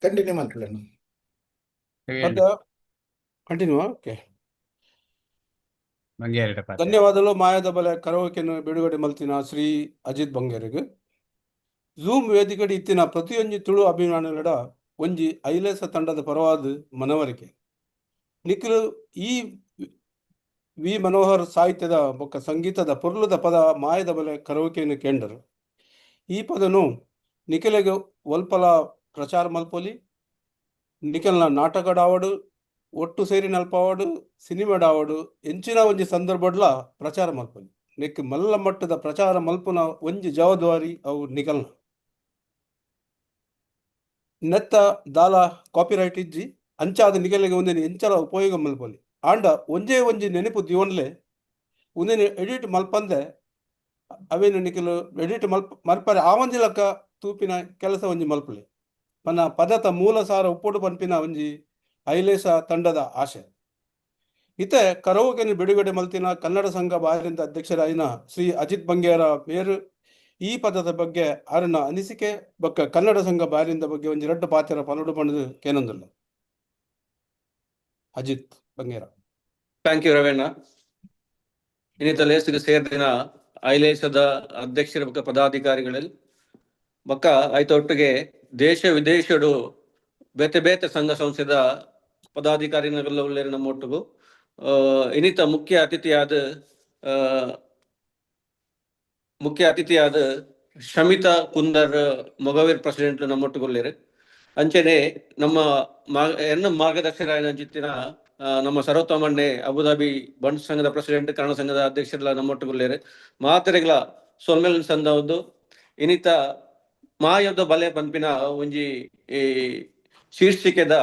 ಕಂಟಿನ್ಯೂ ಮಾಡ್ಕೊಳ್ಳೋಣ. ಪದ Continue. Okay. ಬಂಗೇರಡ ಪಾತೆ. ಧನ್ಯವಾದಗಳು. ಮಾಯದ ಬಲೆ ಕರವಕೆಯನ್ನು ಬಿಡುಗಡೆ ಮಲ್ತಿನ ಶ್ರೀ ಅಜಿತ್ ಬಂಗೇರಿಗೆ. ಝೂಮ್ ವೇದಿಕೆಡ್ ಇತ್ತಿನ ಪ್ರತಿಯೊಂಜಿ ತುಳು ಅಭಿಮಾನಿಲೆಡ ಒಂಜಿ ಐಲೇಸ ತಂಡದ ಪರವಾದ ಮನವರಿಕೆ. ನಿಖಿಲ್ ಈ ವಿ ಮನೋಹರ್ ಸಾಹಿತ್ಯದ ಬೊಕ್ಕ ಸಂಗೀತದ ಪೊರ್ಲುದ ಪದ ಮಾಯದ ಬಲೆ ಕರವಕೆಯನ್ನು ಕೇಂಡರು. ಈ ಪದನು ನಿಖಿಲೆಗ್ ಒಲ್ಪಲ ಪ್ರಚಾರ ಮಲ್ಪೊಲಿ. ನಿಖಲ್ನ ನಾಟಕಡಾವಡು, ಒಟ್ಟು ಸೇರಿ ನಲ್ಪಾವಡು, ಸಿನಿಮಾಡಾವಡು, ಎಂಚಿನ ಒಂಜಿ ಸಂದರ್ಭಡ್ಲ ಪ್ರಚಾರ ಮಲ್ಪೊಲಿ. ನೆಕ್ ಮಲ್ಲ ಮಟ್ಟದ ಪ್ರಚಾರ ಮಲ್ಪುನ ಒಂಜಿ ಜವಾಬ್ದಾರಿ ಅವು ನಿಕಲ್ನ. ನೆತ್ತ ದಾಲ ಕಾಪಿರೈಟ್ ಇಜ್ಜಿ. ಅಂಚಾದ ನಿಗಲಿಗೆ ಒಂದಿನ ಎಂಚಲ ಉಪಯೋಗ ಮಲ್ಪೊಲಿ. ಆಂಡ ಒಂಜೇ ಒಂಜಿ ನೆನಪು ದಿವನ್ಲೆ, ಒಂದಿನ ಎಡಿಟ್ ಮಲ್ಪಂದೆ ಅವೇನು ನಿಕಲು ಎಡಿಟ್ ಮಲ್ಪ ಮಲ್ಪರೆ ಆ ಒಂಜಿ ಲಕ್ಕ ತೂಪಿನ ಕೆಲಸ ಒಂಜಿ ಮಲ್ಪಲೆ ಪನ್ನ ಪದತ ಮೂಲ ಸಾರ ಉಪ್ಪೊಡು ಪನ್ಪಿನ ಒಂಜಿ ಐಲೇಸ ತಂಡದ ಆಶೆ. ಇತ್ತೆ ಕರವೋಕೆಯನ್ನು ಬಿಡುಗಡೆ ಮಲ್ತಿನ ಕನ್ನಡ ಸಂಘ ಬಾರಿಂದ ಅಧ್ಯಕ್ಷರಾಯಿನ ಶ್ರೀ ಅಜಿತ್ ಬಂಗೇರ ಮೇರು ಈ ಪದದ ಬಗ್ಗೆ ಅರನ ಅನಿಸಿಕೆ ಬೊಕ್ಕ ಕನ್ನಡ ಸಂಘ ಬಾರಿಂದ ಬಗ್ಗೆ ಒಂಜಿ ರಡ್ಡು ಪಾತೆರ ಪನೊಡು ಪಂಡುದು ಕೇನೊಂದುಲ್ಲ. ಅಜಿತ್ ಬಂಗೇರ. Thank you ರವಣ್ಣ. ಇನ್ನಿತ ಲೇಸಿಗೆ ಸೇರ್ದಿನ ಐಲೇಸದ ಅಧ್ಯಕ್ಷರ ಬೊಕ್ಕ ಪದಾಧಿಕಾರಿಗಳಲ್ಲಿ ಬೊಕ್ಕ ಐತೊಟ್ಟಿಗೆ ದೇಶ ವಿದೇಶಡು ಬೇತೆ ಬೇತೆ ಸಂಘ ಸಂಸ್ಥೆದ ಪದಾಧಿಕಾರಿಗಳ ಉಲ್ಲೇರು ನಮ್ಮ ಒಟ್ಟಿಗೂ. ಇನ್ನಿತ ಮುಖ್ಯ ಅತಿಥಿಯಾದ ಶಮಿತಾ ಕುಂದರ್, ಮೊಗವೀರ್ ಪ್ರೆಸಿಡೆಂಟ್ ನಮ್ಮೊಟ್ಟುಗುಲ್ಲೇರು. ಅಂಚನೆ ನಮ್ಮ ಎನ್ನ ಮಾರ್ಗದರ್ಶಕರಾಯನ ಅಂಚಿತ್ತಿನ ನಮ್ಮ ಸರ್ವೋತ್ತಮಣ್ಣೆ, ಅಬುದಾಬಿ ಬಂಟ್ ಸಂಘದ ಪ್ರೆಸಿಡೆಂಟ್, ಕನ್ನಡ ಸಂಘದ ಅಧ್ಯಕ್ಷರೆಲ್ಲ ನಮ್ಮೊಟ್ಟುಗುಲ್ಲೇರು. ಮಾತೆರೆಗ್ಲ ಸೊಲ್ಮೆಲ್ ಸಂದವದ್ದು. ಇನಿತ ಮಾಯದ ಬಲೆ ಪನ್ಪಿನ ಒಂಜಿ ಈ ಶೀರ್ಷಿಕೆದ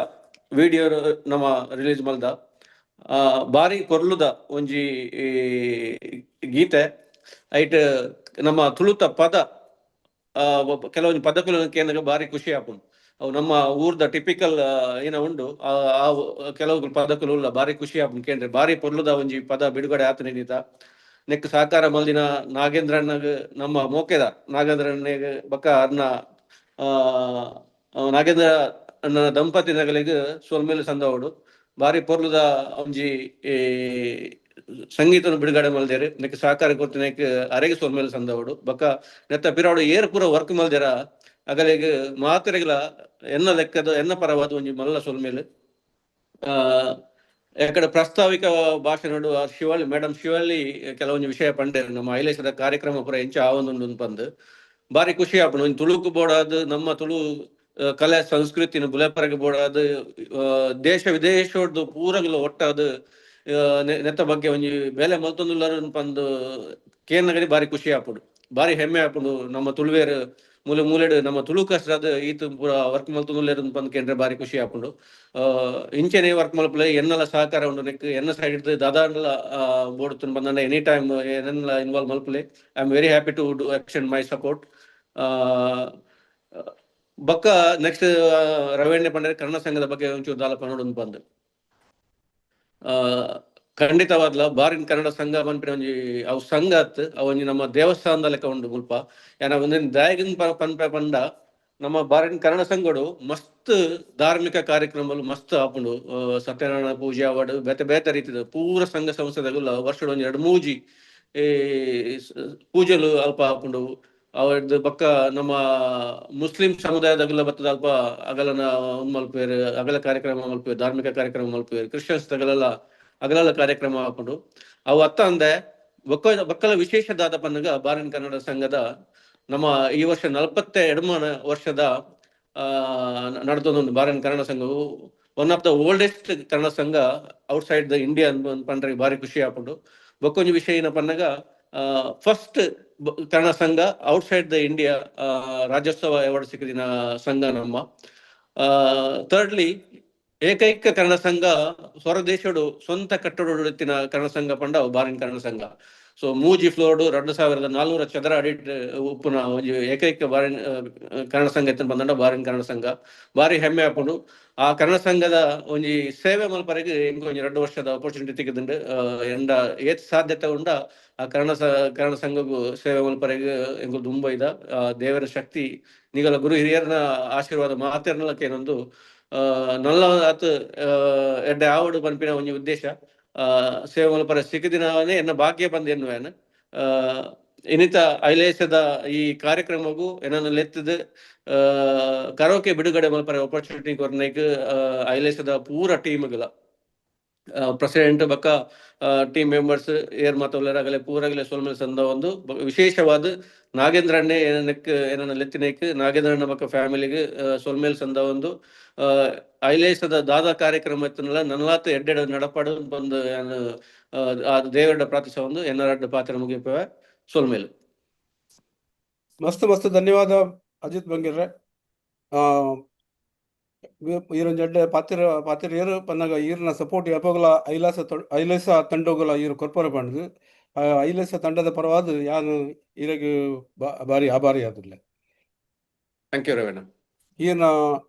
ವಿಡಿಯೋ ನಮ್ಮ ರಿಲೀಸ್ ಮಲ್ದ. ಬಾರಿ ಕೊರ್ಲುದ ಒಂಜಿ ಈ ಗೀತೆ. ಐಟ್ ನಮ್ಮ ತುಳುತ ಪದ, ಕೆಲವೊಂದು ಪದಕುಲು ಕೇನಗ ಬಾರಿ ಖುಷಿ ಆಪುಂಡು. ಅವು ನಮ್ಮ ಊರ್ದ ಟಿಪಿಕಲ್ ಏನ ಉಂಡು, ಆ ಆ ಕೆಲವು ಪದಕುಲು ಉಲ್ಲ, ಬಾರಿ ಖುಷಿ ಆಪುಂಡು ಕೇಂದ್ರೆ. ಬಾರಿ ಪೊರ್ಲುದ ಒಂಜಿ ಪದ ಬಿಡುಗಡೆ ಆತ ನಿತ. ನೆಕ್ ಸಹಕಾರ ಮಲ್ದಿನ ನಾಗೇಂದ್ರಣ್ಣಗ್, ನಮ್ಮ ಮೋಕೆದ ನಾಗೇಂದ್ರಣ್ಣಗ್ ಬೊಕ್ಕ ಅರ್ನ ನಾಗೇಂದ್ರ ಅಣ್ಣನ ದಂಪತಿ ನಗಲಿಗ್ ಸೊಲ್ಮೆಲು ಸಂದವಡು. ಬಾರಿ ಪೊರ್ಲುದ ಒಂಜಿ ಈ ಸಂಗೀತನ ಬಿಡುಗಡೆ ಮಲ್ದೇರು. ನೆಕ್ ಸಹಕಾರ ಕೊರ್ತಿನೆಕ್ ಅರೆಗೆ ಸೊಲ್ಮೆಲು ಸಂದವಡು. ಬೊಕ್ಕ ನೆತ್ತ ಪಿರಾಡು ಏರ್ ಪೂರ ವರ್ಕ್ ಮಲ್ದೇರ, ಅಗಲಿಗ್ ಮಾತೆರೆಗ್ಲ ಎನ್ನ ಲೆಕ್ಕದ ಎನ್ನ ಪರವಾದ ಒಂಜಿ ಮಲ್ಲ ಸೊಲ್ಮೆಲು. ಎಕಡೆ ಪ್ರಾಸ್ತಾವಿಕ ಭಾಷಣಡು ಶಿವಳ್ಳಿ ಮೇಡಮ್, ಶಿವಳ್ಳಿ ಕೆಲವೊಂದು ವಿಷಯ ಪಂಡೇರು. ನಮ್ಮ ಐಲೇಶದ ಕಾರ್ಯಕ್ರಮ ಪೂರ ಎಂಚ ಆವೊಂದುಂಡು ಪಂದ್ ಬಾರಿ ಖುಷಿ ಆಪುಂಡು. ಒಂಜಿ ತುಳುಕು ಬೋಡಾದ್, ನಮ್ಮ ತುಳು ಕಲೆ ಸಂಸ್ಕೃತಿನ ಬುಲೆಪರಗೆ ಬೋಡಾದ್ ದೇಶ ವಿದೇಶೊಡ್ದು ಪೂರಗ್ಲ ಒಟ್ಟಾದ್ ನೆತ್ತ ಬಗ್ಗೆ ಒಂಜಿ ಬೇಲೆ ಮಲ್ತೊಂದುಲ್ಲರ್ ಪಂದ್ ಕೇನಗರಿ ಬಾರಿ ಖುಷಿ ಆಪುಂಡು, ಬಾರಿ ಹೆಮ್ಮೆ ಆಪುಂಡು. ನಮ್ಮ ತುಳುವೇರು ಮೂಲೆ ಮೂಲೆಡ್ ನಮ್ಮ ತುಳು ಕಷ್ಟದ ಈತ್ ಪೂರ ವರ್ಕ್ ಮಲ್ತೊಂದುಲ್ಲೆರ್ ಪಂದ್ ಕೇಂದ್ರೆ ಬಾರಿ ಖುಷಿ ಆಪುಂಡು. ಇಂಚೆನೆ ವರ್ಕ್ ಮಲ್ಪುಲೆ. ಎನ್ನಲ ಸಹಕಾರ ಉಂಡು ನೆಕ್. ಎನ್ನ ಸೈಡ್ ದಾದಾಂಡಲ ಬೋಡುತ್ತುಂಡು ಪಂದಂಡ ಎನಿ ಟೈಮ್ ಎನ್ನಲ ಇನ್ವಾಲ್ವ್ ಮಲ್ಪುಲೆ. I am very happy to do extend my support. ಬೊಕ್ಕ ನೆಕ್ಸ್ಟ್ ರವೀಣ್ಯ ಪಂಡರೆ ಕನ್ನಡ ಸಂಘದ ಬಗ್ಗೆ ಒಂಚೂರು ದಾಲ ಪನೊಡು ಪಂದ್. ಖಂಡಿತವಾದ್ಲ ಬಾರಿನ್ ಕನ್ನಡ ಸಂಘ ಪನ್ಪಿನ ಒಂಜಿ ಅವು ಸಂಘ ಅತ್, ಅವು ಒಂಜಿ ನಮ್ಮ ದೇವಸ್ಥಾನದ ಲೆಕ್ಕ ಉಂಡು ಮುಲ್ಪ. ಯಾನ ಒಂದೊಂದು ದಾಯಗನ್ ಪನ್ಪೆ ಪಂಡ, ನಮ್ಮ ಬಾರಿನ್ ಕನ್ನಡ ಸಂಘಡು ಮಸ್ತ್ ಧಾರ್ಮಿಕ ಕಾರ್ಯಕ್ರಮಗಳು ಮಸ್ತ್ ಆಪುಂಡು. ಸತ್ಯನಾರಾಯಣ ಪೂಜೆ ಆವಡ್, ಬೇತೆ ಬೇತೆ ರೀತಿದ ಪೂರ ಸಂಘ ಸಂಸ್ಥೆದಗುಲ ವರ್ಷಡ್ ಒಂಜಿ ಎರಡು ಮೂಜಿ ಈ ಪೂಜೆಲು ಅಲ್ಪ ಆಪುಂಡು. ಅವೆಡ್ದ್ ಬೊಕ್ಕ ನಮ್ಮ ಮುಸ್ಲಿಂ ಸಮುದಾಯದಗುಲ ಬತ್ತದ ಅಲ್ಪ ಅಗಲನ ಉಂದ್ ಮಲ್ಪುವೆರ್, ಅಗಲ ಕಾರ್ಯಕ್ರಮ ಮಲ್ಪುವೆರ್, ಧಾರ್ಮಿಕ ಕಾರ್ಯಕ್ರಮ ಮಲ್ಪುವೆರ್. ಕ್ರಿಶ್ಚಿಯನ್ಸ್ ದಗಲೆಲ್ಲ ಅಗಲೆಲ್ಲ ಕಾರ್ಯಕ್ರಮ ಆಪುಂಡು. ಅವು ಅತ್ತಂದೆ ಬೊಕ್ಕ ಬೊಕ್ಕಲ ವಿಶೇಷ ದಾದ ಪನ್ನಗ, ಬಾರಿನ್ ಕನ್ನಡ ಸಂಘದ ನಮ್ಮ ಈ ವರ್ಷ 42ನೇ ವರ್ಷದ ನಡೆದೊಂದು ಬಾರಿನ್ ಕನ್ನಡ ಸಂಘವು one of the oldest Kannada ಸಂಘ ಔಟ್ಸೈಡ್ the India ಪಂಡ್ರೆ ಬಾರಿ ಖುಷಿ ಆಪುಂಡು. ಬೊಕ್ಕೊಂಜಿ ವಿಷಯ ಏನ ಪನ್ನಗ, ಫಸ್ಟ್ ಕನ್ನಡ ಸಂಘ outside the India Rajyotsava award ಸಿಕ್ಕಿದಿನ ಸಂಘ ನಮ್ಮ. ಥರ್ಡ್ಲಿ, ಏಕೈಕ ಕನ್ನಡ ಸಂಘ ಹೊರದೇಶಡು ಸ್ವಂತ ಕಟ್ಟಡ ಕನ್ನಡ ಸಂಘ ಪಂಡ ಅವು ಬಾರಿನ್ ಕನ್ನಡ ಸಂಘ. ಸೊ ಮೂಜಿ ಫ್ಲೋರ್ಡು 2400 ಚದರ ಅಡಿ ಉಪ್ಪುನ ಒಂಜಿ ಏಕೈಕ ಬಾರಿನ್ ಕನ್ನಡ ಸಂಘ ಎತ್ತನ ಬಂದಂಡ ಬಾರಿನ್ ಕನ್ನಡ ಸಂಘ. ಬಾರಿ ಹೆಮ್ಮೆ ಆಪುಂಡು. ಆ ಕನ್ನಡ ಸಂಘದ ಒಂಜಿ ಸೇವೆ ಮಲ್ಪರೆಗ್ ಎಂಕ್ ಒಂಜಿ 2 ವರ್ಷದ ಅಪರ್ಚುನಿಟಿ ತಿಕ್ಕಿದುಂಡು. ಎಂಡ ಏತ್ ಸಾಧ್ಯತೆ ಉಂಡ ಆ ಕನ್ನಡ ಕನ್ನಡ ಸಂಘಗು ಸೇವೆ ಮಲ್ಪರೆಗ್ ಎಂಕುಲು ದುಂಬೈದ. ದೇವರ ಶಕ್ತಿ ನಿಗಲ ಗುರು ಹಿರಿಯರ್ನ ಆಶೀರ್ವಾದ ಮಾತೆರ್ನಲ ಕೇನೊಂದು ನಲ್ಲ ಆತ್ ಎಡ್ಡೆ ಆವಡು ಪನ್ಪಿನ ಒಂಜಿ ಉದ್ದೇಶ. ಸೇವೆ ಮಲ್ಪರೆ ಸಿಕ್ಕದಿನವನೇ ಎನ್ನ ಭಾಗ್ಯ ಪಂದ್ ಎನ್ನುವೇನು. ಇನಿತ ಐಲೇಸದ ಈ ಕಾರ್ಯಕ್ರಮಗೂ ಏನನ್ನು ಲೆತ್ತದು ಕರೋಕೆ ಬಿಡುಗಡೆ ಮಲ್ಪರೆ ಆಪರ್ಚುನಿಟಿ ಕೊರ್ನೈಕ್ ಐಲೇಸದ ಪೂರ ಟೀಮ್ಗಳ ಪ್ರೆಸಿಡೆಂಟ್ ಬಕ್ಕ ಟೀಮ್ ಮೆಂಬರ್ಸ್ ಏರ್ ಮಾತವಲ್ಲರಾಗಲೆ ಪೂರಗಲೆ ಸೋಲ್ಮೇಲೆ ಸಂದ ಒಂದು ವಿಶೇಷವಾದ ನಾಗೇಂದ್ರ ಅಣ್ಣೆ ಏನಕ್ಕೆ ಏನನ್ನ ಲೆತ್ತಿನೇಕ್ ನಾಗೇಂದ್ರ ಅಣ್ಣ ಬಕ್ಕ ಫ್ಯಾಮಿಲಿಗೆ ಸೊಲ್ಮೇಲ್ ಸಂದ ಒಂದು ಐಲೇಸದ ದಾದಾ ಕಾರ್ಯಕ್ರಮ ಇತ್ತನಲ್ಲ ನನ್ಲಾತ ಎಡ್ಡೆಡ ನಡಪಾಡು ಬಂದು ಆ ದೇವರಡ ಪ್ರಾರ್ಥಿಸ ಒಂದು ಎನ್ನರಡ್ಡ ಪಾತ್ರ ಮುಗಿಪವೆ ಸೊಲ್ಮೇಲ್. ಮಸ್ತ್ ಮಸ್ತ್ ಧನ್ಯವಾದ ಅಜಿತ್ ಬಂಗಿರ್ರೆ. ಈರೊಂಜಿ ಎಡ್ಡೆ ಪಾತಿರ ಪಾತಿರ ಪನ್ನಗ ಈರ್ನ ಸಪೋರ್ಟ್ ಯಾಪೋಗಲ ಐಲಾಸ ಐಲೇಸ ತಂಡೋಗಲ ಈರು ಕೊರ್ಪೊರ ಪಂಡ್ದು ಐಲೇಸ ತಂಡದ ಪರವಾದ ಯಾನು ಈರೆಗ್ ಬಾರಿ ಆಭಾರಿ ಆದುಲ್ಲೆ. Thank you Raveena. ಈರ್ನ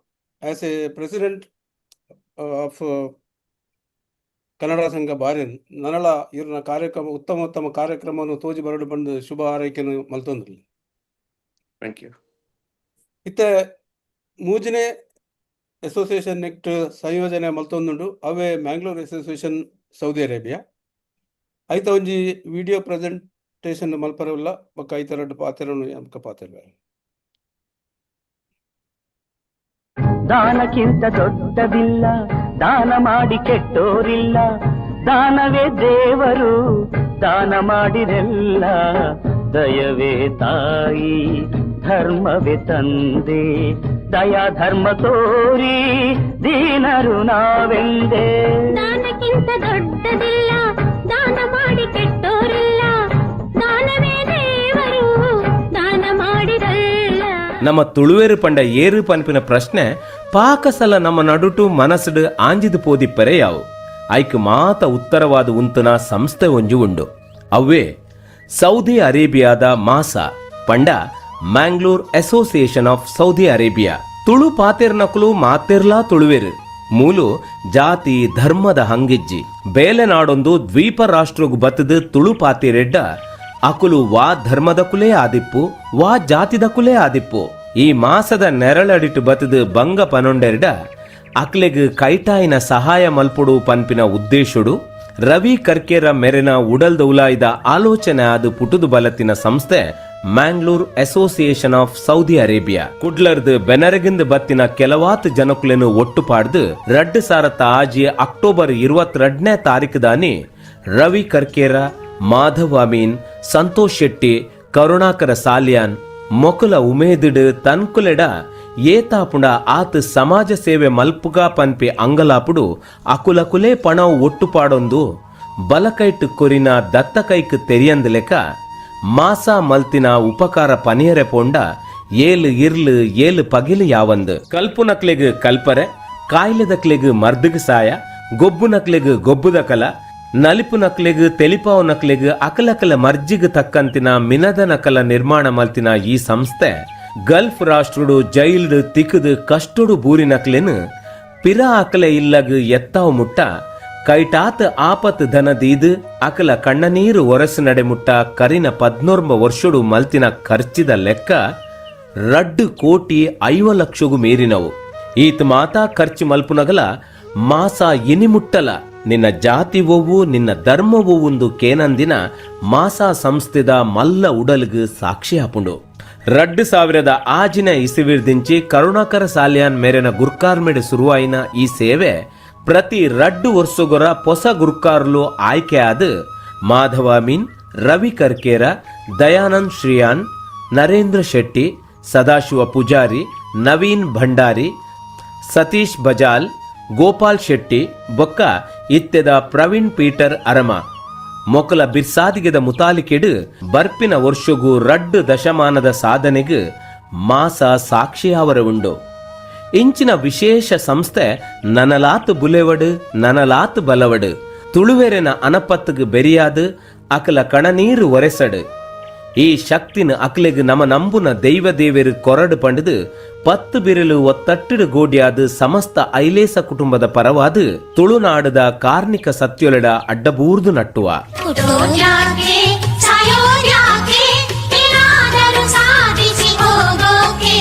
as a president of Kannada Sangha Bahrain ನನಲ ಈರ್ನ ಕಾರ್ಯಕ್ರಮ ಉತ್ತಮ ಉತ್ತಮ ಕಾರ್ಯಕ್ರಮವನ್ನು ತೋಜಿ ಬರಡು ಬಂದು ಶುಭ ಹಾರೈಕೆಯನ್ನು ಮಲ್ತೊಂದುಲ್ಲೆ. Thank you. ಇತ್ತೆ ಮೂಜನೇ ಅಸೋಸಿಯೇಷನ್ ನೆಕ್ಟ್ ಸಂಯೋಜನೆ ಮಲ್ತೊಂದುಂಡು, ಅವೇ ಮ್ಯಾಂಗ್ಳೂರ್ association Saudi Arabia. ಐತ ಒಂಜಿ ವಿಡಿಯೋ ಪ್ರೆಸೆಂಟೇಷನ್ ಮಲ್ಪರವುಲ್ಲ ಬೊಕ್ಕ ಐತ ರಡ್ಡ್ ಪಾತೆರನು ಬೊಕ್ಕ ಪಾತೆರ್ವೆ. ದಾನಕ್ಕಿಂತ ದೊಡ್ಡದಿಲ್ಲ, ದಾನ ಮಾಡಿ ಕೆಟ್ಟೋರಿಲ್ಲ, ದಾನವೇ ದೇವರು ದಾನ ಮಾಡಿರೆಲ್ಲ, ದಯವೇ ತಾಯಿ ಧರ್ಮವೇ ತಂದೆ, ದಯಾ ಧರ್ಮ ತೋರಿ ದೀನರು ನಾವೆಂದೇ. ದಾನಕ್ಕಿಂತ ದೊಡ್ಡದಿಲ್ಲ, ದಾನ ಮಾಡಿ ಕೆಟ್ಟೋರಿಲ್ಲ, ದಾನವೇ ದೇವರು ದಾನ ಮಾಡಿರಲ್ಲ. ನಮ್ಮ ತುಳುವೇರು ಪಂಡ ಏರು ಪನ್ಪಿನ ಪ್ರಶ್ನೆ ಪಾಕಸಲ ನಮ್ಮ ನಡುಟು ಮನಸ್ಸುಡು ಆಂಜಿದು ಪೋದಿಪ್ಪರೆ ಯಾವು. ಐಕ್ ಮಾತ ಉತ್ತರವಾದ ಉಂತುನ ಸಂಸ್ಥೆ ಒಂಜು ಉಂಡು. ಅವೇ ಸೌದಿ ಅರೇಬಿಯಾದ ಮಾಸಾ ಪಂಡ Mangalore association of Saudi Arabia. Tulu ಪಾತೆರ್ನಕುಲು ಮಾತೆರ್ಲಾ ತುಳುವೆರು ಮೂಲು ಜಾತಿ ಧರ್ಮದ ಹಂಗಿಜ್ಜಿ ಬೇಲೆನಾಡೊಂದು ದ್ವೀಪ ರಾಷ್ಟ್ರಗು ಬತ್ತದು ತುಳು ಪಾತಿರೆಡ್ಡ ಅಕುಲು ವಾ ಧರ್ಮದ ಕುಲೇ ಆದಿಪ್ಪು ವಾ ಜಾತಿದ ಕುಲೇ ಆದಿಪ್ಪು. ಈ ಮಾಸದ ನೆರಳಡಿಟ್ಟು ಬತ್ತದು ಬಂಗ ಪನೊಂಡೆರ್ಡ ಅಕ್ಲೆಗ್ ಕೈಟಾಯಿನ ಸಹಾಯ ಮಲ್ಪುಡು ಪನ್ಪಿನ ಉದ್ದೇಶುಡು ರವಿ ಕರ್ಕೇರ ಮೆರೆನ ಉಡಲ್ದ ಉಲಾಯ್ದ ಆಲೋಚನೆ ಆದು ಪುಟುದು ಬಲತ್ತಿನ ಸಂಸ್ಥೆ Mangalore association of Saudi Arabia. ಕುಡ್ಲರ್ದು ಬೆನರಗಿಂದ ಬತ್ತಿನ ಕೆಲವಾತ್ ಜನಕುಲೆನು ಒಟ್ಟು ಪಾಡ್ದು 2006 ಅಕ್ಟೋಬರ್ 22ನೇ ತಾರೀಕು ರವಿ ಕರ್ಕೇರ, ಮಾಧವ್ ಅಮೀನ್, ಸಂತೋಷ್ ಶೆಟ್ಟಿ, ಕರುಣಾಕರ ಸಾಲಿಯಾನ್ ಮೊಕುಲ ಉಮೇದಿಡು ತನ್ಕುಲೆಡ ಏತಾಪುಂಡ ಆತ್ ಸಮಾಜ ಸೇವೆ ಮಲ್ಪುಗ ಪನ್ಪಿ ಅಂಗಲಾಪುಡು ಅಕುಲಕುಲೇ ಪಣವು ಒಟ್ಟುಪಾಡೊಂದು ಬಲಕೈಟ್ ಕೊರಿನ ದತ್ತಕೈಕ್ ತೆರಿಯಂದಲೆಕ ಮಾಸ ಮಲ್ತಿನ ಉಪಕಾರ ಪನಿಯರೆ ಪೋಂಡ ಏಲು ಇರ್ಲು ಏಲು ಪಗಿಲು ಯಾವಂದು ಕಲ್ಪುನಕ್ಲೆಗ್ ಕಲ್ಪರೆ, ಕಾಯಿಲೆದಕ್ಲೆಗ್ ಮರ್ದಗ್ ಸಾಯ, ಗೊಬ್ಬುನಕ್ಲೆಗ್ ಗೊಬ್ಬುದ ಕಲ, ನಲಿಪುನಕ್ಲೆಗ್ ತೆಲಿಪಾವುನಕ್ಲೆಗ್ ಅಕಲಕಲ ಮರ್ಜಿಗ್ ತಕ್ಕಂತಿನ ಮಿನದ ನಕಲ ನಿರ್ಮಾಣ ಮಲ್ತಿನ ಈ ಸಂಸ್ಥೆ ಗಲ್ಫ್ ರಾಷ್ಟ್ರುಡು ಜೈಲ್ಡ್ ತಿಕ್ಕದು ಕಷ್ಟೊಡು ಬೂರಿನಕ್ಲೆನ್ ಪಿರ ಅಕಲೆ ಇಲ್ಲಗ್ ಎತ್ತಾವ್ ಮುಟ್ಟ ಕೈಟಾತ್ ಆಪತ್ ಧನದೀದ್ ಅಕಲ ಕಣ್ಣನೀರು ಒರಸು ನಡೆ ಮುಟ್ಟ ಕರಿನ 19 ವರ್ಷಡು ಮಲ್ತಿನ ಖರ್ಚಿದ ಲೆಕ್ಕ 2 ಕೋಟಿ 50 ಲಕ್ಷಗೂ ಮೀರಿನವು. ಈತ ಮಾತಾ ಖರ್ಚು ಮಲ್ಪುನಗಲ ಮಾಸ ಎನಿಮುಟ್ಟಲ ನಿನ್ನ ಜಾತಿ ಒವ್ವು ನಿನ್ನ ಧರ್ಮವೊವ್ವುಂದು ಕೇನಂದಿನ ಮಾಸಾ ಸಂಸ್ಥೆದ ಮಲ್ಲ ಉಡಲ್ಗ್ ಸಾಕ್ಷಿ ಆಪುಂಡು. 2006ನ ಇಸಿವಿರ್ದಿಂಚಿ ಕರುಣಾಕರ ಸಾಲಿಯಾನ್ ಮೇರೆನ ಗುರ್ಕಾರ್ಮೆಡ್ ಸುರುವಾಯಿನ ಈ ಸೇವೆ ಪ್ರತಿ 2 ವರ್ಷಗೊರ ಪೊಸ ಗುರ್ಕಾರ್ಲು ಆಯ್ಕೆ ಆದ ಮಾಧವ ಅಮೀನ್, ರವಿ ಕರ್ಕೇರ, ದಯಾನಂದ್ ಶ್ರೀಯಾನ್, ನರೇಂದ್ರ ಶೆಟ್ಟಿ, ಸದಾಶಿವ ಪೂಜಾರಿ, ನವೀನ್ ಭಂಡಾರಿ, ಸತೀಶ್ ಬಜಾಲ್, ಗೋಪಾಲ್ ಶೆಟ್ಟಿ ಬೊಕ್ಕ ಇತ್ತೆದ ಪ್ರವೀಣ್ ಪೀಟರ್ ಅರಮ ಮೊಕಲ ಬಿರ್ಸಾದಿಗೆದ ಮುತಾಲಿಕೆಡು ಬರ್ಪಿನ ವರ್ಷಗು 2 ದಶಮಾನದ ಸಾಧನೆಗೆ ಮಾಸ ಸಾಕ್ಷಿಯಾವರ ಉಂಡು. ಇಂಚಿನ ವಿಶೇಷ ಸಂಸ್ಥೆ ನನಲಾತ್ ಬುಲೆವಡು ನನಲಾತ್ ಬಲವಡು ತುಳುವೆರೆನ ಅನಪತ್ತುಗ್ ಬೆರಿಯಾದು ಅಕಲ ಕಣನೀರು ಒರೆಸಡು. ಈ ಶಕ್ತಿನ ಅಕ್ಲೆಗ್ ನಮ ನಂಬುನ ದೈವ ದೇವೆರು ಕೊರಡು ಪಂಡುದು 10 ಬಿರಲು ಒತ್ತಟ್ಟಿಡು ಗೋಡ್ಯಾದ ಸಮಸ್ತ ಐಲೇಸ ಕುಟುಂಬದ ಪರವಾದ ತುಳುನಾಡದ ಕಾರ್ಣಿಕ ಸತ್ಯೊಲೆಡ ಅಡ್ಡಬೂರ್ದು ನಟ್ಟುವ. ಸಾಧಿಸಿ ಹೋಗೋಕೆ.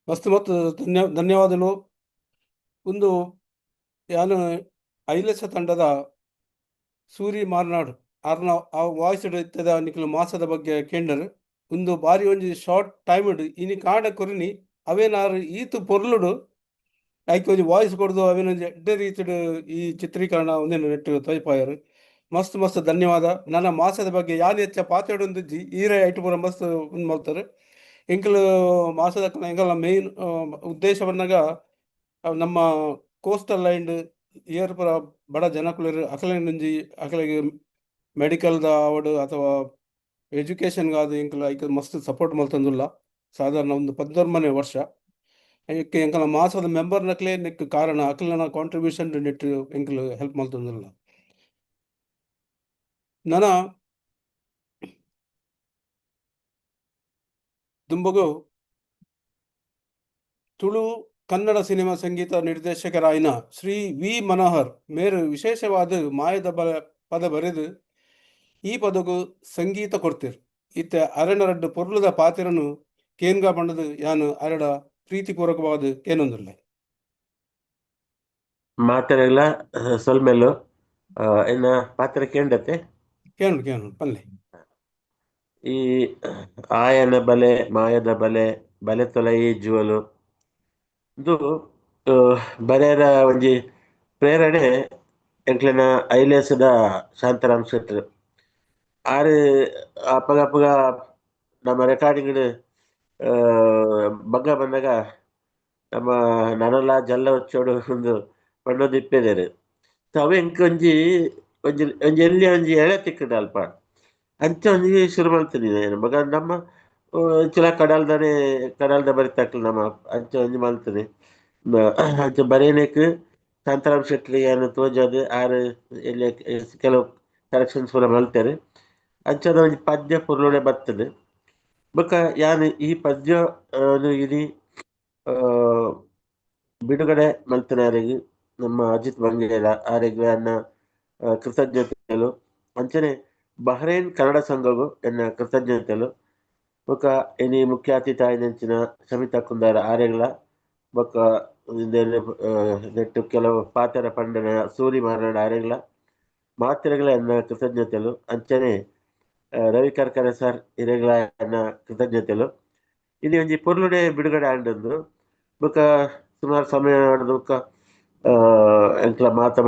ಮಸ್ತ್ ಮಸ್ತ್ ಧನ್ಯವಾದಗಳು. ಒಂದು ಯಾನು ಐಲಸ ತಂಡದ ಸೂರಿ ಮಾರ್ನಾಡ್ ಆರ್ನ ಆ ವಾಯ್ಸ್ ಇತ್ತದ ನಿಕ್ಲು ಮಾಸದ ಬಗ್ಗೆ ಕೇಂಡರ್. ಒಂದು ಬಾರಿ ಒಂಜಿ ಶಾರ್ಟ್ ಟೈಮ್ ಇನಿ ಕಾಡ ಕೊರಿನಿ ಅವೇನಾರು ಈತು ಪೊರ್ಲುಡು ಐಕ್ ಒಂಜಿ ವಾಯ್ಸ್ ಕೊಡ್ದು ಅವೇನೊಂಜಿ ಎಡ್ಡೆ ರೀತಿಡ್ ಈ ಚಿತ್ರೀಕರಣ ಒಂದೇನು ನೆಟ್ಟು ತೋಯ್ಪಾಯರು. ಮಸ್ತ್ ಮಸ್ತ್ ಧನ್ಯವಾದ. ನನ್ನ ಮಾಸದ ಬಗ್ಗೆ ಯಾನ್ ಹೆಚ್ಚ ಪಾತೆರೊಂದಿಜ್ಜಿ, ಈರೆ ಐಟ್ ಪೂರ ಮಸ್ತ್ ಉಂದು ಮಲ್ತಾರೆ. ಎಂಕುಲು ಮಾಸದ ಎಂಕಲ್ನ ಮೇನ್ ಉದ್ದೇಶ ಬಂದಾಗ ನಮ್ಮ ಕೋಸ್ಟಲ್ ಲೈನ್ ಏರ್ ಪೂರ ಬಡ ಜನಕುಲೆರ್ ಅಕಲೆನ ಅಕಲೆಗ್ ಮೆಡಿಕಲ್ದ ಆವಡ್ ಅಥವಾ ಎಜುಕೇಷನ್ಗಾದ್ ಎಂಕುಲು ಐಕ್ ಮಸ್ತ್ ಸಪೋರ್ಟ್ ಮಲ್ತೊಂದುಲ್ಲ. ಸಾಧಾರಣ ಒಂದು 19ನೇ ವರ್ಷ ಐಕ್ ಎಂಕಲ್ನ ಮಾಸದ ಮೆಂಬರ್ ನಕ್ಲೆ ನೆಕ್ ಕಾರಣ, ಅಕಲ್ನ ಕಾಂಟ್ರಿಬ್ಯೂಷನ್ ನೆಟ್ ಎಂಕುಲು ಹೆಲ್ಪ್ ಮಲ್ತೊಂದುಲ್ಲ. ನನ ದುಂಬಗು ತುಳು ಕನ್ನಡ ಸಿನಿಮಾ ಸಂಗೀತ ನಿರ್ದೇಶಕರಾಯಿನ ಶ್ರೀ ವಿ ಮನೋಹರ್ ಮೇರು ವಿಶೇಷವಾದ ಮಾಯದ ಬ ಪದ ಬರೆದು ಈ ಪದಗು ಸಂಗೀತ ಕೊಡ್ತೀರ್. ಇತ್ತೆ ಅರೆನರಡ್ಡು ಪೊರ್ಲುದ ಪಾತಿರನು ಕೇನ್ಗ ಪಂಡದು ಯಾನು ಅರೆಡ ಪ್ರೀತಿಪೂರ್ವಕವಾದ ಕೇನೊಂದುಲ್ಲೆ. ಮಾತೆರೆಗ್ಲ ಸೊಲ್ಮೆಲು. ಎನ್ನ ಪಾತ್ರ ಕೇಂಡತೆ? ಕೇನು ಕೇನು ಪಲ್ಲೆ. ಈ ಆಯನ ಬಲೆ ಮಾಯದ ಬಲೆ ಬಲೆ ತೊಲೈ ಜುವಲು ಇದು ಬರೆಯರ ಒಂಜಿ ಪ್ರೇರಣೆ ಎಂಕ್ಲೆನ ಐಲೇಸದ ಶಾಂತಾರಾಮ್ ಶೆಟ್ರು ಆರು ಅಪಗ ಅಪಗ ನಮ್ಮ ರೆಕಾರ್ಡಿಂಗ್ ಬಂಗ ಬಂದಾಗ ನಮ್ಮ ನನಲ ಜಲ್ಲ ಒಚ್ಚೋಡು ಒಂದು ಪಣ್ಣೊಂದು ಇಪ್ಪೆದೇರು. ಸೊ ಅವೆ ಎಂಕ್ ಒಂಜಿ ಒಂಜಿ ಒಂಜಿ ಎಲ್ಲಿ ಒಂಜಿ ಎಳೆ ತಿಕ್ಕುಂಡು ಅಲ್ಪ ಅಂಚ ಒಂಜಿ ಶುರು ಮಲ್ತೀನಿ. ಬೊಕ ನಮ್ಮ ಅಂಚಲ ಕಡಲ್ದನೆ ಕಡಲ್ದ ಬರಿತಾಕ್ಲು ನಮ್ಮ ಅಂಚ ಒಂಜಿ ಮಲ್ತೀನಿ. ಅಂಚ ಬರೇನೆಕ್ ಶಾಂತಾರಾಮ್ ಶೆಟ್ಟಿ ಯಾನ್ ತೋಜಾದ್ ಆರ್ ಎಲ್ಲಿ ಕೆಲವು ಕರೆಕ್ಷನ್ಸ್ ಪೂರ ಮಲ್ತೆರ್. ಅಂಚದ ಒಂಜಿ ಪದ್ಯ ಪೊರ್ಲುಡೆ ಬರ್ತದೆ. ಬೊಕ ಯಾನ್ ಈ ಪದ್ಯ ಇನಿ ಬಿಡುಗಡೆ ಮಲ್ತಿನಾರೆಗ್ ನಮ್ಮ ಅಜಿತ್ ಬಂಗೇರ ಆರೆಗ್ ಎನ್ನ ಕೃತಜ್ಞತೆಲು. ಅಂಚನೆ ಬಹ್ರೇನ್ ಕನ್ನಡ ಸಂಘಗು ಎನ್ನ ಕೃತಜ್ಞತೆಲು. ಬೊಕ ಇನಿ ಮುಖ್ಯ ಅತಿಥಿ ಆಯಿನಂಚಿನ ಶಮಿತಾ ಕುಂದಾರ ಆರೆಗ್ಲ ಬೊಕ ನೆಟ್ಟು ಕೆಲವು ಪಾತೆರ ಪಂಡನ ಸೂರಿ ಮಾರನಾಡ್ ಆರೆಗ್ಲ ಮಾತೆರೆಗ್ಲ ಎನ್ನ ಕೃತಜ್ಞತೆಲು. ಅಂಚನೆ ರವಿ ಕರ್ಕರೆ ಸರ್ ಇರೆಗ್ಲ ಎನ್ನ ಕೃತಜ್ಞತೆಲು. ಇನಿ ಒಂಜಿ ಪೊರ್ಲುಡೆ ಬಿಡುಗಡೆ ಆಂಡಂದು ಬೊಕ ಸುಮಾರು ಸಮಯ ಬೊಕ ಎಂಕ್ಲ ಮಾತ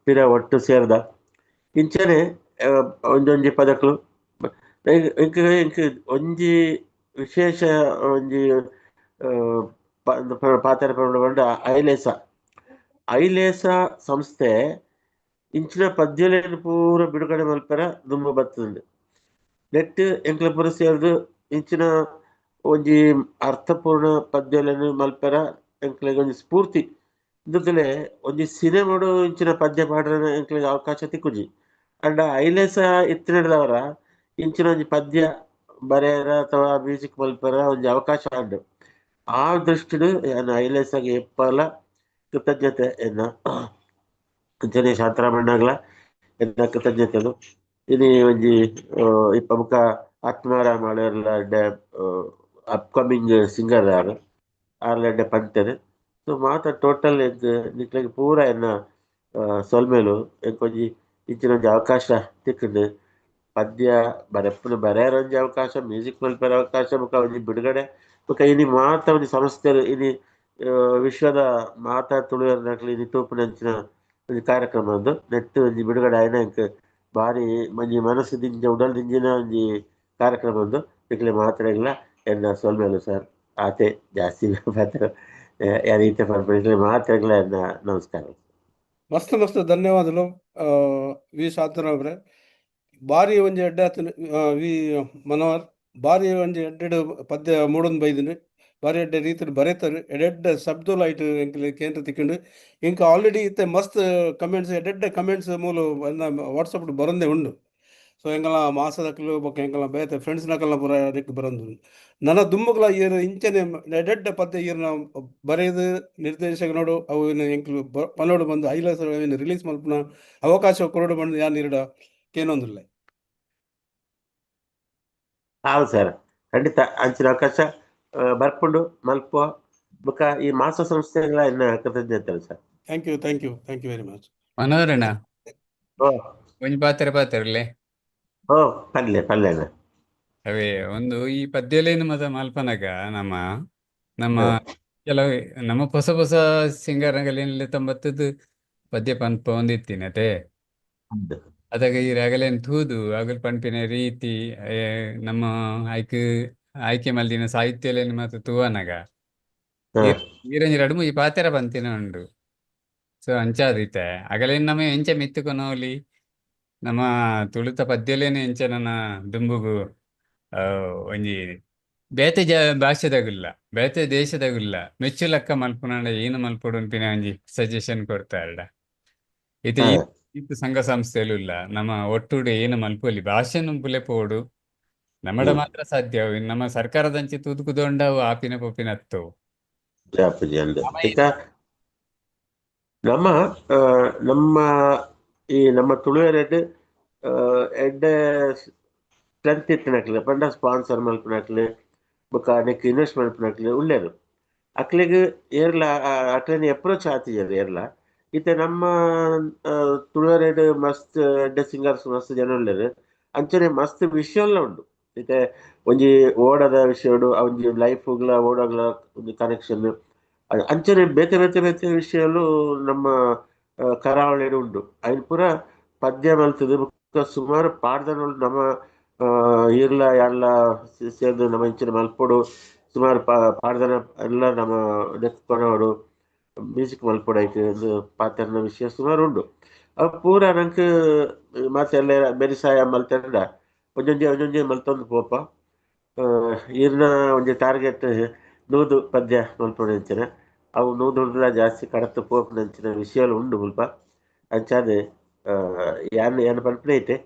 ಪಿರ ಒಟ್ಟು ಸೇರ್ದ ಇಂಚನೆ ಒಂಜೊಂಜಿ ಪದಕ್ಲು ಎಂಕ್ ಎಂಕ್ ಒಂಜಿ ವಿಶೇಷ ಒಂಜಿ ಪಾತೆರ ಪಂಡ ಐಲೇಸ ಐಲೇಸ ಸಂಸ್ಥೆ ಇಂಚಿನ ಪದ್ಯಲೆನ್ ಪೂರ ಬಿಡುಗಡೆ ಮಲ್ಪೆರ ದುಂಬು ಬತ್ತುಂಡು. ನೆಟ್ ಎಂಕ್ಲ ಪೂರ ಸೇರ್ದ್ ಇಂಚಿನ ಒಂಜಿ ಅರ್ಥಪೂರ್ಣ ಪದ್ಯಲೆನ್ ಮಲ್ಪೆರ ಎಂಕ್ಲೆಗ್ ಒಂಜಿ ಸ್ಫೂರ್ತಿ ಇಂದುತ್ತಲೆ ಒಂಜಿ ಸಿನಿಮಾಡು ಇಂಚಿನ ಪದ್ಯ ಪಾಡ್ರೆ ಎಂಕ್ಲೆಗ್ ಅವಕಾಶ ತಿಕ್ಕುಜಿ. ಅಂಡ ಐಲೇಸ ಇತ್ತಿನದವರ ಇಂಚಿನ ಒಂಜಿ ಪದ್ಯ ಬರೆಯರ ಅಥವಾ ಮ್ಯೂಸಿಕ್ ಮಲ್ಪೆರ ಒಂಜಿ ಅವಕಾಶ ಉಂಡು. ಆ ದೃಷ್ಟಿಡ್ ಯಾನ್ ಐಲೇಸಗ್ ಎಪ್ಪಲ ಕೃತಜ್ಞತೆ ಎನ್ನ ಅಂಚನೆ ಶಾಂತರಾಮಣ್ಣಗ್ಲ ಎನ್ನ ಕೃತಜ್ಞತೆಲು. ಇನಿ ಒಂಜಿ ಈ ಪ್ರಮುಖ ಆತ್ಮಾರಾಮ್ ಆಳೆರ್ಲ ಎಡ್ಡೆ ಅಪ್ಕಮಿಂಗ್ ಸಿಂಗರ್ ಆರ್ ಆರ್ಲ ಎಡ್ಡೆ ಪಂತೆರ್. ಸೊ ಮಾತ ಟೋಟಲ್ ಎಂಕ್ ನಿಕ್ಲೆಗ್ ಪೂರ ಎನ್ನ ಸೊಲ್ಮೆಲು. ಎಂಕ್ ಒಂಜಿ ಇಂಚಿನ ಒಂಜಿ ಅವಕಾಶ ತಿಕ್ಕುಂಡು. ಪದ್ಯ ಬರೆಪುನ ಬರೆಯರ ಒಂಜಿ ಅವಕಾಶ, ಮ್ಯೂಸಿಕ್ ಮಲ್ಪೆರೆ ಅವಕಾಶ, ಬೊಕ ಒಂಜಿ ಬಿಡುಗಡೆ ಬೊಕ ಇನಿ ಮಾತ ಒಂಜಿ ಸಂಸ್ಥೆಲು ಇನಿ ವಿಶ್ವದ ಮಾತ ತುಳುವೆರ್ನಕ್ಲು ಇನಿ ತೂಪುನಂಚಿನ ಒಂಜಿ ಕಾರ್ಯಕ್ರಮ ಉಂದು. ನೆಟ್ಟ್ ಒಂಜಿ ಬಿಡುಗಡೆ ಆಯಿನ ಎಂಕ್ ಬಾರಿ ಒಂಜಿ ಮನಸ್ಸು ದಿಂಜ ಉಡಲ್ ದಿಂಜಿನ ಒಂಜಿ ಕಾರ್ಯಕ್ರಮ ಉಂದು. ನಿಕ್ಲೆ ಮಾತೆರೆಗ್ಲ ಎನ್ನ ಸೊಲ್ಮೆಲು ಸರ್. ಆತೆ ಜಾಸ್ತಿ ಪಾತೆರ ಯಾನ್ ಈತೆ ಪನ್ಪುನ. ನಿಕ್ಲೆ ಮಾತೆರೆಗ್ಲ ಎನ್ನ ನಮಸ್ಕಾರ. ಮಸ್ತ್ ಮಸ್ತ್ ಧನ್ಯವಾದಗಳು ವಿ ಶಾಂತರಾಮ್ರೆ. ಬಾರಿ ಒಂಜಿ ಎಡ್ಡೆ ಆತುಂಡು ವಿ ಮನೋಹರ್ ಬಾರಿ ಒಂಜಿ ಎಡ್ಡೆಡ್ ಪದ್ಯ ಮೂಡೊಂದು ಬೈದಿನಿ. ಬಾರಿ ಎಡ್ಡೆ ರೀತಿಡ್ ಬರೆತರ್. ಎಡ್ಡೆಡ್ಡೆ ಶಬ್ದಲು ಐಟ್ ಎಂಕ್ಲೆ ಕೇಂದ್ರ ತಿಕ್ಕುಂಡು. ಎಂಕ್ ಆಲ್ರೆಡಿ ಇತ್ತೆ ಮಸ್ತ್ ಕಮೆಂಟ್ಸ್ ಎಡ್ಡೆಡ್ಡೆ ಕಮೆಂಟ್ಸ್ ಮೂಲು ವಾಟ್ಸಪ್ ಬರಂದೆ ಉಂಡು. ಸೊ ಎಂಕಲ್ನ ಮಾಸದಕ್ಲು ಬೊಕ ಎಂಕಲ್ನ ಬೇತೆ ಫ್ರೆಂಡ್ಸ್ ನಕಲ್ನ ಪೂರ ಅದಕ್ಕೆ ಬರಂದು. ನನ ದುಂಬುಗ್ಲ ಈರ್ ಇಂಚನೆ ಎಡ್ಡೆಡ್ಡೆ ಪದ್ಯ ಈರ್ನ ಬರೆದು ನಿರ್ದೇಶಕನೋಡು ಅವು ಎಂಕ್ಲು ಪನೋಡು ಬಂದು ಐಲಸ ರಿಲೀಸ್ ಮಲ್ಪುನ ಅವಕಾಶ ಕೊರಡು ಬಂದು ಯಾನ್ ಈರ್ಡ ಕೇನೊಂದುಲ್ಲೆ. ಹೌದು ಸರ್, ಖಂಡಿತ ಅಂಚಿನ ಅವಕಾಶ ಬರ್ಪುಂಡು ಮಲ್ಪುವ. ಬೊಕ ಈ ಮಾಸ ಸಂಸ್ಥೆಗಳ ಎನ್ನ ಕೃತಜ್ಞತೆ sir. Thank you, thank you, thank you very much. ಮನೋರಣ. ಓ. ಒಂಜಿ ಪಾತ್ರ ಪಾತ್ರರ್ಲೆ. ಓ, ಪಲ್ಲೆ ಪಲ್ಲೆನ. ಅವೇ ಒಂದು ಈ ಪದ್ಯಲೇನು ಮತ ಮಲ್ಪನಗ ನಮ್ಮ ನಮ್ಮ ಕೆಲವು ನಮ್ಮ ಹೊಸ ಹೊಸ ಸಿಂಗರ್ನಗಲೇನಿಲ್ಲ ತಂಬತ್ತದು ಪದ್ಯ ಪನ್ಪ ಒಂದಿತ್ತಿನತೆ. ಅದಾಗ ಈ ರಗಲೇನ್ ತೂದು ಅಗಲ್ ಪನ್ಪಿನ ರೀತಿ, ನಮ್ಮ ಆಯ್ಕೆ ಆಯ್ಕೆ ಮಲ್ದಿನ ಸಾಹಿತ್ಯಲೇನು ಮಾತ ತೂವನಗ ಈರಂಜಿ ರಡ್ಮು ಈ ಪಾತೆರ ಪಂತಿನ ಉಂಡು. ಸೊ ಅಂಚಾದಿತ್ತೆ ಅಗಲೇನ್ ನಮ್ಮ ಎಂಚ ಮಿತ್ತುಕೊನೋಲಿ, ನಮ್ಮ ತುಳುತ ಪದ್ಯಲೇನೆ ಎಂಚ ನನ್ನ ದುಂಬುಗು ಒಂಜಿ ಬೇತೆ ಜ ಭಾಷೆದಾಗುಲ್ಲ, ಬೇತೆ ದೇಶದಾಗುಲ್ಲ ಮೆಚ್ಚುಲಕ್ಕ ಮಲ್ಪುನಾಂಡ ಏನು ಮಲ್ಪೊಡು ಅನ್ಪಿನ ಒಂಜಿ ಸಜೆಷನ್ ಕೊಡ್ತಾರಡ. ಇದು ಇತ್ತು ಸಂಘ ಸಂಸ್ಥೆಲು ಇಲ್ಲ, ನಮ್ಮ ಒಟ್ಟುಡು ಏನು ಮಲ್ಪೊಲಿ, ಭಾಷೆನು ಬುಲೆಪೋಡು ನಮ್ಮಡ ಮಾತ್ರ ಸಾಧ್ಯ. ನಮ್ಮ ಸರ್ಕಾರದಂಚೆ ತೂದುಕುದೊಂಡವು ಆಪಿನ ಪೊಪ್ಪಿನ ಹತ್ತವು. ಈಗ ನಮ್ಮ ನಮ್ಮ ಈ ನಮ್ಮ ತುಳುವೆರೆಡ್ ಎಡ್ಡೆ ಸ್ಟ್ರೆಂತ್ ಇತ್ತಿನಕ್ಲೆ ಪಂಡ ಸ್ಪಾನ್ಸರ್ ಮಲ್ಪುನಕ್ಲೆ ಬೊಕ ನೆಕ್ ಇನ್ವೆಸ್ಟ್ ಮಲ್ಪುನಕ್ಲೆ ಉಲ್ಲೇರು. ಅಕ್ಲೆಗ್ ಏರ್ಲ ಅಕ್ಲೆನ ಅಪ್ರೋಚ್ ಆತಿಜೆರ್ ಏರ್ಲ. ಇತ್ತೆ ನಮ್ಮ ತುಳುವೆರೆಡ್ ಮಸ್ತ್ ಎಡ್ಡೆ ಸಿಂಗರ್ಸ್ ಮಸ್ತ್ ಜನ ಉಲ್ಲೇರು. ಅಂಚನೆ ಮಸ್ತ್ ವಿಷಯಲ ಉಂಡು. ಇತ್ತೆ ಒಂಜಿ ಓಡದ ವಿಷಯಡು, ಒಂಜಿ ಲೈಫ್ಗ್ಲ ಓಡಗ್ಲ ಒಂಜಿ ಕನೆಕ್ಷನ್, ಅಂಚನೆ ಬೇತೆ ಬೇತೆ ಬೇತೆ ವಿಷಯಲು ನಮ್ಮ ಕರಾವಳಿಡ್ ಉಂಡು. ಐನ್ ಪೂರ ಪದ್ಯ ಮಲ್ತುದು ಬೊಕ್ಕ ಸುಮಾರು ಪಾಡ್ದನೋಳು ನಮ್ಮ ಈರ್ಲ ಯಾರ್ಲ ಸೇರ್ದು ನಮ್ಮ ಇಂಚಿನ ಮಲ್ಪೊಡು, ಸುಮಾರು ಪಾಡ್ದನ ಎಲ್ಲ ನಮ್ಮ ನೆಕ್ಕೊನೋಡು ಮ್ಯೂಸಿಕ್ ಮಲ್ಪೊಡು ಐಕ್ ಪಾತೆರ್ನ ವಿಷಯ ಸುಮಾರು ಉಂಡು. ಅವು ಪೂರ ನಂಕ್ ಮಾತ ಎಲ್ಲ ಬೆರಿಸಾಯ ಮಲ್ತೆಂಡ ಒಂಜೊಂಜೆ ಒಂಜೊಂಜೆ ಮಲ್ತೊಂದು ಪೋಪ. ಈರ್ನ ಒಂಜಿ ಟಾರ್ಗೆಟ್ 100 ಪದ್ಯ ಮಲ್ಪೊಡು ಅಂಚಿನ, ಅವು 100 ಜಾಸ್ತಿ ಕಡತು ಪೋಪುನಂಚಿನ ವಿಷಯಲು ಉಂಡು ಮುಲ್ಪ. ಅಂಚಾದ್ ಯಾನ್ ಯಾನ್ ಪನ್ಪುನ ಐತೆ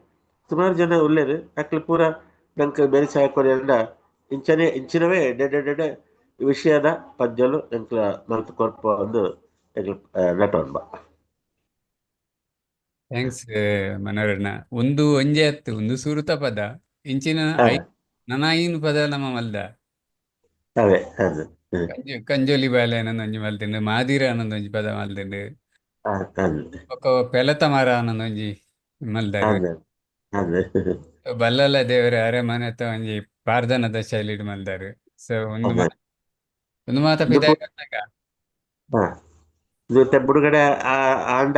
ಸುಮಾರು ಜನ ಉಲ್ಲೇರು. ಅಕ್ಲು ಪೂರ ನಂಕ್ ಬೆರಿಸಾಯ ಕೊರ್ಯಂಡ ಇಂಚನೆ ಇಂಚಿನವೇ ಎಡ್ಡೆ ಎಡ್ಡೆ ವಿಷಯದ ಪದ್ಯಲು ಎಂಕ್ಲ ಮಲ್ತ್ ಕೊರ್ಪ ಒಂದು ಎಂಕ್ಲ ನಟೋನ್ಬ. Thanks ಮನೋರಣ್ಣ. ಒಂದು ಒಂಜೆ ಅತ್ತು ಒಂದು ಸುರುತ ಪದ ಇಂಚಿನ ನನ ಐನು ಪದ ನಮ್ಮ ಮಲ್ದ. ಅದೇ ಅದೇ ಕಂಜೋಲಿ ಬಾಲೆ ಅನ್ನೊಂದು ಒಂಜಿ ಮಲ್ತಿಂಡು, ಮಾದಿರ ಅನ್ನೊಂದು ಒಂಜಿ ಪದ ಮಲ್ತಿಂಡು, ಬೊಕ್ಕ ಪೆಲತ ಮರ ಅನ್ನೊಂದು ಒಂಜಿ ಮಲ್ದಾರು, ಬಲ್ಲಲ ದೇವರ ಅರೆಮನೆತ ಒಂಜಿ ಪಾರ್ದನದ ಶೈಲಿಡ್ ಮಲ್ದಾರು. ಸೊ ಒಂದು ಒಂದು ಮಾತ ಪಿದಾಯಿ ಬಂದಾಗ ಬುಡುಗಡೆ ಆಂಡ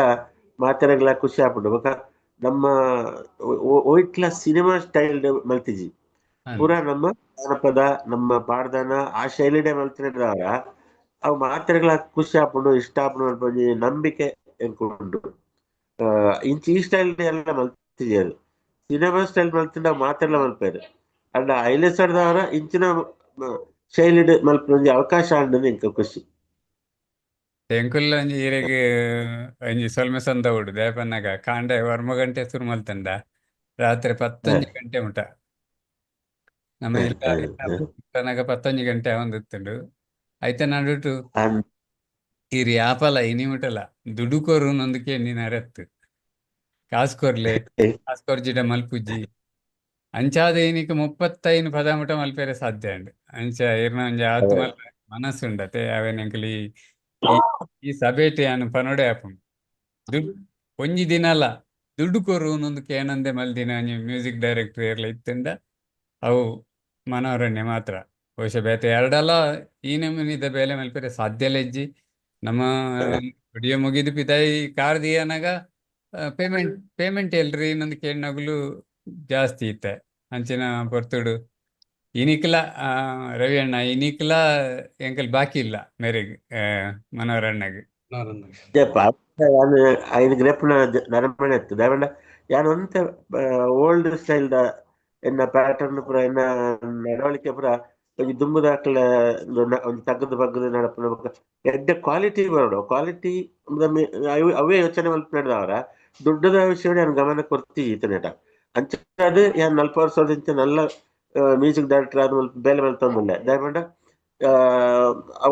ಮಾತೆರೆಗ್ಲ ಖುಷಿ ಆಪುಂಡು. ಬೊಕ ನಮ್ಮ ಒಯ್ಟ್ಲ ಸಿನಿಮಾ ಸ್ಟೈಲ್ ಮಲ್ತಿಜಿ, ಪೂರ ನಮ್ಮ ಜಾನಪದ ನಮ್ಮ ಪಾಡ್ದನ ಆ ಶೈಲಿಡೆ ಮಲ್ತಿನವರ ಅವು ಮಾತೆರೆಗ್ಲ ಖುಷಿ ಆಪುಂಡು, ಇಷ್ಟ ಆಪುಂಡು ಒಂಜಿ ನಂಬಿಕೆ ಎಂಕುಂಡು. ಇಂಚ ಈ ಸ್ಟೈಲ್ ಎಲ್ಲ ಮಲ್ತಿಜಿ, ಅದು ಸಿನಿಮಾ ಸ್ಟೈಲ್ ಮಲ್ತಿಂಡ ಮಾತೆರ್ಲ ಮಲ್ಪೇರು. ಅಂಡ ಐಲೆಸರ್ದವರ ಇಂಚಿನ ಶೈಲಿಡ್ ಮಲ್ಪುನ ಒಂಜಿ ಅವಕಾಶ ಆಂಡಂದು ಎಂಕ್ ಖುಷಿ. ಎಂಕುಲ್ಲ ಒಂಜಿ ಈರೆಗ್ ಒಂಜಿ ಸೊಲ್ಮೆ ಸಂದ ಉಡು ದೇಪನ್ನಗ ಕಾಂಡೆ 1 ಗಂಟೆ ಶುರು ಮಲ್ತಂಡ ರಾತ್ರಿ 11 ಗಂಟೆ ಮುಟ ನಮ್ಮ ಇಲ್ಲ 11 ಗಂಟೆ ಒಂದಿತ್ತುಂಡು. ಐತ ನಡುಟು ಈರ್ ಯಾಪಲ ಇನಿ ಮುಟಲ ದುಡ್ಡು ಕೊರು ನೊಂದಕ್ಕೆ ನೀನ್ ಅರೆತ್ತು ಕಾಸು ಕೊರ್ಲೆ ಕಾಸು ಕೊರ್ಜಿಡ ಮಲ್ಪುಜ್ಜಿ ಅಂಚಾದ ಇನಿಕ್ 35 ಪದ ಮುಟ ಮಲ್ಪೆರೆ ಸಾಧ್ಯ ಉಂಡು. ಅಂಚ ಇರ್ನ ಒಂಜಿ ಆತ್ಮ ಮನಸ್ಸುಂಡತೆ ಅವೇನ್ ಎಂಕುಲು ಈ ಸಭೆಟೆ ಯಾನು ಪನೊಡೆ ಆಪುಂಡು. ದುಡ್ಡು ಒಂಜಿ ದಿನಲ ದುಡ್ಡು ಕೊರು ಒಂದೊಂದು ಕೇನಂದೆ ಮಲ್ದಿನ ಒಂಜಿ ಮ್ಯೂಸಿಕ್ ಡೈರೆಕ್ಟರ್ ಏರ್ಲ ಇತ್ತಂಡ ಅವು ಮನೋರಣ್ಯ ಮಾತ್ರ. ಬಹುಶಃ ಬೇತೆ ಎರಡಲ್ಲ ಈ ನಮೂನಿದ ಬೇಲೆ ಮಲ್ಪೆರೆ ಸಾಧ್ಯ ಲೆಜ್ಜಿ. ನಮ್ಮ ವಿಡಿಯೋ ಮುಗಿದು ಪಿದಾಯಿ ಕಾರ್ ದಿಯನಾಗ ಪೇಮೆಂಟ್ ಪೇಮೆಂಟ್ ಎಲ್ರಿ ಇನ್ನೊಂದು ಕೇಳಿನಾಗಲೂ ಜಾಸ್ತಿ ಇತ್ತೆ. ಅಂಚಿನ ಪೊರ್ತುಡು ಇನಿಕ್ಲ ರವಿ ಅಣ್ಣ ಇನಿಕ್ಲ ಎಂಕಲ್ ಬಾಕಿ ಇಲ್ಲ ಮೇರೆಗ್ ಮನೋರಣ್ಣಗ್. ಐದು ಗ್ರೆಪ್ನ ನರಮಣೆ ಇತ್ತು ದಾಯಪಂಡ ಯಾನ್ ಒಂತೆ ಓಲ್ಡ್ ಸ್ಟೈಲ್ ದ ಎನ್ನ ಪ್ಯಾಟರ್ನ್ ಪೂರ ಎನ್ನ ನಡವಳಿಕೆ ಪೂರ ಒಂಜಿ ದುಂಬುದಾಕ್ಲ ಒಂಜಿ ತಗ್ಗದ ಬಗ್ಗದ ನಡಪುನ ಬೊಕ್ಕ ಎಡ್ಡೆ ಕ್ವಾಲಿಟಿ ಬರೋಡು ಕ್ವಾಲಿಟಿ ಅವೇ ಯೋಚನೆ ಮಲ್ಪುನದವರ ದುಡ್ಡದ ವಿಷಯ ಯಾನ್ ಗಮನ ಕೊರ್ತಿ ಈತನೇಟ. ಅಂಚಾದ್ ಯಾನ್ 40 ವರ್ಷದಿಂಚ ನಲ್ಲ ಮ್ಯೂಸಿಕ್ ಡೈರೆಕ್ಟರ್ ಆದ್ ಬೇಲೆ ಮಲ್ತೊಂದುಲ್ಲೆ. ದಾಯಪಂಡ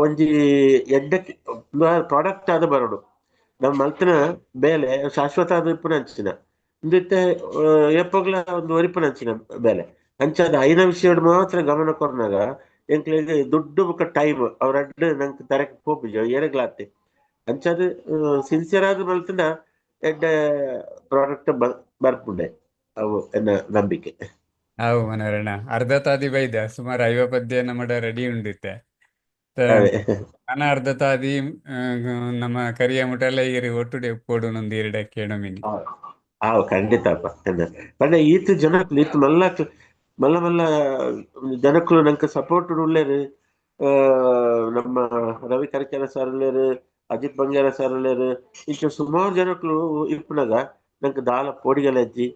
ಒಂಜಿ ಎಡ್ಡೆ ಪ್ರಾಡಕ್ಟ್ ಆದ್ ಬರೋಡು ನಮ್ಮ ಮಲ್ತಿನ ಬೇಲೆ ಶಾಶ್ವತ ಆದ್ ಇಪ್ಪುನ ಅಂಚಿನ ಇಂದಿತ್ತೆ ಏಪೊಗ್ಲ ಒಂದು ಒರಿಪುನ ಅಂಚಿನ ಬೇಲೆ. ಅಂಚಾದ್ ಐನ ವಿಷಯಡ್ ಮಾತ್ರ ಗಮನ ಕೊರ್ನಾಗ ಎಂಕ್ಲೆಗ್ ದುಡ್ಡು ಬೊಕ್ಕ ಟೈಮ್ ಅವ್ರಡ್ಡು ನಂಗೆ ತರಕ್ ಪೋಪುಜಿ ಏರೆಗ್ಲಾತೆ. ಅಂಚಾದ್ ಸಿನ್ಸಿಯರ್ ಆದ್ ಮಲ್ತಂಡ ಎಡ್ಡೆ ಪ್ರಾಡಕ್ಟ್ ಬರ್ಪುಂಡೆ ಅವು ಎನ್ನ ನಂಬಿಕೆ. ಅವು ಮನೋರಣ ಅರ್ಧ ತಾದಿ ಬೈದ ಸುಮಾರು 50 ಪದ್ಯ ನಮ್ಮಡ ರೆಡಿ ಉಂಡಿತ್ತೆ. ಅದೇ. ನನ ಅರ್ಧ ತಾದಿ ನಮ್ಮ ಕರಿಯ ಮುಟಲ್ಲ ಈರು ಒಟ್ಟುಡೆ ಪೋಡು ನೊಂದು ಎರಡ ಕೇಣಮಿನಿ. ಆವ್ ಖಂಡಿತಪ್ಪ. ಪಂಡ ಈತ್ ಜನಕ್ಲು ಈತ್ ಮಲ್ಲ ಮಲ್ಲ ಮಲ್ಲ ಜನಕ್ಕಲು ನಂಗೆ ಸಪೋರ್ಟ್ ಉಳ್ಳೇರು. ನಮ್ಮ ರವಿ ಕರಿಕೆರ ಸರ್ ಉಳ್ಳೇರು, ಅಜಿತ್ ಬಂಗೇರ ಸರ್ ಉಳ್ಳೇರು, ಇಂಚ ಸುಮಾರು ಜನಕ್ಕಲು ಇಪ್ಪುನಗ ನಂಗೆ ದಾಲ ಪೋಡಿಗೆಲಜ್ಜಿ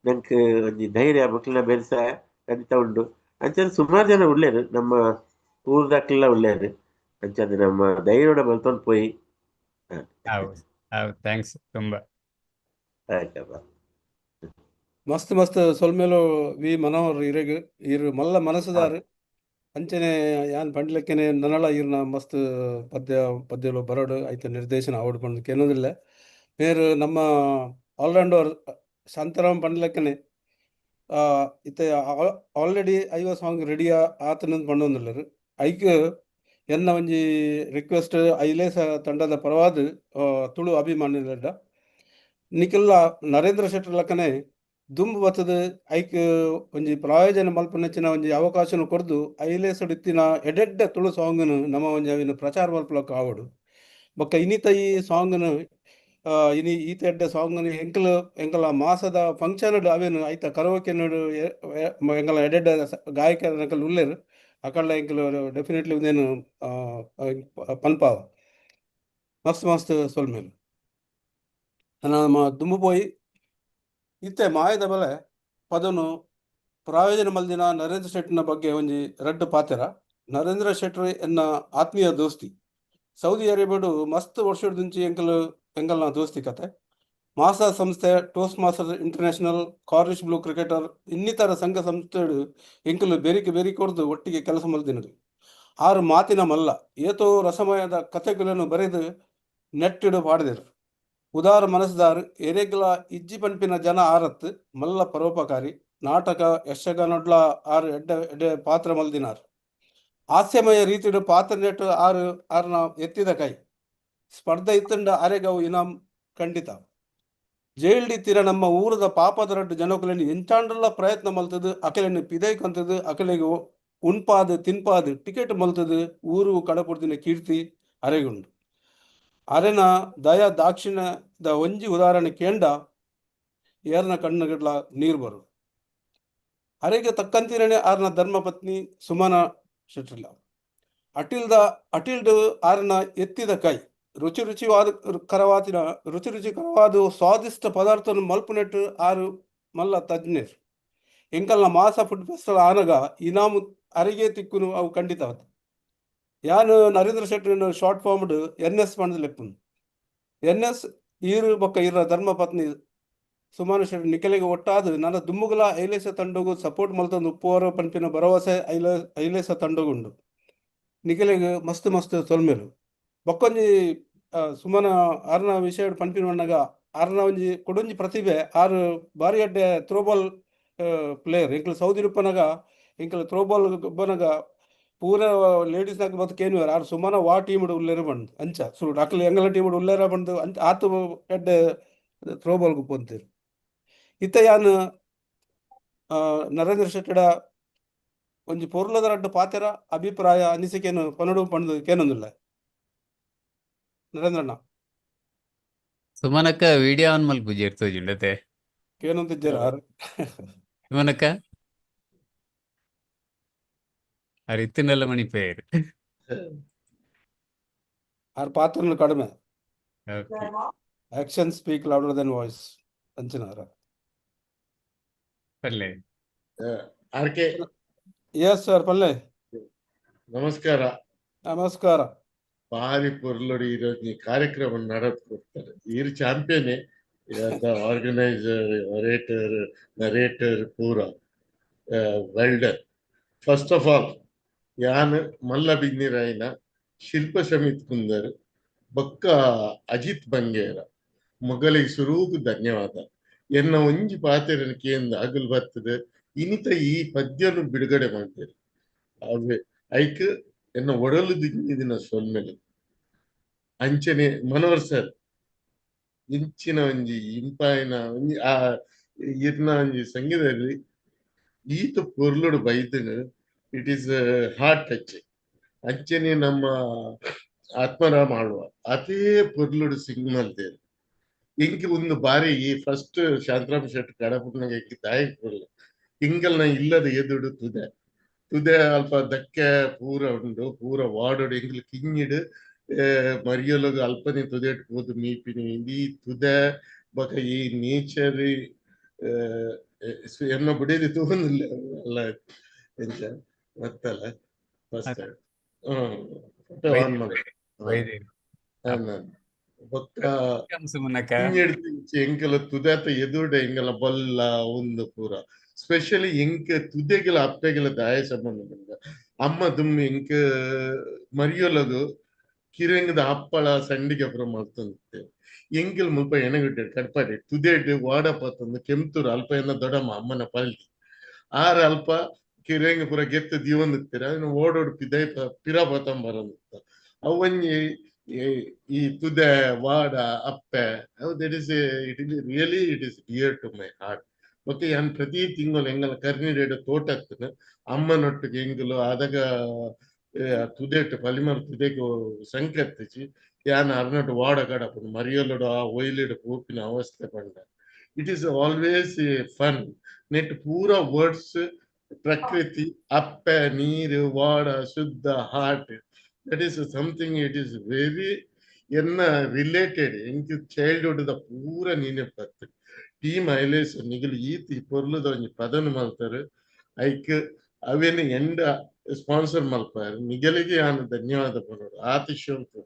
ನಂಗೆ ಒಂಜಿ ಧೈರ್ಯ ಮಕ್ಳಿನ ಬೆನ್ಸ ಖಂಡಿತ ಉಂಡು. ಅಂಚನೆ ಸುಮಾರು ಜನ ಉಳ್ಳೇರು, ನಮ್ಮ ಊರ್ದಕ್ಲೆಲ್ಲ ಉಳ್ಳೇರು. ಅಂಚಾದ್ ನಮ್ಮ ಧೈರ್ಯಡ ಮಲ್ತೊಂದು ಪೋಯಿ. ಹೌದು ಹೌದು, thanks ತುಂಬಾ. ಆಯ್ತಪ್ಪ. ಮಸ್ತ್ ಮಸ್ತ್ ಸೊಲ್ಮೆಲು ವಿ ಮನೋಹರ್ ಇರೆಗ್ ಇರು ಮಲ್ಲ ಮನಸ್ಸುದಾರು. ಅಂಚನೆ ಯಾನ್ ಪಂಡ್ಲೆಕ್ಕನೆ ನನಲ ಈರ್ನ ಮಸ್ತ್ ಪದ್ಯ ಪದ್ಯಲು ಬರೋಡು ಐತ ನಿರ್ದೇಶನ ಆವಡ್ ಪಂದ್ ಕೇನೋದಿಲ್ಲ. ಮೇರ್ ನಮ್ಮ ಆಲ್ರೌಂಡರ್ ಶಾಂತಾರಾಮ್ ಪಂಡ್ಲೆಕ್ಕನೆ ಇತ್ತೆ ಆಲ್ರೆಡಿ 50 ಸಾಂಗ್ ರೆಡಿ ಆತನ ಪಂಡೊಂದುಲ್ಲೆರ್. ಐಕ್ ಎನ್ನ ಒಂಜಿ ರಿಕ್ವೆಸ್ಟ್ ಐಲೇಸ ತಂಡದ ಪರವಾದ್ ತುಳು ಅಭಿಮಾನಿಲೆಡ ನಿಕಲ್ಲ ನರೇಂದ್ರ ಶೆಟ್ಟರ್ ಲಕ್ಕನೆ ದುಂಬು ಬತ್ತದ ಐಕ್ ಒಂಜಿ ಪ್ರಾಯೋಜನ ಮಲ್ಪುನಂಚಿನ ಒಂಜಿ ಅವಕಾಶನ ಕೊರ್ದು ಐಲೇಸಡ್ ಇತ್ತಿನ ಎಡೆಡ್ಡ ತುಳು ಸಾಂಗ್ನು ನಮ್ಮ ಒಂಜಿ ಅವಿನ ಪ್ರಚಾರ ಮಲ್ಪುಲಕ್ಕ ಆವೊಡು. ಬೊಕ್ಕ ಇನ್ನಿತ ಈ ಸಾಂಗ್ನು ಇನಿ ಈತ ಎಡ್ಡೆ ಸಾಂಗ್ನು ಎಂಕಲ್ ಎಂಕಲ ಮಾಸದ ಫಂಕ್ಷನ್ ಅವೇನು ಐತ ಕರೋಕೆನಡು ಎಂಕಲ ಎಡೆಡ್ಡ ಗಾಯಕರ ಉಲ್ಲೆರ್ ಅಕಲ್ಲ ಎಂಕಲ್ ಡೆಫಿನೆಟ್ಲಿ ಉಂದೇನು ಪನ್ಪಾವ. ಮಸ್ತ್ ಮಸ್ತ್ ಸೊಲ್ಮೆಲು. ನಮ್ಮ ದುಂಬು ಪೋಯಿ ಇತ್ತೆ ಮಾಯದ ಬಲೆ ಪದನು ಪ್ರಾಯೋಜನ ಮಲ್ದಿನ ನರೇಂದ್ರ ಶೆಟ್ಟರ್ನ ಬಗ್ಗೆ ಒಂಜಿ ರಡ್ಡ್ ಪಾತೆರ. ನರೇಂದ್ರ ಶೆಟ್ಟರ್ ಎನ್ನ ಆತ್ಮೀಯ ದೋಸ್ತಿ. ಸೌದಿ ಅರೇಬಿಯಾಡು ಮಸ್ತ್ ವರ್ಷದಿಂಚಿ ಎಂಕಲ್ ಎಂಕಲ್ನ ದೋಸ್ತಿ ಕತೆ. ಮಾಸಾ ಸಂಸ್ಥೆ, toast master international, Cornish blue cricketer ಇನ್ನಿತರ ಸಂಘ ಸಂಸ್ಥೆಡು ಎಂಕಲು ಬೆರಿಕೆ ಬೆರಿ ಕೊರ್ದು ಒಟ್ಟಿಗೆ ಕೆಲಸ ಮಲ್ದಿನದು. ಆರು ಮಾತಿನ ಮಲ್ಲ ಏತೋ ರಸಮಯದ ಕಥೆಗಳನ್ನು ಬರೆದು ನೆಟ್ಟಿಡು ಪಾಡಿದರು. ಉದಾರ ಮನಸ್ದಾರ್, ಎರೆಗ್ಲ ಇಜ್ಜಿ ಪನ್ಪಿನ ಜನ ಆರತ್ ಮಲ್ಲ ಪರೋಪಕಾರಿ. ನಾಟಕ ಯಕ್ಷಗಾನೊಡ್ಲ ಆರು ಎಡ್ಡೆ ಎಡ್ಡೆ ಪಾತ್ರ ಮಲ್ದಿನಾರ್. ಹಾಸ್ಯಮಯ ರೀತಿಡು ಪಾತ್ರ ನೆಟ್ಟು ಆರು ಆರ್ನ ಎತ್ತಿದ ಕೈ. ಸ್ಪರ್ಧೆ ಇತ್ತಂಡ ಅರೆಗವು ಇನಾಮ್ ಖಂಡಿತ. ಜೈಲ್ಡಿ ತೀರ ನಮ್ಮ ಊರದ ಪಾಪದ ರಡ್ಡು ಜನಕುಲೆನ್ ಎಂಚಾಂಡಲ ಪ್ರಯತ್ನ ಮಲ್ತದು ಅಕಲೆನ್ ಪಿದೈ ಕಂತದು ಅಕಲೆಗ್ ಉನ್ಪಾದ್ ತಿನ್ಪಾದ್ ಟಿಕೆಟ್ ಮಲ್ತದು ಊರು ಕಡಪುಡ್ದಿನ ಕೀರ್ತಿ ಅರೆಗುಂಡು. ಅರೆನ ದಯ ದಾಕ್ಷಿಣ್ಯದ ಒಂಜಿ ಉದಾಹರಣೆ ಕೇಂಡ ಏರ್ನ ಕಣ್ಣುಗಡ್ಲ ನೀರು ಬರು. ಅರೆಗೆ ತಕ್ಕಂತಿರನೆ ಆರ್ನ ಧರ್ಮಪತ್ನಿ ಸುಮನ ಶೆಟ್ಟಿಲ್ಲ. ಅಟಿಲ್ದ ಅಟಿಲ್ಡ್ ಆರ್ನ ಎತ್ತಿದ ಕೈ. ರುಚಿ ರುಚಿವಾದ ಕರವಾತಿನ ರುಚಿ ರುಚಿಕರವಾದ ಸ್ವಾದಿಷ್ಟ ಪದಾರ್ಥವನ್ನು ಮಲ್ಪುನೆಟ್ಟು ಆರು ಮಲ್ಲ ತಜ್ಞರು. ಎಂಕಲ್ನ ಮಾಸ ಫುಡ್ ಫೆಸ್ಟಿವಲ್ ಆನಗ ಇನಾಮು ಅರಿಗೆ ತಿಕ್ಕುನು ಅವು ಖಂಡಿತವತ್. ಯಾನು ನರೇಂದ್ರ ಶೆಟ್ಟರ್ ಶಾರ್ಟ್ ಫಾರ್ಮ್ಡ್ ಎನ್ ಎಸ್ ಪಂದ್ ಲೆಪ್ಪುನು. ಎನ್ ಎಸ್ ಈರು ಬೊಕ್ಕ ಈರ ಧರ್ಮಪತ್ನಿ ಸುಮನ ಶೆಟ್ಟಿ ನಿಕಲೆಗ್ ಒಟ್ಟಾದ್ ನನ ದುಮ್ಮುಗುಲ ಐಲೇಸ ತಂಡಗು ಸಪೋರ್ಟ್ ಮಲ್ತೊಂದು ಉಪ್ಪುವರು ಪನ್ಪಿನ ಭರವಸೆ ಐಲೇಸ ತಂಡಗುಂಡು. ನಿಕಲೆಗ್ ಮಸ್ತ್ ಮಸ್ತ್ ಸೊಲ್ಮೆಲು. ಬೊಕ್ಕೊಂಜಿ ಸುಮನ ಆರ್ನ ವಿಷಯ ಪನ್ಪಿನ ಪನ್ನಗ ಆರ್ನ ಒಂಜಿ ಕೊಡೊಂಜಿ ಪ್ರತಿಭೆ ಆರು ಬಾರಿ ಎಡ್ಡೆ ಥ್ರೋಬಾಲ್ ಪ್ಲೇಯರ್. ಎಂಕಲ್ ಸೌದಿ ಉಪ್ಪನಗ ಎಂಕಲ್ ಥ್ರೋಬಾಲ್ ಗೊಬ್ಬನಗ ಪೂರ ಲೇಡೀಸ್ ನಾಗ ಬತ್ತು ಕೇನುವೆರ್ ಆರ್ ಸುಮನ ವಾ ಟೀಮ್ ಉಲ್ಲೆರ್ ಪಂದ್ ಅಂಚ ಸುರು ಅಕಲ್ ಎಂಗಲ ಟೀಮ್ ಉಲ್ಲೆರ ಪಂದ್ ಅಂಚ ಆತು ಎಡ್ಡೆ ಥ್ರೋಬಾಲ್ ಗೊಬ್ಬೊಂತೆರ್. ಇತ್ತೆ ಯಾನ್ ನರೇಂದ್ರ ಶೆಟ್ಟಡ ಒಂಜಿ ಪೊರ್ಲದ ರಡ್ಡ್ ಪಾತೆರ ಅಭಿಪ್ರಾಯ ಅನಿಸಿಕೆನ್ ಪನೊಡು ಪಂದ್ ಕೇನೊಂದುಲ್ಲೆ. ನರೇಂದ್ರಣ್ಣ. ಸುಮನಕ್ಕ ವಿಡಿಯೋ ಆನ್ ಮಲ್ಪುಜೆರ್ ತೋಜುಂಡತೆ. ಕೇನೊಂದಿಜ್ಜೆರ್ ಆರ್. ಸುಮನಕ್ಕ ಆರ್ ಇತ್ತಿನಲ್ಲ ಮಣಿಪೇರ್. ಆರ್ ಪಾತ್ರನು ಕಡಿಮೆ. Okay. Action speak louder than voice ಅಂಚಿನ ಆರ್. ಪಲ್ಲೆ. ಆರ್ ಕೆ. ಎಸ್ ಸರ್ ಪಲ್ಲೆ. ನಮಸ್ಕಾರ. ನಮಸ್ಕಾರ. ಬಾರಿ ಪೊರ್ಲುಡು ಈ ಕಾರ್ಯಕ್ರಮ ನಡತ್ ಕೊಡ್ತಾರೆ. ಈರ್ ಚಾಂಪಿಯನ್, ಆರ್ಗನೈಸರ್, ಒರೇಟರ್, ನರೇಟರ್ ಪೂರ well done. First of all ಯಾನ್ ಮಲ್ಲ ಬಿನ್ನಿರಾಯಿನ ಶಿಲ್ಪ ಶಮಿತ್ ಕುಂದರ್ ಬೊಕ್ಕ ಅಜಿತ್ ಬಂಗೇರ ಮೊಗಲಿಗೆ ಸುರೂಕು ಧನ್ಯವಾದ. ಎನ್ನ ಒಂಜಿ ಪಾತೆರನ್ ಕೇಂದ್ ಅಗಲ್ ಬರ್ತದೆ ಇನಿತ ಈ ಪದ್ಯನು ಬಿಡುಗಡೆ ಮಾಡ್ತೇನೆ. ಅವೆ ಐಕ್ ಎನ್ನ ಒಡಲು ದಿಂಜಿದಿನ ಸೊಲ್ಮೆಲು. ಅಂಚನೆ ಮನೋಹರ್ ಸರ್ ಇಂಚಿನ ಒಂಜಿ ಇಂಪಾಯಿನ ಒಂಜಿ ಆ ಇರ್ನ ಒಂಜಿ ಸಂಗೀತದಲ್ಲಿ ಈತ ಪೊರ್ಲುಡು ಬೈದನು, it is heart touch. ಅಂಚನೆ ನಮ್ಮ ಆತ್ಮರಾಮ ಆಳ್ವ ಅದೇ ಪೊರ್ಲುಡು ಸಿಂಗ್ ಮಲ್ತೇರು. ಎಂಕ್ ಒಂದು ಬಾರಿ ಈ ಫಸ್ಟ್ ಶಾಂತರಾಮ್ ಶೆಟ್ ಕಡಪುಟ್ನಾಗ ಎಂಕ್ ದಾಯೆ ಪೊರ್ಲು ಇಂಗಲ್ನ ಇಲ್ಲದ ಎದುಡು ತುದೆ ತುದೆ ಅಲ್ಪ ದಕ್ಕೆ ಪೂರ ಉಂಡು, ಪೂರ ವಾಡೋಡು ಎಂಗ್ಲ ಕಿಂಗಿಡು ಮರಿಯೊಲಗ ಅಲ್ಪನೆ ತುದೆಟ್ ಪೋದು ಮೀಪಿನಿ. ಈ ತುದೆ ಬೊಕ ಈ ನೇಚರ್ ಎನ್ನ ಬುಡೇದಿ ತೂವೊಂದಿಲ್ಲ ಅಲ್ಲ ಎಂಚ ಮತ್ತಲ್ಲ ಫಸ್ಟ್ ಫೋಟೋ ಆನ್ ಮಾಡಿ ಬೊಕ್ಕ ಎಂಕಲ ತುದೆತ ಎದುರುಡೆ ಎಂಗಲ ಬೊಲ್ಲ ಒಂದು ಪೂರ ಸ್ಪೆಷಲಿ ಎಂಕ್ ತುದೆಗಳ ಅಪ್ಪೆಗಳ ದಾಯ ಸಂಬಂಧ ಬಂದ ಅಮ್ಮ ದುಮ್ಮಿ ಎಂಕ್ ಮರಿಯೊಲಗು ಕಿರಂಗದ ಅಪ್ಪಳ ಸಂಡಿಗೆ ಪೂರ ಮಲ್ತೊಂದಿತ್ತೆ. ಎಂಕಲ್ ಮುಲ್ಪ ಎಣಗುಡ್ಡೆ ಕಡ್ಪಾಡಿ ತುದೆಡ್ ವಾಡ ಪತ್ತೊಂದು ಕೆಂತೂರು ಅಲ್ಪ ಎನ್ನ ದೊಡಮ್ಮ ಅಮ್ಮನ ಪಲ್ಟಿ ಆರ್ ಅಲ್ಪ ಕಿರಂಗ ಪೂರ ಗೆತ್ತು ದೀವೊಂದಿತ್ತೀರ ಅದನ್ನ ಓಡೋಡು ಪಿದೈ ಪಿರ ಪತ್ತೊಂಬರೊಂದಿತ್ತ. ಅವು ಒಂಜಿ ಈ ತುದೆ ವಾಡ ಅಪ್ಪೆ ಅವು that is it is really it is dear to my heart. ಮತ್ತೆ ಯಾನ್ ಪ್ರತಿ ತಿಂಗಳು ಎಂಗಲ ಕರ್ನಿಡೇಡು ತೋಟತ್ತನ ಅಮ್ಮನೊಟ್ಟಿಗೆ ಎಂಗುಲು ಆದಾಗ ತುದೆಟ್ ಪಲಿಮರ್ ತುದೆಗ್ ಸಂಕತ್ತಿಚಿ ಯಾನ್ ಅರ್ನಟ್ ವಾಡ ಕಡಪುನು ಮರಿಯೊಲುಡು ಆ ಒಯ್ಲಿಡು ಪೋಪಿನ ಅವಸ್ಥೆ ಪಂಡ. It is always a fun. Net ಪೂರ ವರ್ಡ್ಸ್ ಪ್ರಕೃತಿ ಅಪ್ಪೆ ನೀರು ವಾಡ ಶುದ್ಧ heart that is something it is very ಎನ್ನ ರಿಲೇಟೆಡ್ ಎಂಕ್ ಚೈಲ್ಡ್ಹುಡ್ ದ ಪೂರ ನೆನಪತ್ತು. ಟೀಮ್ ಐಲೇಸ್ ನಿಗಲು ಈತ್ ಪೊರ್ಲುದ ಒಂಜಿ ಪದನು ಮಲ್ತಾರು ಐಕ್ ಅವೇನು ಎಂಡ ಸ್ಪಾನ್ಸರ್ ಮಲ್ಪಾರು ನಿಗಲಿಗೆ ಯಾನ್ ಧನ್ಯವಾದ ಪನೊಡು. ಆತ್ ಶೋಕು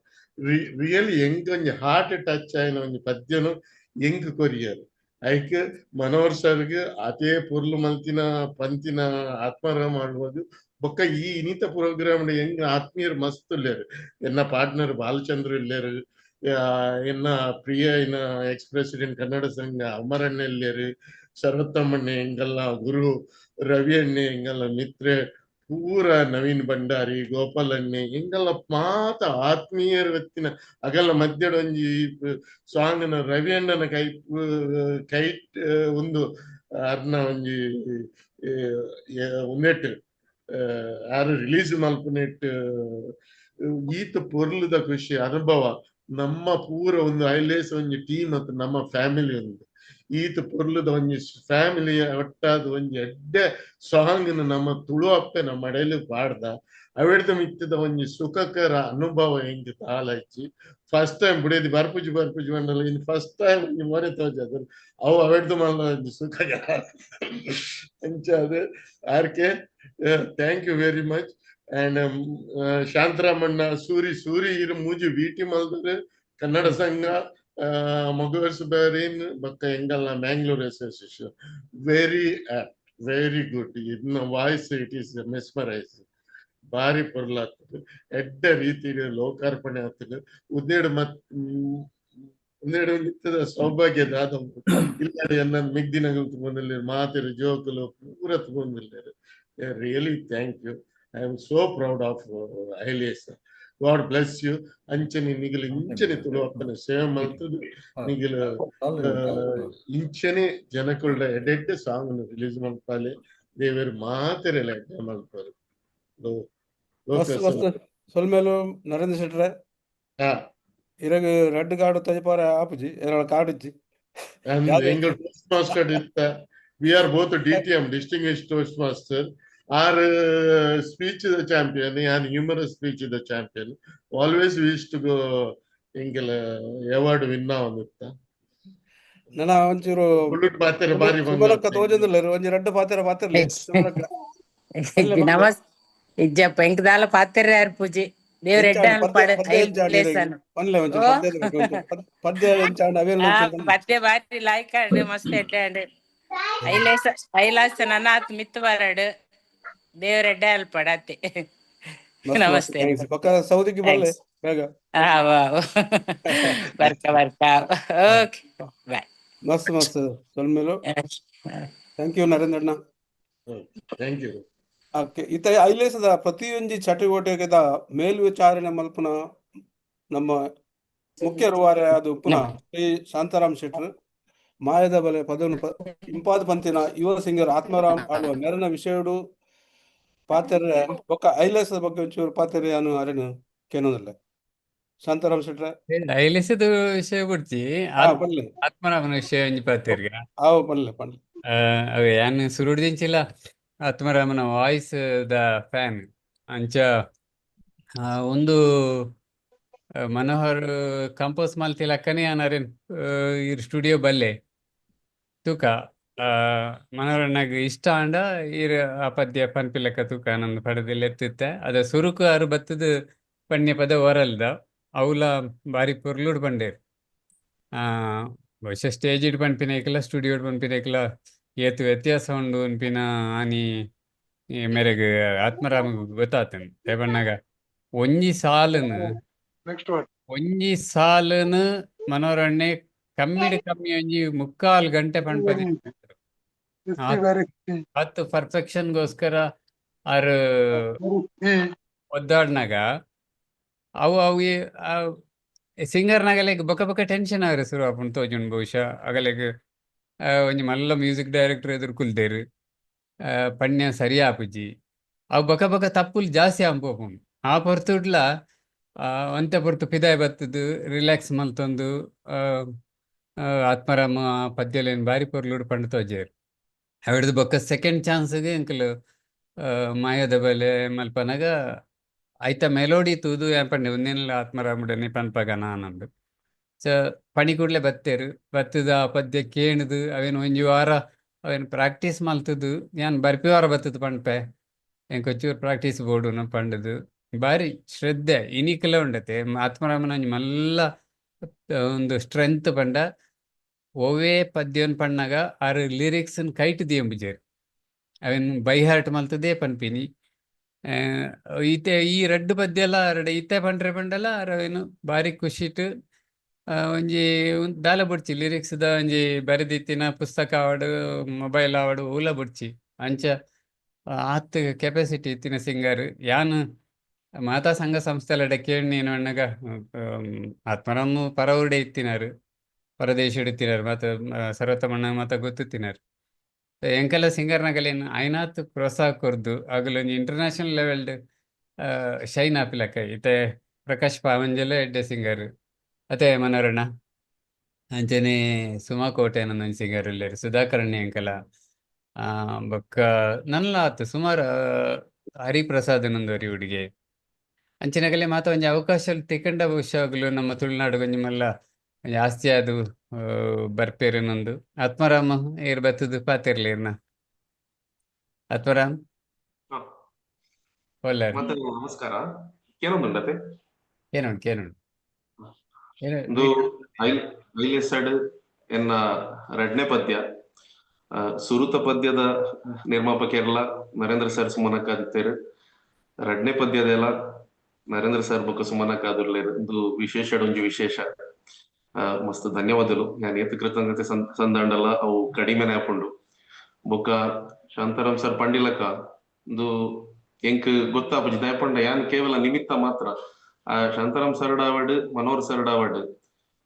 ರಿಯಲಿ ಎಂಕ್ ಒಂಜಿ ಹಾರ್ಟ್ ಟಚ್ ಆಯಿನ ಒಂಜಿ ಪದ್ಯನು ಎಂಕ್ ಕೊರಿಯರ್. ಐಕ್ ಮನೋಹರ್ ಸರ್ಗ್ ಅದೇ ಪೊರ್ಲು ಮಲ್ತಿನ ಪಂತಿನ ಆತ್ಮಾರಾಮ ಆಳ್ಬೋದು. ಬೊಕ್ಕ ಈ ಇನಿತ ಪ್ರೋಗ್ರಾಮ್ ಎಂಗ್ ಆತ್ಮೀಯರು ಮಸ್ತ್ ಉಲ್ಲೇರು. ಎನ್ನ ಪಾರ್ಟ್ನರ್ ಬಾಲಚಂದ್ರ ಇಲ್ಲೇರು, ಎನ್ನ ಪ್ರಿಯ ಇನ್ನ ಎಕ್ಸ್ ಪ್ರೆಸಿಡೆಂಟ್ ಕನ್ನಡ ಸಂಘ ಅಮರಣ್ಣ ಇಲ್ಲೇರು, ಶರತ್ತಮ್ಮಣ್ಣೆ ಎಂಗಲ್ಲ ಗುರು ರವಿ ಅಣ್ಣೆ ಎಂಗಲ್ಲ ಮಿತ್ರೆ ಪೂರ ನವೀನ್ ಭಂಡಾರಿ ಗೋಪಾಲಣ್ಣೆ ಎಂಗಲ್ಲ ಮಾತ ಆತ್ಮೀಯರ ವ್ಯಕ್ತಿನ ಅಗಲ ಮಧ್ಯಡ ಒಂಜಿ ಸಾಂಗ್ನ ರವಿ ಅಣ್ಣನ ಕೈ ಕೈ ಒಂದು ಅರ್ನ ಒಂಜಿ ಉಂದೆಟ್ ಆರು ರಿಲೀಸ್ ಮಲ್ಪುನೆಟ್ ಈತ ಪೊರ್ಲುದ ಖುಷಿ ಅನುಭವ ನಮ್ಮ ಪೂರ ಒಂದು ಐಲೇಸ್ ಒಂಜಿ ಟೀಮ್ ಮತ್ತು ನಮ್ಮ ಫ್ಯಾಮಿಲಿ ಒಂದು ಈತ ಪೊರ್ಲುದ ಒಂಜಿ ಫ್ಯಾಮಿಲಿ ಒಟ್ಟಾದ ಒಂಜಿ ಎಡ್ಡೆ ಸಾಂಗ್ ನಮ್ಮ ತುಳು ಅಪ್ಪೆ ನಮ್ಮ ಅಡೆಯಲ್ಲಿ ಪಾಡ್ದ ಅವೆಡ್ದ ಮಿತ್ತದ ಒಂಜಿ ಸುಖಕರ ಅನುಭವ ಎಂಕ್ ತಾಲಚ್ಚಿ. ಫಸ್ಟ್ ಟೈಮ್ ಬುಡೇದಿ ಬರ್ಪುಜಿ ಬರ್ಪುಜಿ ಮಂಡಲ ಇನ್ ಫಸ್ಟ್ ಟೈಮ್ ಒಂಜಿ ಮೊರೆ ತೋಜಾದ ಅವು ಅವೆಡ್ದ ಮಲ್ಲ ಒಂಜಿ ಸುಖಕರ ಅಂಚಾದ RK thank you very much. And ಶಾಂತರಾಮಣ್ಣ Suri Suri ಇರು ಮೂಜಿ ವೀಟಿ ಮಲ್ದರೆ ಕನ್ನಡ ಸಂಘ ಮೊಗವರ್ಸ್ ಬರೀನ್ ಬೊಕ್ಕ ಎಂಗಲ್ನ Mangalore association very apt very good. ಇನ್ನ ವಾಯ್ಸ್ it is mesmerise ಬಾರಿ ಪೊರ್ಲಾಗ್ತದೆ ಎಡ್ಡೆ ರೀತಿಡ್ ಲೋಕಾರ್ಪಣೆ ಆಗ್ತದೆ. ಉದ್ದೇಡು ಮತ್ ಉಂದೆಡು ನಿತ್ಯದ ಸೌಭಾಗ್ಯ ದಾದ ಇಲ್ಲ ಎನ್ನ ಮಿಗ್ದಿನಗಳು ತಗೊಂಡಿಲ್ಲ ಮಾತಿರು ಜೋಕುಲು ಪೂರ ತಗೊಂಡಿಲ್ಲ. Really thank you. I am so proud of ಐಲೇಸ್. God bless you. ಅಂಚನೆ ನಿಗಲು ಇಂಚನೆ ತುಳು ಅಪ್ಪನ ಸೇವೆ ಮಲ್ತದು ನಿಗಲು ಇಂಚನೆ ಜನಕುಲ್ಡ ಎಡೆಡ್ಡೆ ಸಾಂಗ್ ರಿಲೀಸ್ ಮಲ್ಪಾಲೆ ದೇವರು ಮಾತೆರೆಲ ಎಡ್ಡೆ ಮಲ್ಪಾರು. ಮಸ್ತ್ ಮಸ್ತ್ ಸೊಲ್ಮೆಲು ನರೇಂದ್ರ ಶೆಟ್ರೆ. ಇರಗ್ ರೆಡ್ ಕಾರ್ಡ್ ತಜಿಪಾರ ಆಪುಜಿ ಎರ ಕಾರ್ಡ್ ಇಜ್ಜಿ. ಎಂಗಲ್ ಟೋಸ್ಟ್ ಮಾಸ್ಟರ್ ಇತ್ತ. We are both DTM distinguished toast master. Our speech the champion and humorous speech the champion. Always we used to go ಎಂಗೆಲ award win ಆವೊಂದಿತ್ತ. ನನ ಒಂಚೂರು ಬುಲ್ಲುಟ್ ಪಾತೆರ ಬಾರಿ ಸುಮಲಕ್ಕ ತೋಜೊಂದುಲ್ಲೆರ್ ಒಂಜಿ ರಡ್ಡ್ ಪಾತೆರ ಪಾತೆರ್ಲೆ ಸುಮಲಕ್ಕ. ನಮಸ್ ಇಜ್ಜಪ್ಪ ಎಂಕ್ ದಾಲ ಪಾತೆರ ಪೂಜೆ ದೇವ್ರ ಎಡ್ಡೆ ಎಂಚಾಂಡ್ ಪದ್ಯ ಅನ್ಪಾಡ್ ಪದ್ಯ ಎಂಚಾಂಡ್ ಇರೆಗ್ ಐಲೇಸನು ಪನ್ಲೆ ಒಂಚೂರು ಓ ಪದ್ಯದ ಬಗ್ಗೆ ಒಂಚೂರು ಪದ್ಯ ಎಂಚಾಂಡ್ ಅವೇನ್ ಒಂಚೂರು ಪನ್ಲೆ. ಪದ್ಯ ಬಾರಿ ಲಾಯ್ಕ್ ಆಂಡ್ ಮಸ್ತ್ ಎಡ್ಡೆ ಆಂಡ್ ಐಲೇಸ ಐಲಾಸ ನನಾತ್ ಮಿತ್ತ್ ಬರಡ್ ದೇವ್ರ ಎಡ್ಡೆ ಅಲ್ಪಡ್ ಅತ್ತೆ. ಮಸ್ತ್ ಮಸ್ತ್ ನಮಸ್ತೆ. Thanks. ಬೊಕ್ಕ ಸೌದಿಗೆ ಬರ್ಲೆ thanks. ಬೇಗ. ವಾವ್ ಬರ್ಕ ಬರ್ಕ ಓಕೆ ಬಾಯ್. ಮಸ್ತ್ ಮಸ್ತ್ ಸೊಲ್ಮೆಲು. Thank you ನರೇಂದ್ರಣ್ಣ. Thank you. Okay, ಇತ್ತೆ ಐಲೇಸದ ಪ್ರತಿಯೊಂಜಿ ಚಟುವಟಿಕೆದ ಮೇಲ್ವಿಚಾರಣೆ ಮಲ್ಪುನ ನಮ್ಮ ಮುಖ್ಯ ರೂವಾರೆ ಅದು ಪುನಃ ಶ್ರೀ ಶಾಂತಾರಾಮ್ ಶೆಟ್ರು. ಮಾಯದ ಬಲೆ ಪದವನ್ನು ಇಂಪಾದ ಪಂತಿನ ಯುವ ಸಿಂಗರ್ ಆತ್ಮಾರಾಮ್ ಆಳುವ ಮೆರನ ವಿಷಯಡು ಪಾತೆರೆ ಬೊಕ್ಕ ಐಲೇಸದ ಬಗ್ಗೆ ಒಂಚೂರು ಪಾತೆರೆ ಅನು ಅರೆನು ಕೇನೋದಿಲ್ಲ. ಶಾಂತಾರಾಮ್ ಶೆಟ್ರೆ. ಐಲೇಸದ ವಿಷಯ ಬುಡ್ಚಿ. ಹಾ, ಪನ್ಲೆ. ಆತ್ಮರಾಮನ ವಿಷಯ ಒಂಜಿ ಪಾತೆರ್ಗ. ಆವು, ಪನ್ಲೆ ಪನ್ಲೆ. ಅವೆ ಯಾನ್ ಸುರುಡ್ದಿಂಚಿಲ ಆತ್ಮರಾಮನ ವಾಯ್ಸ್ the fan. ಅಂಚ ಒಂದು ಮನೋಹರ್ ಕಂಪೋಸ್ ಮಲ್ತಿಲಕ್ಕನೆ ಯಾನ್ ಅರೆನ್ ಇರ್ ಸ್ಟುಡಿಯೋ ಬಲ್ಲೆ ತೂಕ, ಮನೋಹರಣ್ಣಗ್ ಇಷ್ಟ ಆಂಡ ಈರ್ ಆ ಪದ್ಯ ಪನ್ಪಿಲೆಕ್ಕ ತೂಕ ನಂದು ಪಡೆದು ಲೆತ್ತಿತ್ತೆ. ಅದ ಸುರುಕು ಆರು ಬತ್ತದು ಪಣ್ಯ ಪದ ಓರಲ್ದ ಅವುಲ ಬಾರಿ ಪೊರ್ಲುಡ್ ಪಂಡೇರ್. ಬಹುಶಃ ಸ್ಟೇಜ್ ಇಡ್ ಪನ್ಪಿನೈಕಲ ಸ್ಟುಡಿಯೋ ಪನ್ಪಿನೈಕಲ ಏತ್ ವ್ಯತ್ಯಾಸ ಉಂಡು ಪನ್ಪಿನ ಆನಿ ಈ ಮೇರೆಗ್ ಆತ್ಮರಾಮಗ್ ಗೊತ್ತಾತನ್. ಪಣ್ಣಾಗ ಒಂಜಿ ಸಾಲುನು ನೆಕ್ಸ್ಟ್ ಒನ್. ಒಂಜಿ ಸಾಲುನು ಮನೋರಣ್ಣೆ ಕಮ್ಮಿಡ್ ಕಮ್ಮಿ ಒಂಜಿ ಮುಕ್ಕಾಲ್ ಗಂಟೆ ಪಣ್ಪದಿ. ಆತ್ ಪರ್ಫೆಕ್ಷನ್ಗೋಸ್ಕರ ಆರ್ ಒದ್ದಾಡ್ನಾಗ ಅವು ಅವು ಸಿಂಗರ್ನಾಗಲೆಗ್ ಬೊಕ ಬೊಕ ಟೆನ್ಷನ್ ಆವರೆ ಶುರು ಆಪುಂಡು ತೋಜುಂಡು. ಬಹುಶಃ ಅಗಲೆಗ್ ಒಂಜಿ ಮಲ್ಲ ಮ್ಯೂಸಿಕ್ ಡೈರೆಕ್ಟರ್ ಎದುರು ಕುಲ್ದೇರು ಪಣ್ಯ ಸರಿ ಆಪುಜಿ, ಅವು ಬೊಕ ಬೊಕ ತಪ್ಪುಲು ಜಾಸ್ತಿ ಆಪುಂಡು. ಆ ಪೊರ್ತುಡ್ಲ ಒಂತೆ ಪೊರ್ತು ಪಿದಾಯ್ ಬತ್ತದು ರಿಲ್ಯಾಕ್ಸ್ ಮಲ್ತೊಂದು ಆತ್ಮರಾಮ ಪದ್ಯಲೇನ್ ಬಾರಿ ಪೊರ್ಲುಡು ಪಂಡ್ ತೋಜೇರು. ಅವೆಡ್ದು ಬೊಕ್ಕ ಸೆಕೆಂಡ್ ಚಾನ್ಸ್ಗೆ ಎಂಕುಲು ಮಾಯದ ಬಲೆ ಮಲ್ಪನಗ ಐತ ಮೆಲೋಡಿ ತೂದು ಯಾನ್ ಪಂಡೆ, ಒಂದೇನಿಲ್ಲ ಆತ್ಮರಾಮುಡನೆ ಪನ್ಪಗ ನಾನಂದು. ಸೊ ಪಣಿ ಕೂಡ್ಲೆ ಬತ್ತೇರು, ಬತ್ತದ ಆ ಪದ್ಯ ಕೇಣುದು ಅವೇನು ಒಂಜಿ ವಾರ ಅವೇನು ಪ್ರಾಕ್ಟೀಸ್ ಮಲ್ತದು ಯಾನ್ ಬರ್ಪಿ ವಾರ ಬತ್ತದು ಪನ್ಪೆ, ಎಂಕ್ ಒಂಚೂರು ಪ್ರಾಕ್ಟೀಸ್ ಬೋಡು ಪಂಡುದು. ಬಾರಿ ಶ್ರದ್ಧೆ ಇನಿಕಲ ಉಂಡತೆ ಆತ್ಮರಾಮನ ಒಂಜಿ ಮಲ್ಲ ಒಂದು ಸ್ಟ್ರೆಂತ್ ಪಂಡ ಒವ್ವೇ ಪದ್ಯನ್ ಪಣ್ಣಾಗ ಆರು ಲಿರಿಕ್ಸ್ ಕೈಟ್ ದಿಯಂಬುಜೇರು, ಅವೇನು ಬೈ ಹಾರ್ಟ್ ಮಲ್ತದೇ ಪನ್ಪಿನಿ. ಈತೆ ಈ ರಡ್ಡ್ ಪದ್ಯ ಎಲ್ಲ ಅರಡ ಇತ್ತೆ ಪಂಡ್ರೆ ಪಂಡಲ ಅರವೇನು ಬಾರಿ ಖುಷಿಟ್ ಒಂಜಿ ದಾಲ ಬುಡ್ಚಿ, ಲಿರಿಕ್ಸ್ ದ ಒಂಜಿ ಬರೆದಿತ್ತಿನ ಪುಸ್ತಕ ಆವಡು ಮೊಬೈಲ್ ಆವಡು ಊಲ ಬುಡ್ಚಿ. ಅಂಚ ಆತ್ ಕೆಪಾಸಿಟಿ ಇತ್ತಿನ ಸಿಂಗರ್. ಯಾನ್ ಮಾತಾ ಸಂಘ ಸಂಸ್ಥೆಲೆಡ ಕೇಳಿ ಅಣ್ಣಗ ಆತ್ಮರಾಮ ಪರವರುಡೆ ಇತ್ತಿನಾರು, ಪರದೇಶಡ್ ಇತ್ತಿನಾರು, ಮಾತ ಸರ್ವತಮಣ್ಣ ಮಾತ ಗೊತ್ತಿತ್ತಿನಾರು. ಎಂಕೆಲ್ಲ ಸಿಂಗರ್ನಗಲೇನು ಆಯ್ನಾತ್ ಪ್ರೋತ್ಸಾಹ ಕೊರ್ದು ಅಗಲೊಂಜಿ ಇಂಟರ್ನ್ಯಾಷನಲ್ ಲೆವೆಲ್ಡ್ ಶೈನ್ ಆಪಿಲಕ್ಕ. ಇತ್ತೆ ಪ್ರಕಾಶ್ ಪಾವಂಜೆಲ ಎಡ್ಡೆ ಸಿಂಗರ್, ಅತೆ ಮನೋರಣ್ಣ, ಅಂಚನೆ ಸುಮಾ ಕೋಟೆ ಒಂಜಿ ಸಿಂಗರ್ ಉಲ್ಲೆರ್, ಸುಧಾಕರಣ್ಯ ಅಂಕಲ, ಬೊಕ್ಕ ನನ್ಲ ಆತು ಸುಮಾರು ಹರಿಪ್ರಸಾದ್ ನಂದೊರಿ ಹುಡುಗೆ. ಅಂಚಿನಗಲೆ ಮಾತ ಒಂಜಿ ಅವಕಾಶ ತಿಕ್ಕಂಡ ಬಹುಶಃ ಅಗಲು ನಮ್ಮ ತುಳುನಾಡು ಒಂಜಿ ಮಲ್ಲ ಒಂಜಿ ಆಸ್ತಿ ಅದು ಬರ್ಪೇರು ನಂದು. ಆತ್ಮರಾಮ ಏರ್ ಬತ್ತದು ಪಾತಿರ್ಲಿ ಇರ್ನ ಆತ್ಮರಾಮ್ ಒಲ್ಲಾರ್. ಮತ್ತೆ ನಮಸ್ಕಾರ. ಕೇನೊಂದುಂಡತೆ? ಕೇನೋಡು ಕೇನೋಡು. ಇಂದು ಐಲೆಸಡ್ ಎನ್ನ ರಡ್ನೇ ಪದ್ಯ. ಸುರುತ ಪದ್ಯದ ನಿರ್ಮಾಪಕರೆಲ್ಲ ನರೇಂದ್ರ ಸರ್ ಸುಮನಕ್ಕಾದಿತ್ತೇರು, ರಡ್ನೇ ಪದ್ಯದೆಲ್ಲ ನರೇಂದ್ರ ಸರ್ ಬೊಕ್ಕ ಸುಮನಕ್ಕಾದುರ್ಲೇರು. ಇಂದು ವಿಶೇಷ ಒಂಜಿ ವಿಶೇಷ. ಮಸ್ತ್ ಧನ್ಯವಾದಲು. ನಾನು ಏತ್ ಕೃತಜ್ಞತೆ ಸಂದಾಂಡಲ ಅವು ಕಡಿಮೆನೆ ಆಪುಂಡು. ಬೊಕ್ಕ ಶಾಂತಾರಾಮ್ ಸರ್ ಪಂಡಿಲಕ ಇಂದು ಎಂಕ್ ಗೊತ್ತಾಪುಜಿ ದಯಪಂಡ ಯಾನ್ ಕೇವಲ ನಿಮಿತ್ತ ಮಾತ್ರ. ಆ ಶಾಂತಾರಾಮ್ ಸರ್ ಡಾವಡ್ ಮನೋಹರ್ ಸರ್ ಡಾವಡ್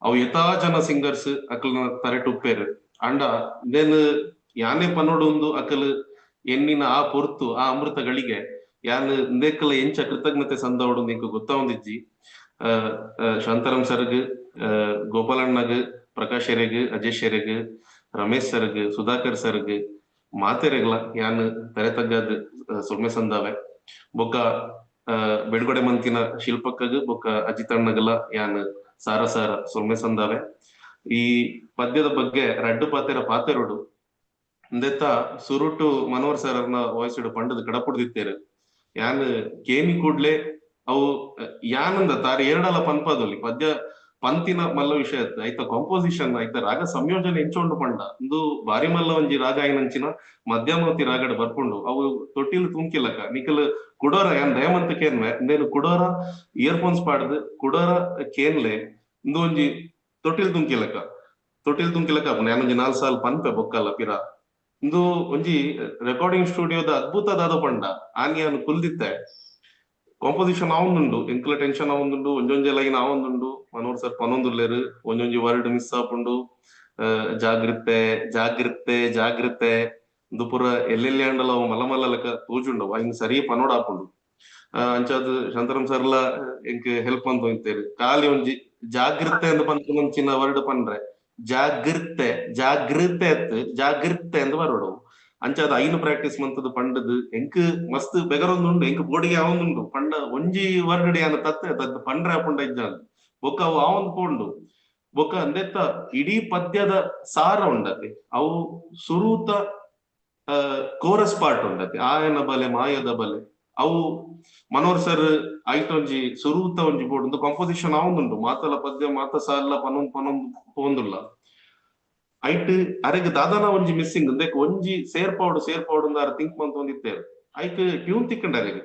ಅವು ಯಥಾ ಜನ ಸಿಂಗರ್ಸ್ ಅಕಲ್ನ ತರೆಟ್ ಉಪ್ಪೇರು. ಅಂಡ ಇಂದೇನ್ ಯಾನೇ ಪನ್ನೋಡು ಒಂದು ಅಕಲ್ ಎನ್ನಿನ ಆ ಪೊರ್ತು ಆ ಅಮೃತ ಗಳಿಗೆ ಯಾನ್ ಇಂದೇಕಲ ಎಂಚ ಕೃತಜ್ಞತೆ ಸಂದವಡು ಎಂಕ್ ಗೊತ್ತಾವೊಂದಿಜ್ಜಿ. ಶಾಂತಾರಾಮ್ ಸರ್ಗ್, ಗೋಪಾಲಣ್ಣಗ್, ಪ್ರಕಾಶ್ ಶೆರೆಗ್, ಅಜಯ್ ಶೆರೆಗ್, ರಮೇಶ್ ಸರ್ಗ್, ಸುಧಾಕರ್ ಸರ್ಗ್ ಮಾತೆರೆಗ್ಲ ಯಾನ್ ತರೆ ತಗ್ಗದ್ ಸೊಲ್ಮೆ ಸಂದಾವೆ. ಬೊಕ್ಕ ಬೆಡ್ಗೊಡೆ ಮಂತಿನ ಶಿಲ್ಪಕ್ಕಗ್ ಬೊಕ್ಕ ಅಜಿತ್ ಅಣ್ಣಗಲ ಯಾನ್ ಸಾರ ಸಾರ ಸೊಲ್ಮೆ ಸಂದಾವೆ. ಈ ಪದ್ಯದ ಬಗ್ಗೆ ರಡ್ಡು ಪಾತೆರ ಪಾತೆರೋಡು ಇಂದೆತ್ತ ಸುರುಟು ಮನೋಹರ್ ಸರ್ ಅರ್ನ ವಾಯ್ಸ್ ಪಂಡದ್ ಕಡಪುಡ್ದಿತ್ತೇರು. ಯಾನ್ ಕೇನಿ ಕೂಡ್ಲೆ ಅವು ಯಾನಂದ ತಾರ ಎರಡಲ ಪನ್ಪದೊಲಿ ಪದ್ಯ ಪಂತಿನ ಮಲ್ಲ ವಿಷಯ ಐತ ಕಾಂಪೋಸಿಷನ್ ಐತ ರಾಗ ಸಂಯೋಜನೆ ಎಂಚೊಂಡು ಪಂಡ ಇಂದು ಬಾರಿ ಮಲ್ಲ ಒಂಜಿ ರಾಗ ಆಯಿನಂಚಿನ ಮಧ್ಯಮಾವತಿ ರಾಗಡ್ ಬರ್ಪುಂಡು. ಅವು ತೊಟ್ಟಿಲು ತುಂಕಿಲಕ ನಿಕಲ್ ಕುಡೋರ ಯಾನ್ ದಯಮಂತ ಕೇನ್ವೆ ಇಂದೇನು ಕುಡೋರ ಇಯರ್ಫೋನ್ಸ್ ಪಾಡ್ದು ಕುಡೋರ ಕೇನ್ಲೆ ಇಂದು ಒಂಜಿ ತೊಟ್ಟಿಲ್ ತುಂಕಿಲಕ ತೊಟ್ಟಿಲ್ ತುಂಕಿಲಕ ಯಾನೊಂಜಿ 4 ಸಾಲ್ ಪನ್ಪೆ ಬೊಕ್ಕಲ್ಲ ಪಿರ. ಇಂದು ಒಂಜಿ ರೆಕಾರ್ಡಿಂಗ್ ಸ್ಟುಡಿಯೋದ ಅದ್ಭುತ ದಾದ ಪಂಡ ಆನಿಯಾನ್ ಕುಲ್ದಿತ್ತೆ ಕಾಂಪೋಸಿಷನ್ ಆವೊಂದುಂಡು, ಎಂಕ್ಲ ಟೆನ್ಷನ್ ಆವೊಂದುಂಡು, ಒಂಜೊಂಜೆ ಲೈನ್ ಆವೊಂದುಂಡು. ಮನೋಹರ್ ಸರ್ ಪನೊಂದುಲ್ಲೆರ್, ಒಂಜೊಂಜಿ ವರ್ಡ್ ಮಿಸ್ ಆಪುಂಡು. ಜಾಗೃತೆ ಜಾಗೃತೆ ಜಾಗೃತೆ ಇಂದು ಪೂರ ಎಲ್ಲೆಲ್ಲಿ ಆಂಡಲ ಅವು ಮಲ್ಲ ಮಲ್ಲ ಲೆಕ್ಕ ತೋಜುಂಡು, ಐನ್ ಸರಿ ಪನೋಡ್ ಆಪುಂಡು. ಅಂಚಾದ್ ಶಾಂತರಾಮ್ ಸರ್ಲ ಎಂಕ್ ಹೆಲ್ಪ್ ಅಂತ ಇತ್ತೇರು. ಖಾಲಿ ಒಂಜಿ ಜಾಗೃತೆ ಅಂದ್ ಪನ್ಪುನಂಚಿನ ವರ್ಡ್ ಪನ್ರೆ ಜಾಗೃತೆ ಜಾಗೃತೆ ಅತ್ ಜಾಗೃತೆ ಅಂದ್ ಬರೋಡು. ಅಂಚಾದ್ ಐನು ಪ್ರಾಕ್ಟೀಸ್ ಮಂತದ ಪಂಡದು ಎಂಕ್ ಮಸ್ತ್ ಬೆಗರೊಂದುಂಡು, ಎಂಕ್ ಬೋಡಿಗೆ ಆವೊಂದುಂಡು. ಪಂಡ ಒಂಜಿ ವರ್ಡ್ ಯಾನ್ ತತ್ತೆ ತತ್ ಪಂಡ್ರೆ ಆಪುಂಡ ಇಜ್ಜಾಂದ್ ಬೊಕ್ಕ ಅವು ಆವೊಂದು ಪೋಂಡು. ಬೊಕ್ಕ ಅಂದೆತ್ತ ಇಡೀ ಪದ್ಯದ ಸಾರ ಉಂಡತೆ, ಅವು ಸುರೂತ ಕೋರಸ್ ಪಾರ್ಟ್ ಉಂಡತೆ, ಆಯನ ಬಲೆ ಮಾಯದ ಬಲೆ ಅವು ಮನೋಹರ್ ಸರ್ ಐತ ಒಂಜಿ ಸುರೂತ ಒಂಜಿ ಬೋರ್ಡ್ ಒಂದು ಕಾಂಪೋಸಿಷನ್ ಆವೊಂದುಂಡು. ಮಾತಲ ಪದ್ಯ ಮಾತ ಸಾಲ ಪನೊಂದು ಪನೊಂದು ಪೋಂದುಲ್ಲ. ಐಟ್ ಅರೆಗ್ ದಾದಾನ ಒಂಜಿ ಮಿಸ್ಸಿಂಗ್ ಅಂದೆಕ್ ಒಂಜಿ ಸೇರ್ಪಾವಡು ಸೇರ್ಪಾವಡು ಅಂದ್ ಆರ್ ಥಿಂಕ್ ಮಂತೊಂದಿತ್ತೇರ್. ಐಕ್ ಟ್ಯೂನ್ ತಿಕ್ಕಂಡ ಅರೆಗ್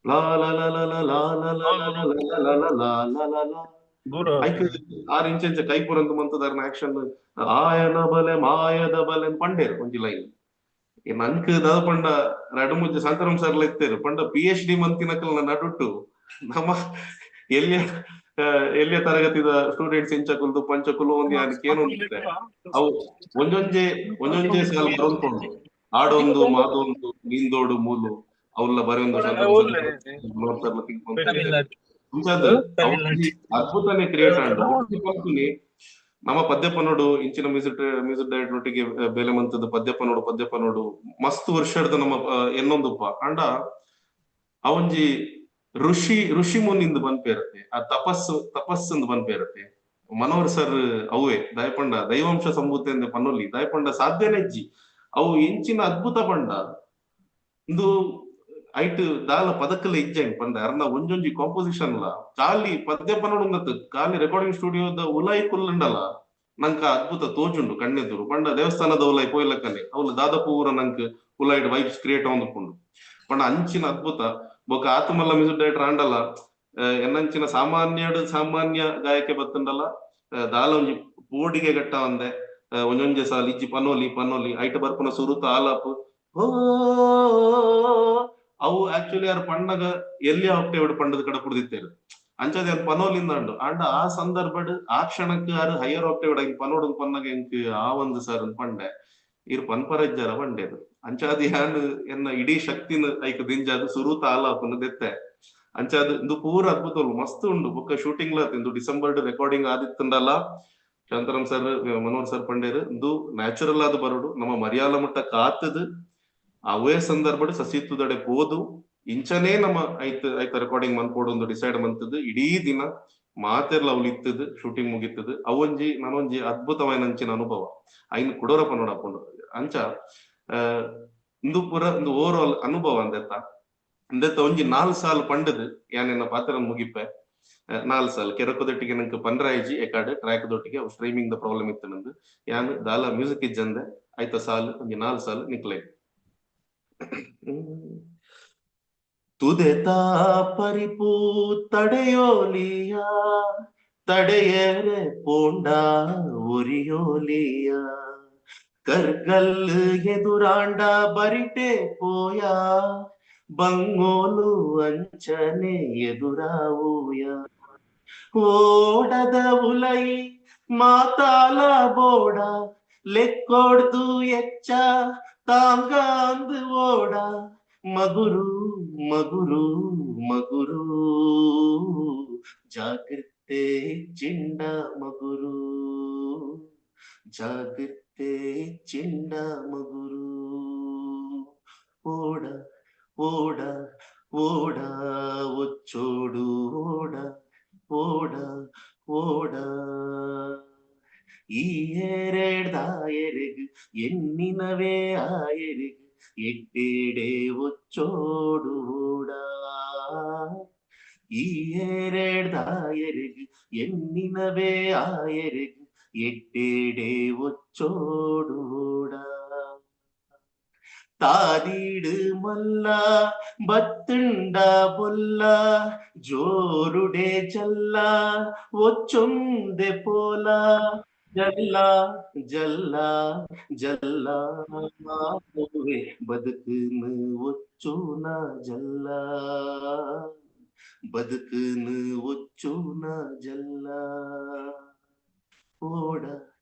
ಲಾ ಲಾ ಲಾ ಲಾ ಲಾ ಲಾ ಲಾ ಲಾ ಲಾ ಲಾ ಲಾ ಲಾ ಲಾ ಲಾ ಲಾ ಲಾ ಐಕ್ ಆರ್ ಇಂಚ ಕೈ ಪುರಂದು ಮಂತದಾರ್ನ ಆಕ್ಷನ್ ಆಯನ ಬಲೆ ಮಾಯದ ಬಲೆ ಪಂಡೇರ್ ಒಂಜಿ ಲೈನ್. ನಂಕ್ ದಾದ ಪಂಡ ರಡ್ಡ್ ಮೂಜಿ ಶಾಂತರಾಮ್ ಸರ್ಲ ಇತ್ತೇರ್ ಪಂಡ PhD ಮಂತಿನಕಲ್ನ ನಡುಟ್ಟು ನಮ್ಮ ಎಲ್ಲಿಯ ಎಲ್ಲಿಯ ತರಗತಿದ ಸ್ಟೂಡೆಂಟ್ಸ್ ಇಂಚಕುಲ್ದು ಪಂಚಕುಲು ಒಂದ್ ಯಾನ್ ಕೇನೊಂದಿತ್ತೆ. ಅವು ಒಂಜೊಂಜೆ ಒಂಜೊಂಜೆ ಸಾಲ್ ಬರೊಂದು ಆಡೊಂದು ಮಾದೊಂದು ನೀಂದೋಡು ಮೂಲು ಅವುಲ್ಲ ಬರೆಯೊಂದು ಶಾಂತರಾಮ್ ಸರ್ಲ ಥಿಂಕ್ ಮಂತೊಂದಿತ್ತೇರ್. ಅಂಚಾದ್ ಅದ್ಭುತನೇ ಕ್ರಿಯೇಟ್ ಆಂಡ್. ಪನ್ಪುನಿ ನಮ್ಮ ಪದ್ಯ ಪನೋಡು ಇಂಚಿನ ಮ್ಯೂಸಿಕ್ ಮ್ಯೂಸಿಕ್ ಡೈರೆಕ್ಟರ್ ಒಟ್ಟಿಗೆ ಬೇಲೆ ಮಂತದ ಪದ್ಯ ಪನೋಡು ಪದ್ಯ ಪನೋಡು ಮಸ್ತ್ ವರ್ಷಡ್ದ್ ನಮ್ಮ ಎನ್ನೊಂದುಪ್ಪ. ಅಂಡ ಅವೊಂಜಿ ಋಷಿ ಋಷಿ ಮುನಿಂದ್ ಪನ್ಪೇರತ್ತೆ, ಆ ತಪಸ್ಸು ತಪಸ್ಸಂದ್ ಪನ್ಪೇರತ್ತೆ ಮನೋಹರ್ ಸರ್. ಅವೇ ದಾಯಪಂಡ ದೈವಾಂಶ ಸಂಭೂತೆ ಅಂದ್ ಪನೊಲಿ, ದಾಯಪಂಡ ಸಾಧ್ಯನೇ ಇಜ್ಜಿ. ಅವು ಎಂಚಿನ ಅದ್ಭುತ ಪಂಡ ಇಂದು ಐಟ್ ದಾಲ ಪದಕಲ ಇಜ್ಜಂಗ್ ಪಂಡ ಅರ್ನ ಒಂಜೊಂಜಿ ಕಾಂಪೋಸಿಷನ್ ಲ ಖಾಲಿ ಪದ್ಯ ಪನೊಡುಂಗತ್ ಖಾಲಿ ರೆಕಾರ್ಡಿಂಗ್ ಸ್ಟುಡಿಯೋದ ಉಲಾಯಿ ಕುಲ್ಲುಂಡಲ ನಂಕ ಅದ್ಭುತ ತೋಜುಂಡು ಕಣ್ಣೆದುರು. ಪಂಡ ದೇವಸ್ಥಾನದ ಉಲಾಯಿ ಪೋಯ್ಲಕ್ಕನೆ ಅವ್ಲು ದಾದ ಪೂರ ನಂಕ್ ಉಲಾಯಿಡ್ ವೈಬ್ಸ್ ಕ್ರಿಯೇಟ್ ಆವೊಂದುಪ್ಪುಂಡು. ಪಂಡ ಅಂಚಿನ ಅದ್ಭುತ. ಬೊಕ್ಕ ಆತಮಲ್ಲ ಮ್ಯೂಸಿಕ್ ಡೈರೆಕ್ಟರ್ ಆಂಡಲ ಎನ್ನಂಚಿನ ಸಾಮಾನ್ಯಡ್ ಸಾಮಾನ್ಯ ಗಾಯಕೆ ಬತ್ತುಂಡಲ ದಾಲ ಒಂಜಿ ಪೋಡಿಗೆ ಗಟ್ಟ ಒಂದೆ ಒಂಜೊಂಜೆ ಸಾಲ್ ಇಜ್ಜಿ ಪನೋಲಿ ಪನೋಲಿ ಐಟ್ ಬರ್ಪುನ ಸುರುತ ಆಲಾಪು ಓ ಅವು ಆಕ್ಚುಲಿ ಆರ್ ಪಣ್ಣಗ ಎಲ್ಲಿ ಆಕ್ಟೇವ್ ಪಂಡದ ಕಡೆ ಕುಡ್ದಿತ್ತೇರು. ಅಂಚಾದ ಯಾನ್ ಪನೋಲಿಂದ ಅಂಡು ಅಂಡ ಆ ಸಂದರ್ಭಡ್ ಆ ಕ್ಷಣಕ್ಕೆ ಆರ್ ಹೈಯರ್ ಆಕ್ಟೇವ್ ಐನ್ ಪನೋಡು ಪನ್ನಗ ಎಂಕ್ ಆ ಒಂದು ಸರ್ ಪಂಡೆ ಇರ್ ಪನ್ಪರ ಇಜ್ಜಾರ ಪಂಡೇರು. ಅಂಚಾದ ಯಾನ್ ಎನ್ನ ಇಡೀ ಶಕ್ತಿನ ಐಕ್ ದಿಂಜಾದ್ ಸುರುತ ಆಲಾಪುನ ದೆತ್ತೆ. ಅಂಚಾದ್ ಇಂದು ಪೂರ ಅದ್ಭುತ ಮಸ್ತ್ ಉಂಡು. ಬೊಕ್ಕ ಶೂಟಿಂಗ್ ಲ ಇಂದು ಡಿಸೆಂಬರ್ ರೆಕಾರ್ಡಿಂಗ್ ಆದಿತ್ತುಂಡಲ ಶಾಂತರಾಮ್ ಸರ್ ಮನೋಹರ್ ಸರ್ ಪಂಡೇರು ಇಂದು ನ್ಯಾಚುರಲ್ ಆದ್ ಬರೋಡು, ನಮ್ಮ ಮರ್ಯಾಲ ಮುಟ್ಟ ಕಾತದು ಅವೇ ಸಂದರ್ಭಡ್ ಸಸಿತ್ತುದಡೆ ಪೋದು ಇಂಚನೇ ನಮ್ಮ ಐತ ಐತ ರೆಕಾರ್ಡಿಂಗ್ ಮನ್ಪೋಡು ಒಂದು ಡಿಸೈಡ್ ಮಂತದ್ದು. ಇಡೀ ದಿನ ಮಾತೆರ್ಲ ಅವ್ಲು ಇತ್ತದು ಶೂಟಿಂಗ್ ಮುಗಿತ್ತದು. ಅವೊಂಜಿ ನನೊಂಜಿ ಅದ್ಭುತವಾಯಿನ ಅಂಚಿನ ಅನುಭವ ಐನ್ ಕುಡೋರ ಪನೋಡಾಪುಂಡು. ಅಂಚ ಇಂದು ಪೂರ ಇಂದು ಓವರ್ ಆಲ್ ಅನುಭವ ಅಂದೆತ್ತ ಅಂದೆತ್ತ ಒಂಜಿ 4 ಸಾಲ್ ಪಂಡದು ಯಾನ್ ಎನ್ನ ಪಾತ್ರ ಮುಗಿಪೆ. 4 ಸಾಲ್ ಕೆರಕೊದೊಟ್ಟಿಗೆ ನಂಗೆ ಪನ್ರಾಯಿಜಿ ಎಕಾಡ್ ಟ್ರ್ಯಾಕ್ ದೊಟ್ಟಿಗೆ ಸ್ಟ್ರೀಮಿಂಗ್ the problem ಇತ್ತು ನಂದು. ಯಾನ್ ದಾಲ ಮ್ಯೂಸಿಕ್ ಇಜ್ಜಂದೆ ಐತ ಸಾಲ್ ಒಂಜಿ 4 ಸಾಲ್ ನಿಕ್ಲೆ. ತುದೆತ ಪರಿಪೂ ತಡೆಯೋಲಿಯ ತಡೆಯರೆ ಪೋಂಡ ಒರಿಯೋಲಿಯ ಕರ್ಗಲ್ ಎದುರಾಂಡ ಬರಿಟೆ ಪೋಯ ಬಂಗೋಲು ಅಂಚನೆ ಎದುರಾವೂಯ ಓಡದ ಉಲೈ ಮಾತಾಲ ಬೋಡ ಲೆಕ್ಕೊಡ್ದು ಎಚ್ಚ ತಾಂಗಾಂದು ಓಡ ಮಗುರು ಮಗುರು ಮಗುರು ಜಾಗೃತೆ ಚಿಂಡ ಮಗುರು ಜಾಗೃತೆ ಚಿಂಡ ಮಗುರು ಓಡ ಓಡ ಓಡ ಒಚ್ಚೋಡು ಓಡ ಓಡ ಓಡ ಈ ಎರೆಡ್ದಾಯೆರೆಗ್ ಎನ್ನಿನವೇ ಆಯೆರೆಗ್ ಎಡ್ಡೇಡೆ ಒಚ್ಚೋಡು ಓಡ ಈ ಎರೆಡ್ದಾಯೆರೆಗ್ ಎನ್ನಿನವೇ ಆಯೆರೆಗ್ ಎಡ್ಡೇಡೆ ಒಚ್ಚೋಡು ಓಡ ತಾದೀಡು ಮಲ್ಲ ಬತ್ತುಂಡ ಬೊಲ್ಲ ಜೋರುಡೆ ಜಲ್ಲ ಒಚ್ಚೊಂದೆ ಪೋಲ ಜಲ್ಲ ಜಲ್ಲ ಜಲ್ಲ ಬದುಕುನು ಒಚ್ಚುನ ಜಲ್ಲ ಬದುಕುನು ಒಚ್ಚುನ ಜಲ್ಲ ಓಡ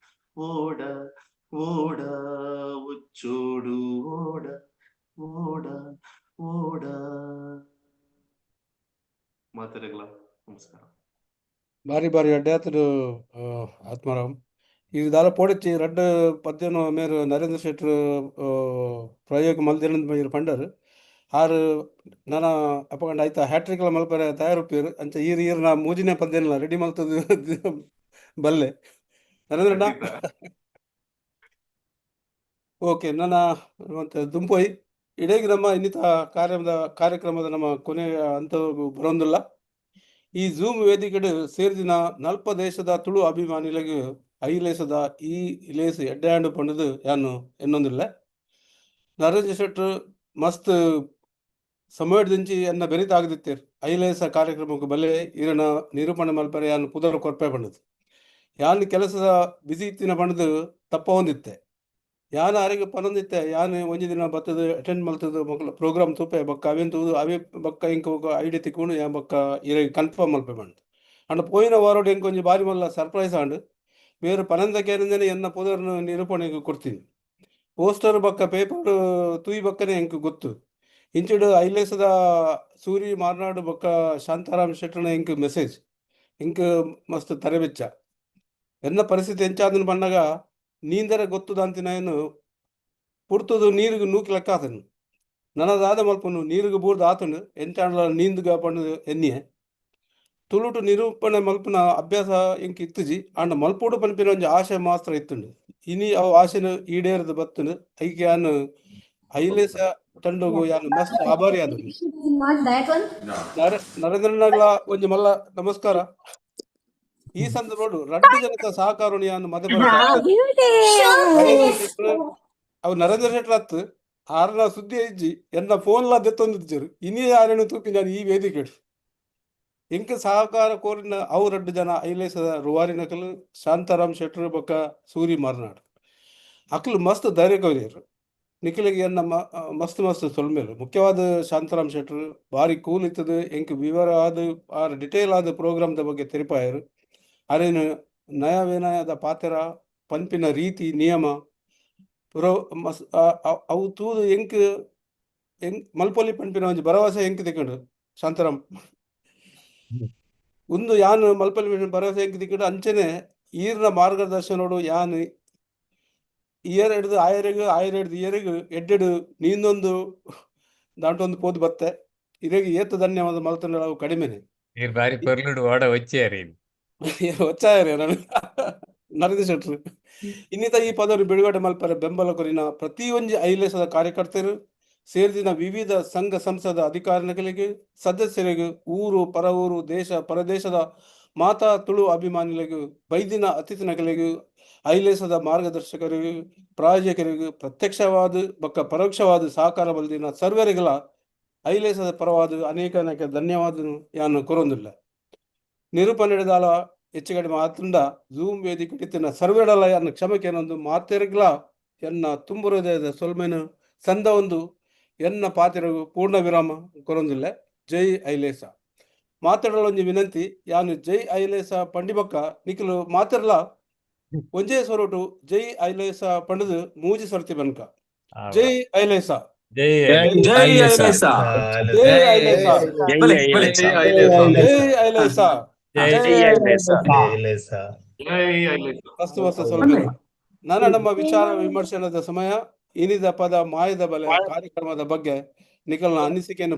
ಓಡ ಓಡ ಒಚ್ಚೋಡು ಓಡ ಓಡ ಓಡ. ಮಾತರೆಗಳ ನಮಸ್ಕಾರ. ಬಾರಿ ಬಾರಿ ಅಡ್ಡಾತರು ಆತ್ಮಾರಾಮ್. ಈ ದಾಲ ಪೋಡಿಚ್ಚಿ ರಡ್ಡ್ ಪದ್ಯನು ಮೇರು ನರೇಂದ್ರ ಶೆಟ್ರು ಪ್ರಯೋಗ ಮಲ್ದಿರಂದ್ ಮೇರ್ ಪಂಡರ್. ಆರು ನನ ಅಪಗಂಡ ಆಯ್ತಾ ಹ್ಯಾಟ್ರಿಕ್ ಲ ಮಲ್ಪರೆ ತಯಾರುಪ್ಪೇರು. ಅಂಚ ಈರ್ ಈರ್ ನಾ ಮೂಜಿನೇ ಪದ್ಯನಲ ರೆಡಿ ಮಲ್ತದು ಬಲ್ಲೆ ನರೇಂದ್ರಣ್ಣ. ಓಕೆ, ನನ್ನ ಮತ್ತೆ ದುಂಪೊಯ್ ಇಡೀ ನಮ್ಮ ಇನ್ನಿತ ಕಾರ್ಯಕ್ರಮದ ನಮ್ಮ ಕೊನೆಯ ಹಂತ ಬರೋಂದಿಲ್ಲ. ಈ ಝೂಮ್ ವೇದಿಕೆಡು ಸೇರಿದಿನ ನಲ್ಪ ದೇಶದ ತುಳು ಅಭಿಮಾನಿಗಳಿಗೆ ಐಲೇಸದ ಈ ಲೇಸ್ ಎಡ್ಡೆಯಾಂಡು ಪಂಡದು ಯಾನು ಎನ್ನೊಂದಿಲ್ಲ. ನರೇಂದ್ರ ಶೆಟ್ರು ಮಸ್ತ್ ಸಮಯದಿಂಚಿ ಎನ್ನ ಬೆರಿತಾಗದಿತ್ತೇರ್ ಐಲೇಸ ಕಾರ್ಯಕ್ರಮಕ್ಕೆ ಬಲೆ ಇರನ ನಿರೂಪಣೆ ಮಲ್ಪರೆ ಯಾನು ಪುದರ್ ಕೊರ್ಪೆ ಪಂಡದು. ಯಾನ್ ಕೆಲಸದ ಬಿಸಿ ಇತ್ತಿನ ಪಂಡದು ತಪ್ಪ ಹೊಂದಿತ್ತೆ. ಯಾನ್ ಆರಿಗೆ ಪನೊಂದಿತ್ತೆ ಯಾನ್ ಒಂಜಿ ದಿನ ಬತ್ತದು ಅಟೆಂಡ್ ಮಲ್ತದು ಮೊಕಲ ಪ್ರೋಗ್ರಾಮ್ ತೂಪೆ ಬೊಕ್ಕ ಅವೇನ್ ತೂದು ಅವೇ ಬೊಕ್ಕ ಇಂಕ ಐಡಿ ತಿಕ್ಕೊಂಡು ಯಾನ್ ಬೊಕ್ಕ ಇರೆಗ್ ಕನ್ಫರ್ಮ್ ಮಲ್ಪೆ ಪಂಡ್. ಅಂಡ ಪೋಯಿನ ವಾರೋಡು ಎಂಕ್ ಒಂಜಿ ಬಾರಿ ಮಲ್ಲ ಸರ್ಪ್ರೈಸ್ ಆಂಡ್. ಬೇರೆ ಪನಂದ ಕೇರಿಂದನೆ ಎನ್ನ ಪುದರ್ನು ನಿರೂಪಣೆಗೆ ಕೊಡ್ತೀನಿ. ಪೋಸ್ಟರ್ ಬೊಕ್ಕ ಪೇಪರ್ ತೂಯಿ ಬೊಕ್ಕನೆ ಎಂಕ್ ಗೊತ್ತು. ಇಂಚಿಡು ಐಲೇಸದ ಸೂರಿ ಮಾರ್ನಾಡು ಬೊಕ್ಕ ಶಾಂತಾರಾಮ್ ಶೆಟ್ಟರ್ನ ಎಂಕ್ ಮೆಸೇಜ್ ಎಂಕ್ ಮಸ್ತ್ ತರೆಬೆಚ್ಚ. ಎನ್ನ ಪರಿಸ್ಥಿತಿ ಎಂಚಾದನ್ ಪನ್ನಗ ನೀಂದರ ಗೊತ್ತುದಾಂತಿನ ಪುರ್ತುದು ನೀರಿಗೆ ನೂಕಿ ಲೆಕ್ಕ ಆತನು. ನನದಾದ ಮಲ್ಪನು ನೀರಿಗೆ ಬೂರ್ದು ಆತನು ಎಂಚಾಂಡಲ ನೀಂದುಗ ಪಂಡುದು ಎನ್ನಿಯೆ. ತುಳುಟು ನಿರೂಪಣೆ ಮಲ್ಪುನ ಅಭ್ಯಾಸ ಎಂಕ್ ಇತ್ತುಜಿ. ಆಂಡ ಮಲ್ಪೋಡು ಪನ್ಪಿನ ಒಂಜಿ ಆಶೆ ಮಾತ್ರ ಇತ್ತುಂಡು. ಇನಿ ಅವು ಆಶೆನು ಈಡೇರದ ಬತ್ತುಂಡು. ಐಕೆ ಯಾನ್ ಐಲೇಸ ತಂಡೊಗು ಯಾನ್ ಮಸ್ತ್ ಆಭಾರಿ ಆದುಂಡು. That one? ನರೇಂದ್ರನಗ್ಲ ಒಂಜಿ ಮಲ್ಲ ನಮಸ್ಕಾರ. ಈ ಸಂದರ್ಭಡು ರಡ್ಡು ಜನತ ಸಹಕಾರನು ಯಾನ್ ಮದ ಅವು ನರೇಂದ್ರ ಶೆಟ್ಟರ್ ಅತ್ತು ಆರ್ನ ಸುದ್ದಿ ಇಜ್ಜಿ ಎನ್ನ ಫೋನ್ ಲಾ ದೆತ್ತೊಂದಿಜ್ಜರು. ಇನಿ ಆರೇನು ತೂಪಿ ನಾನು ಈ ವೇದಿಕೆ ಎಂಕ್ ಸಹಕಾರ ಕೋರಿನ ಅವು ರಡ್ಡು ಜನ ಐಲೇಸದ ರುವಾರಿ ನಕಲು ಶಾಂತಾರಾಮ್ ಶೆಟ್ಟರ್ ಬೊಕ್ಕ ಸೂರಿ ಮಾರ್ನಾಡ್. ಅಕ್ಲು ಮಸ್ತ್ ಧೈರ್ಯ ಕೋರಿಯರು. ನಿಖಿಲಿಗೆ ಎನ್ನ ಮಸ್ತ್ ಮಸ್ತ್ ಸೊಲ್ಮೇಲು. ಮುಖ್ಯವಾದ ಶಾಂತಾರಾಮ್ ಶೆಟ್ಟರ್ ಬಾರಿ ಕೂಲ್ ಇತ್ತದು. ಎಂಕ್ ವಿವರ ಆದ ಆರ್ ಡಿಟೇಲ್ ಆದ ಪ್ರೋಗ್ರಾಮ್ದ ಬಗ್ಗೆ ತೆರಿಪಾಯರು. ಅರೇನು ನಯ ವಿನಯದ ಪಾತ್ರ ಪನ್ಪಿನ ರೀತಿ ನಿಯಮ ಪುರ ಮಸ್ ಅವು ತೂದು ಎಂಕ್ ಎಂಕ್ ಮಲ್ಪೊಲಿ ಪನ್ಪಿನ ಒಂಜಿ ಭರವಸೆ ಎಂಕ್ ತಿಕ್ಕುಂಡು ಶಾಂತಾರಾಮ್. ಉಂದು ಯಾನ್ ಮಲ್ಪೊಲಿ ಭರವಸೆ ಎಂಕ್ ತಿಕ್ಕುಂಡು. ಅಂಚನೆ ಈರ್ನ ಮಾರ್ಗದರ್ಶನೋಡು ಯಾನ್ ಇಯರ್ ಹಿಡ್ದು ಆಯರೆಗ್ ಆಯರ್ ಹಿಡ್ದು ಇಯರೆಗ್ ಎಡ್ಡೆಡು ನೀಂದೊಂದು ದಾಂಟೊಂದು ಪೋದು ಬತ್ತೆ. ಇರೆಗ್ ಏತ್ ಧನ್ಯವಾದ ಮಲ್ತಂಡ ಅವು ಕಡಿಮೆನೆ. ಈರ್ ಬಾರಿ ಪೊರ್ಲುಡು ಓಡ ಒಚ್ಚಿಯಾರಿ. ಒಚ್ಚಾಯರೆ ನಾನು ನರೇಂದ್ರ ಶೆಟ್ರು. ಇನ್ನಿತ ಈ ಪದವನ್ನು ಬಿಡುಗಡೆ ಮಲ್ಪರೆ ಬೆಂಬಲ ಕೊರಿನ ಪ್ರತಿಯೊಂಜಿ ಐಲೇಸದ ಕಾರ್ಯಕರ್ತರು ಸೇರಿದಿನ ವಿವಿಧ ಸಂಘ ಸಂಸ್ಥೆದ ಅಧಿಕಾರಿಗಳಿಗೆ ಸದಸ್ಯರಿಗೂ ಊರು ಪರ ಊರು ದೇಶ ಪರದೇಶದ ಮಾತಾ ತುಳು ಅಭಿಮಾನಿಗಳಿಗೂ ಬೈದಿನ ಅತಿಥಿನಗಳಿಗೂ ಐಲೇಸದ ಮಾರ್ಗದರ್ಶಕರಿಗೂ ಪ್ರಾಯೋಜಕರಿಗೂ ಪ್ರತ್ಯಕ್ಷವಾದ ಬೊಕ್ಕ ಪರೋಕ್ಷವಾದ ಸಹಕಾರ ಬಲ್ದಿನ ಸರ್ವರಿಗಳ ಐಲೇಸದ ಪರವಾದ ಅನೇಕ ಅನೇಕ ಧನ್ಯವಾದ ಯಾನು ಕೊರೊಂದಿಲ್ಲ. ನಿರೂಪಣೆದಾಲ ಹೆಚ್ಚು ಕಡಿಮೆ ಆತುಂಡ ಝೂಮ್ ವೇದಿಕೆ ಇತ್ತಿನ ಸರ್ವೆಡಲ ಯಾನ್ ಕ್ಷಮಕೇನೊಂದು ಮಾತೆರ್ಗ್ಲ ಎನ್ನ ತುಂಬು ಹೃದಯದ ಸೊಲ್ಮೆನು ಸಂದ ಒಂದು ಎನ್ನ ಪಾತಿರಗು ಪೂರ್ಣ ವಿರಾಮ ಕೊರೊಂದಿಲ್ಲ. ಜೈ ಐಲೇಸ. ಮಾತಾಡಲೊಂಜಿ ವಿನಂತಿ, ಯಾನು ಜೈ ಐಲೇಸ ಪಂಡಿಬಕ್ಕ ನಿಖಲು ಮಾತೆರ್ಲ ಒಂಜೇ ಸ್ವರಟು ಜೈ ಐಲೇಸ ಪಂಡದು ಮೂಜಿ ಸ್ವರತಿ ಬನ್ಕ. ಜೈ ಐಲೇಸ. ಜೈ ಜೈ ಐಲೇಸ. ಜೈ ಐಲೇಸ. ಜೈ ಐಲೇಸ. ಜೈ ಐಲೇಸ. ಜೈ ಐಲೇಸ. ಮಸ್ತ್ ಮಸ್ತ್ ಸೊಲ್ಮೆಲು. ನನ್ನ ನಮ್ಮ ವಿಚಾರ ವಿಮರ್ಶನದ ಸಮಯ. ಇನಿದ ಪದ ಮಾಯದ ಬಲೆ ಕಾರ್ಯಕ್ರಮದ ಬಗ್ಗೆ ನಿಖಲ್ನ ಅನಿಸಿಕೆಯನ್ನು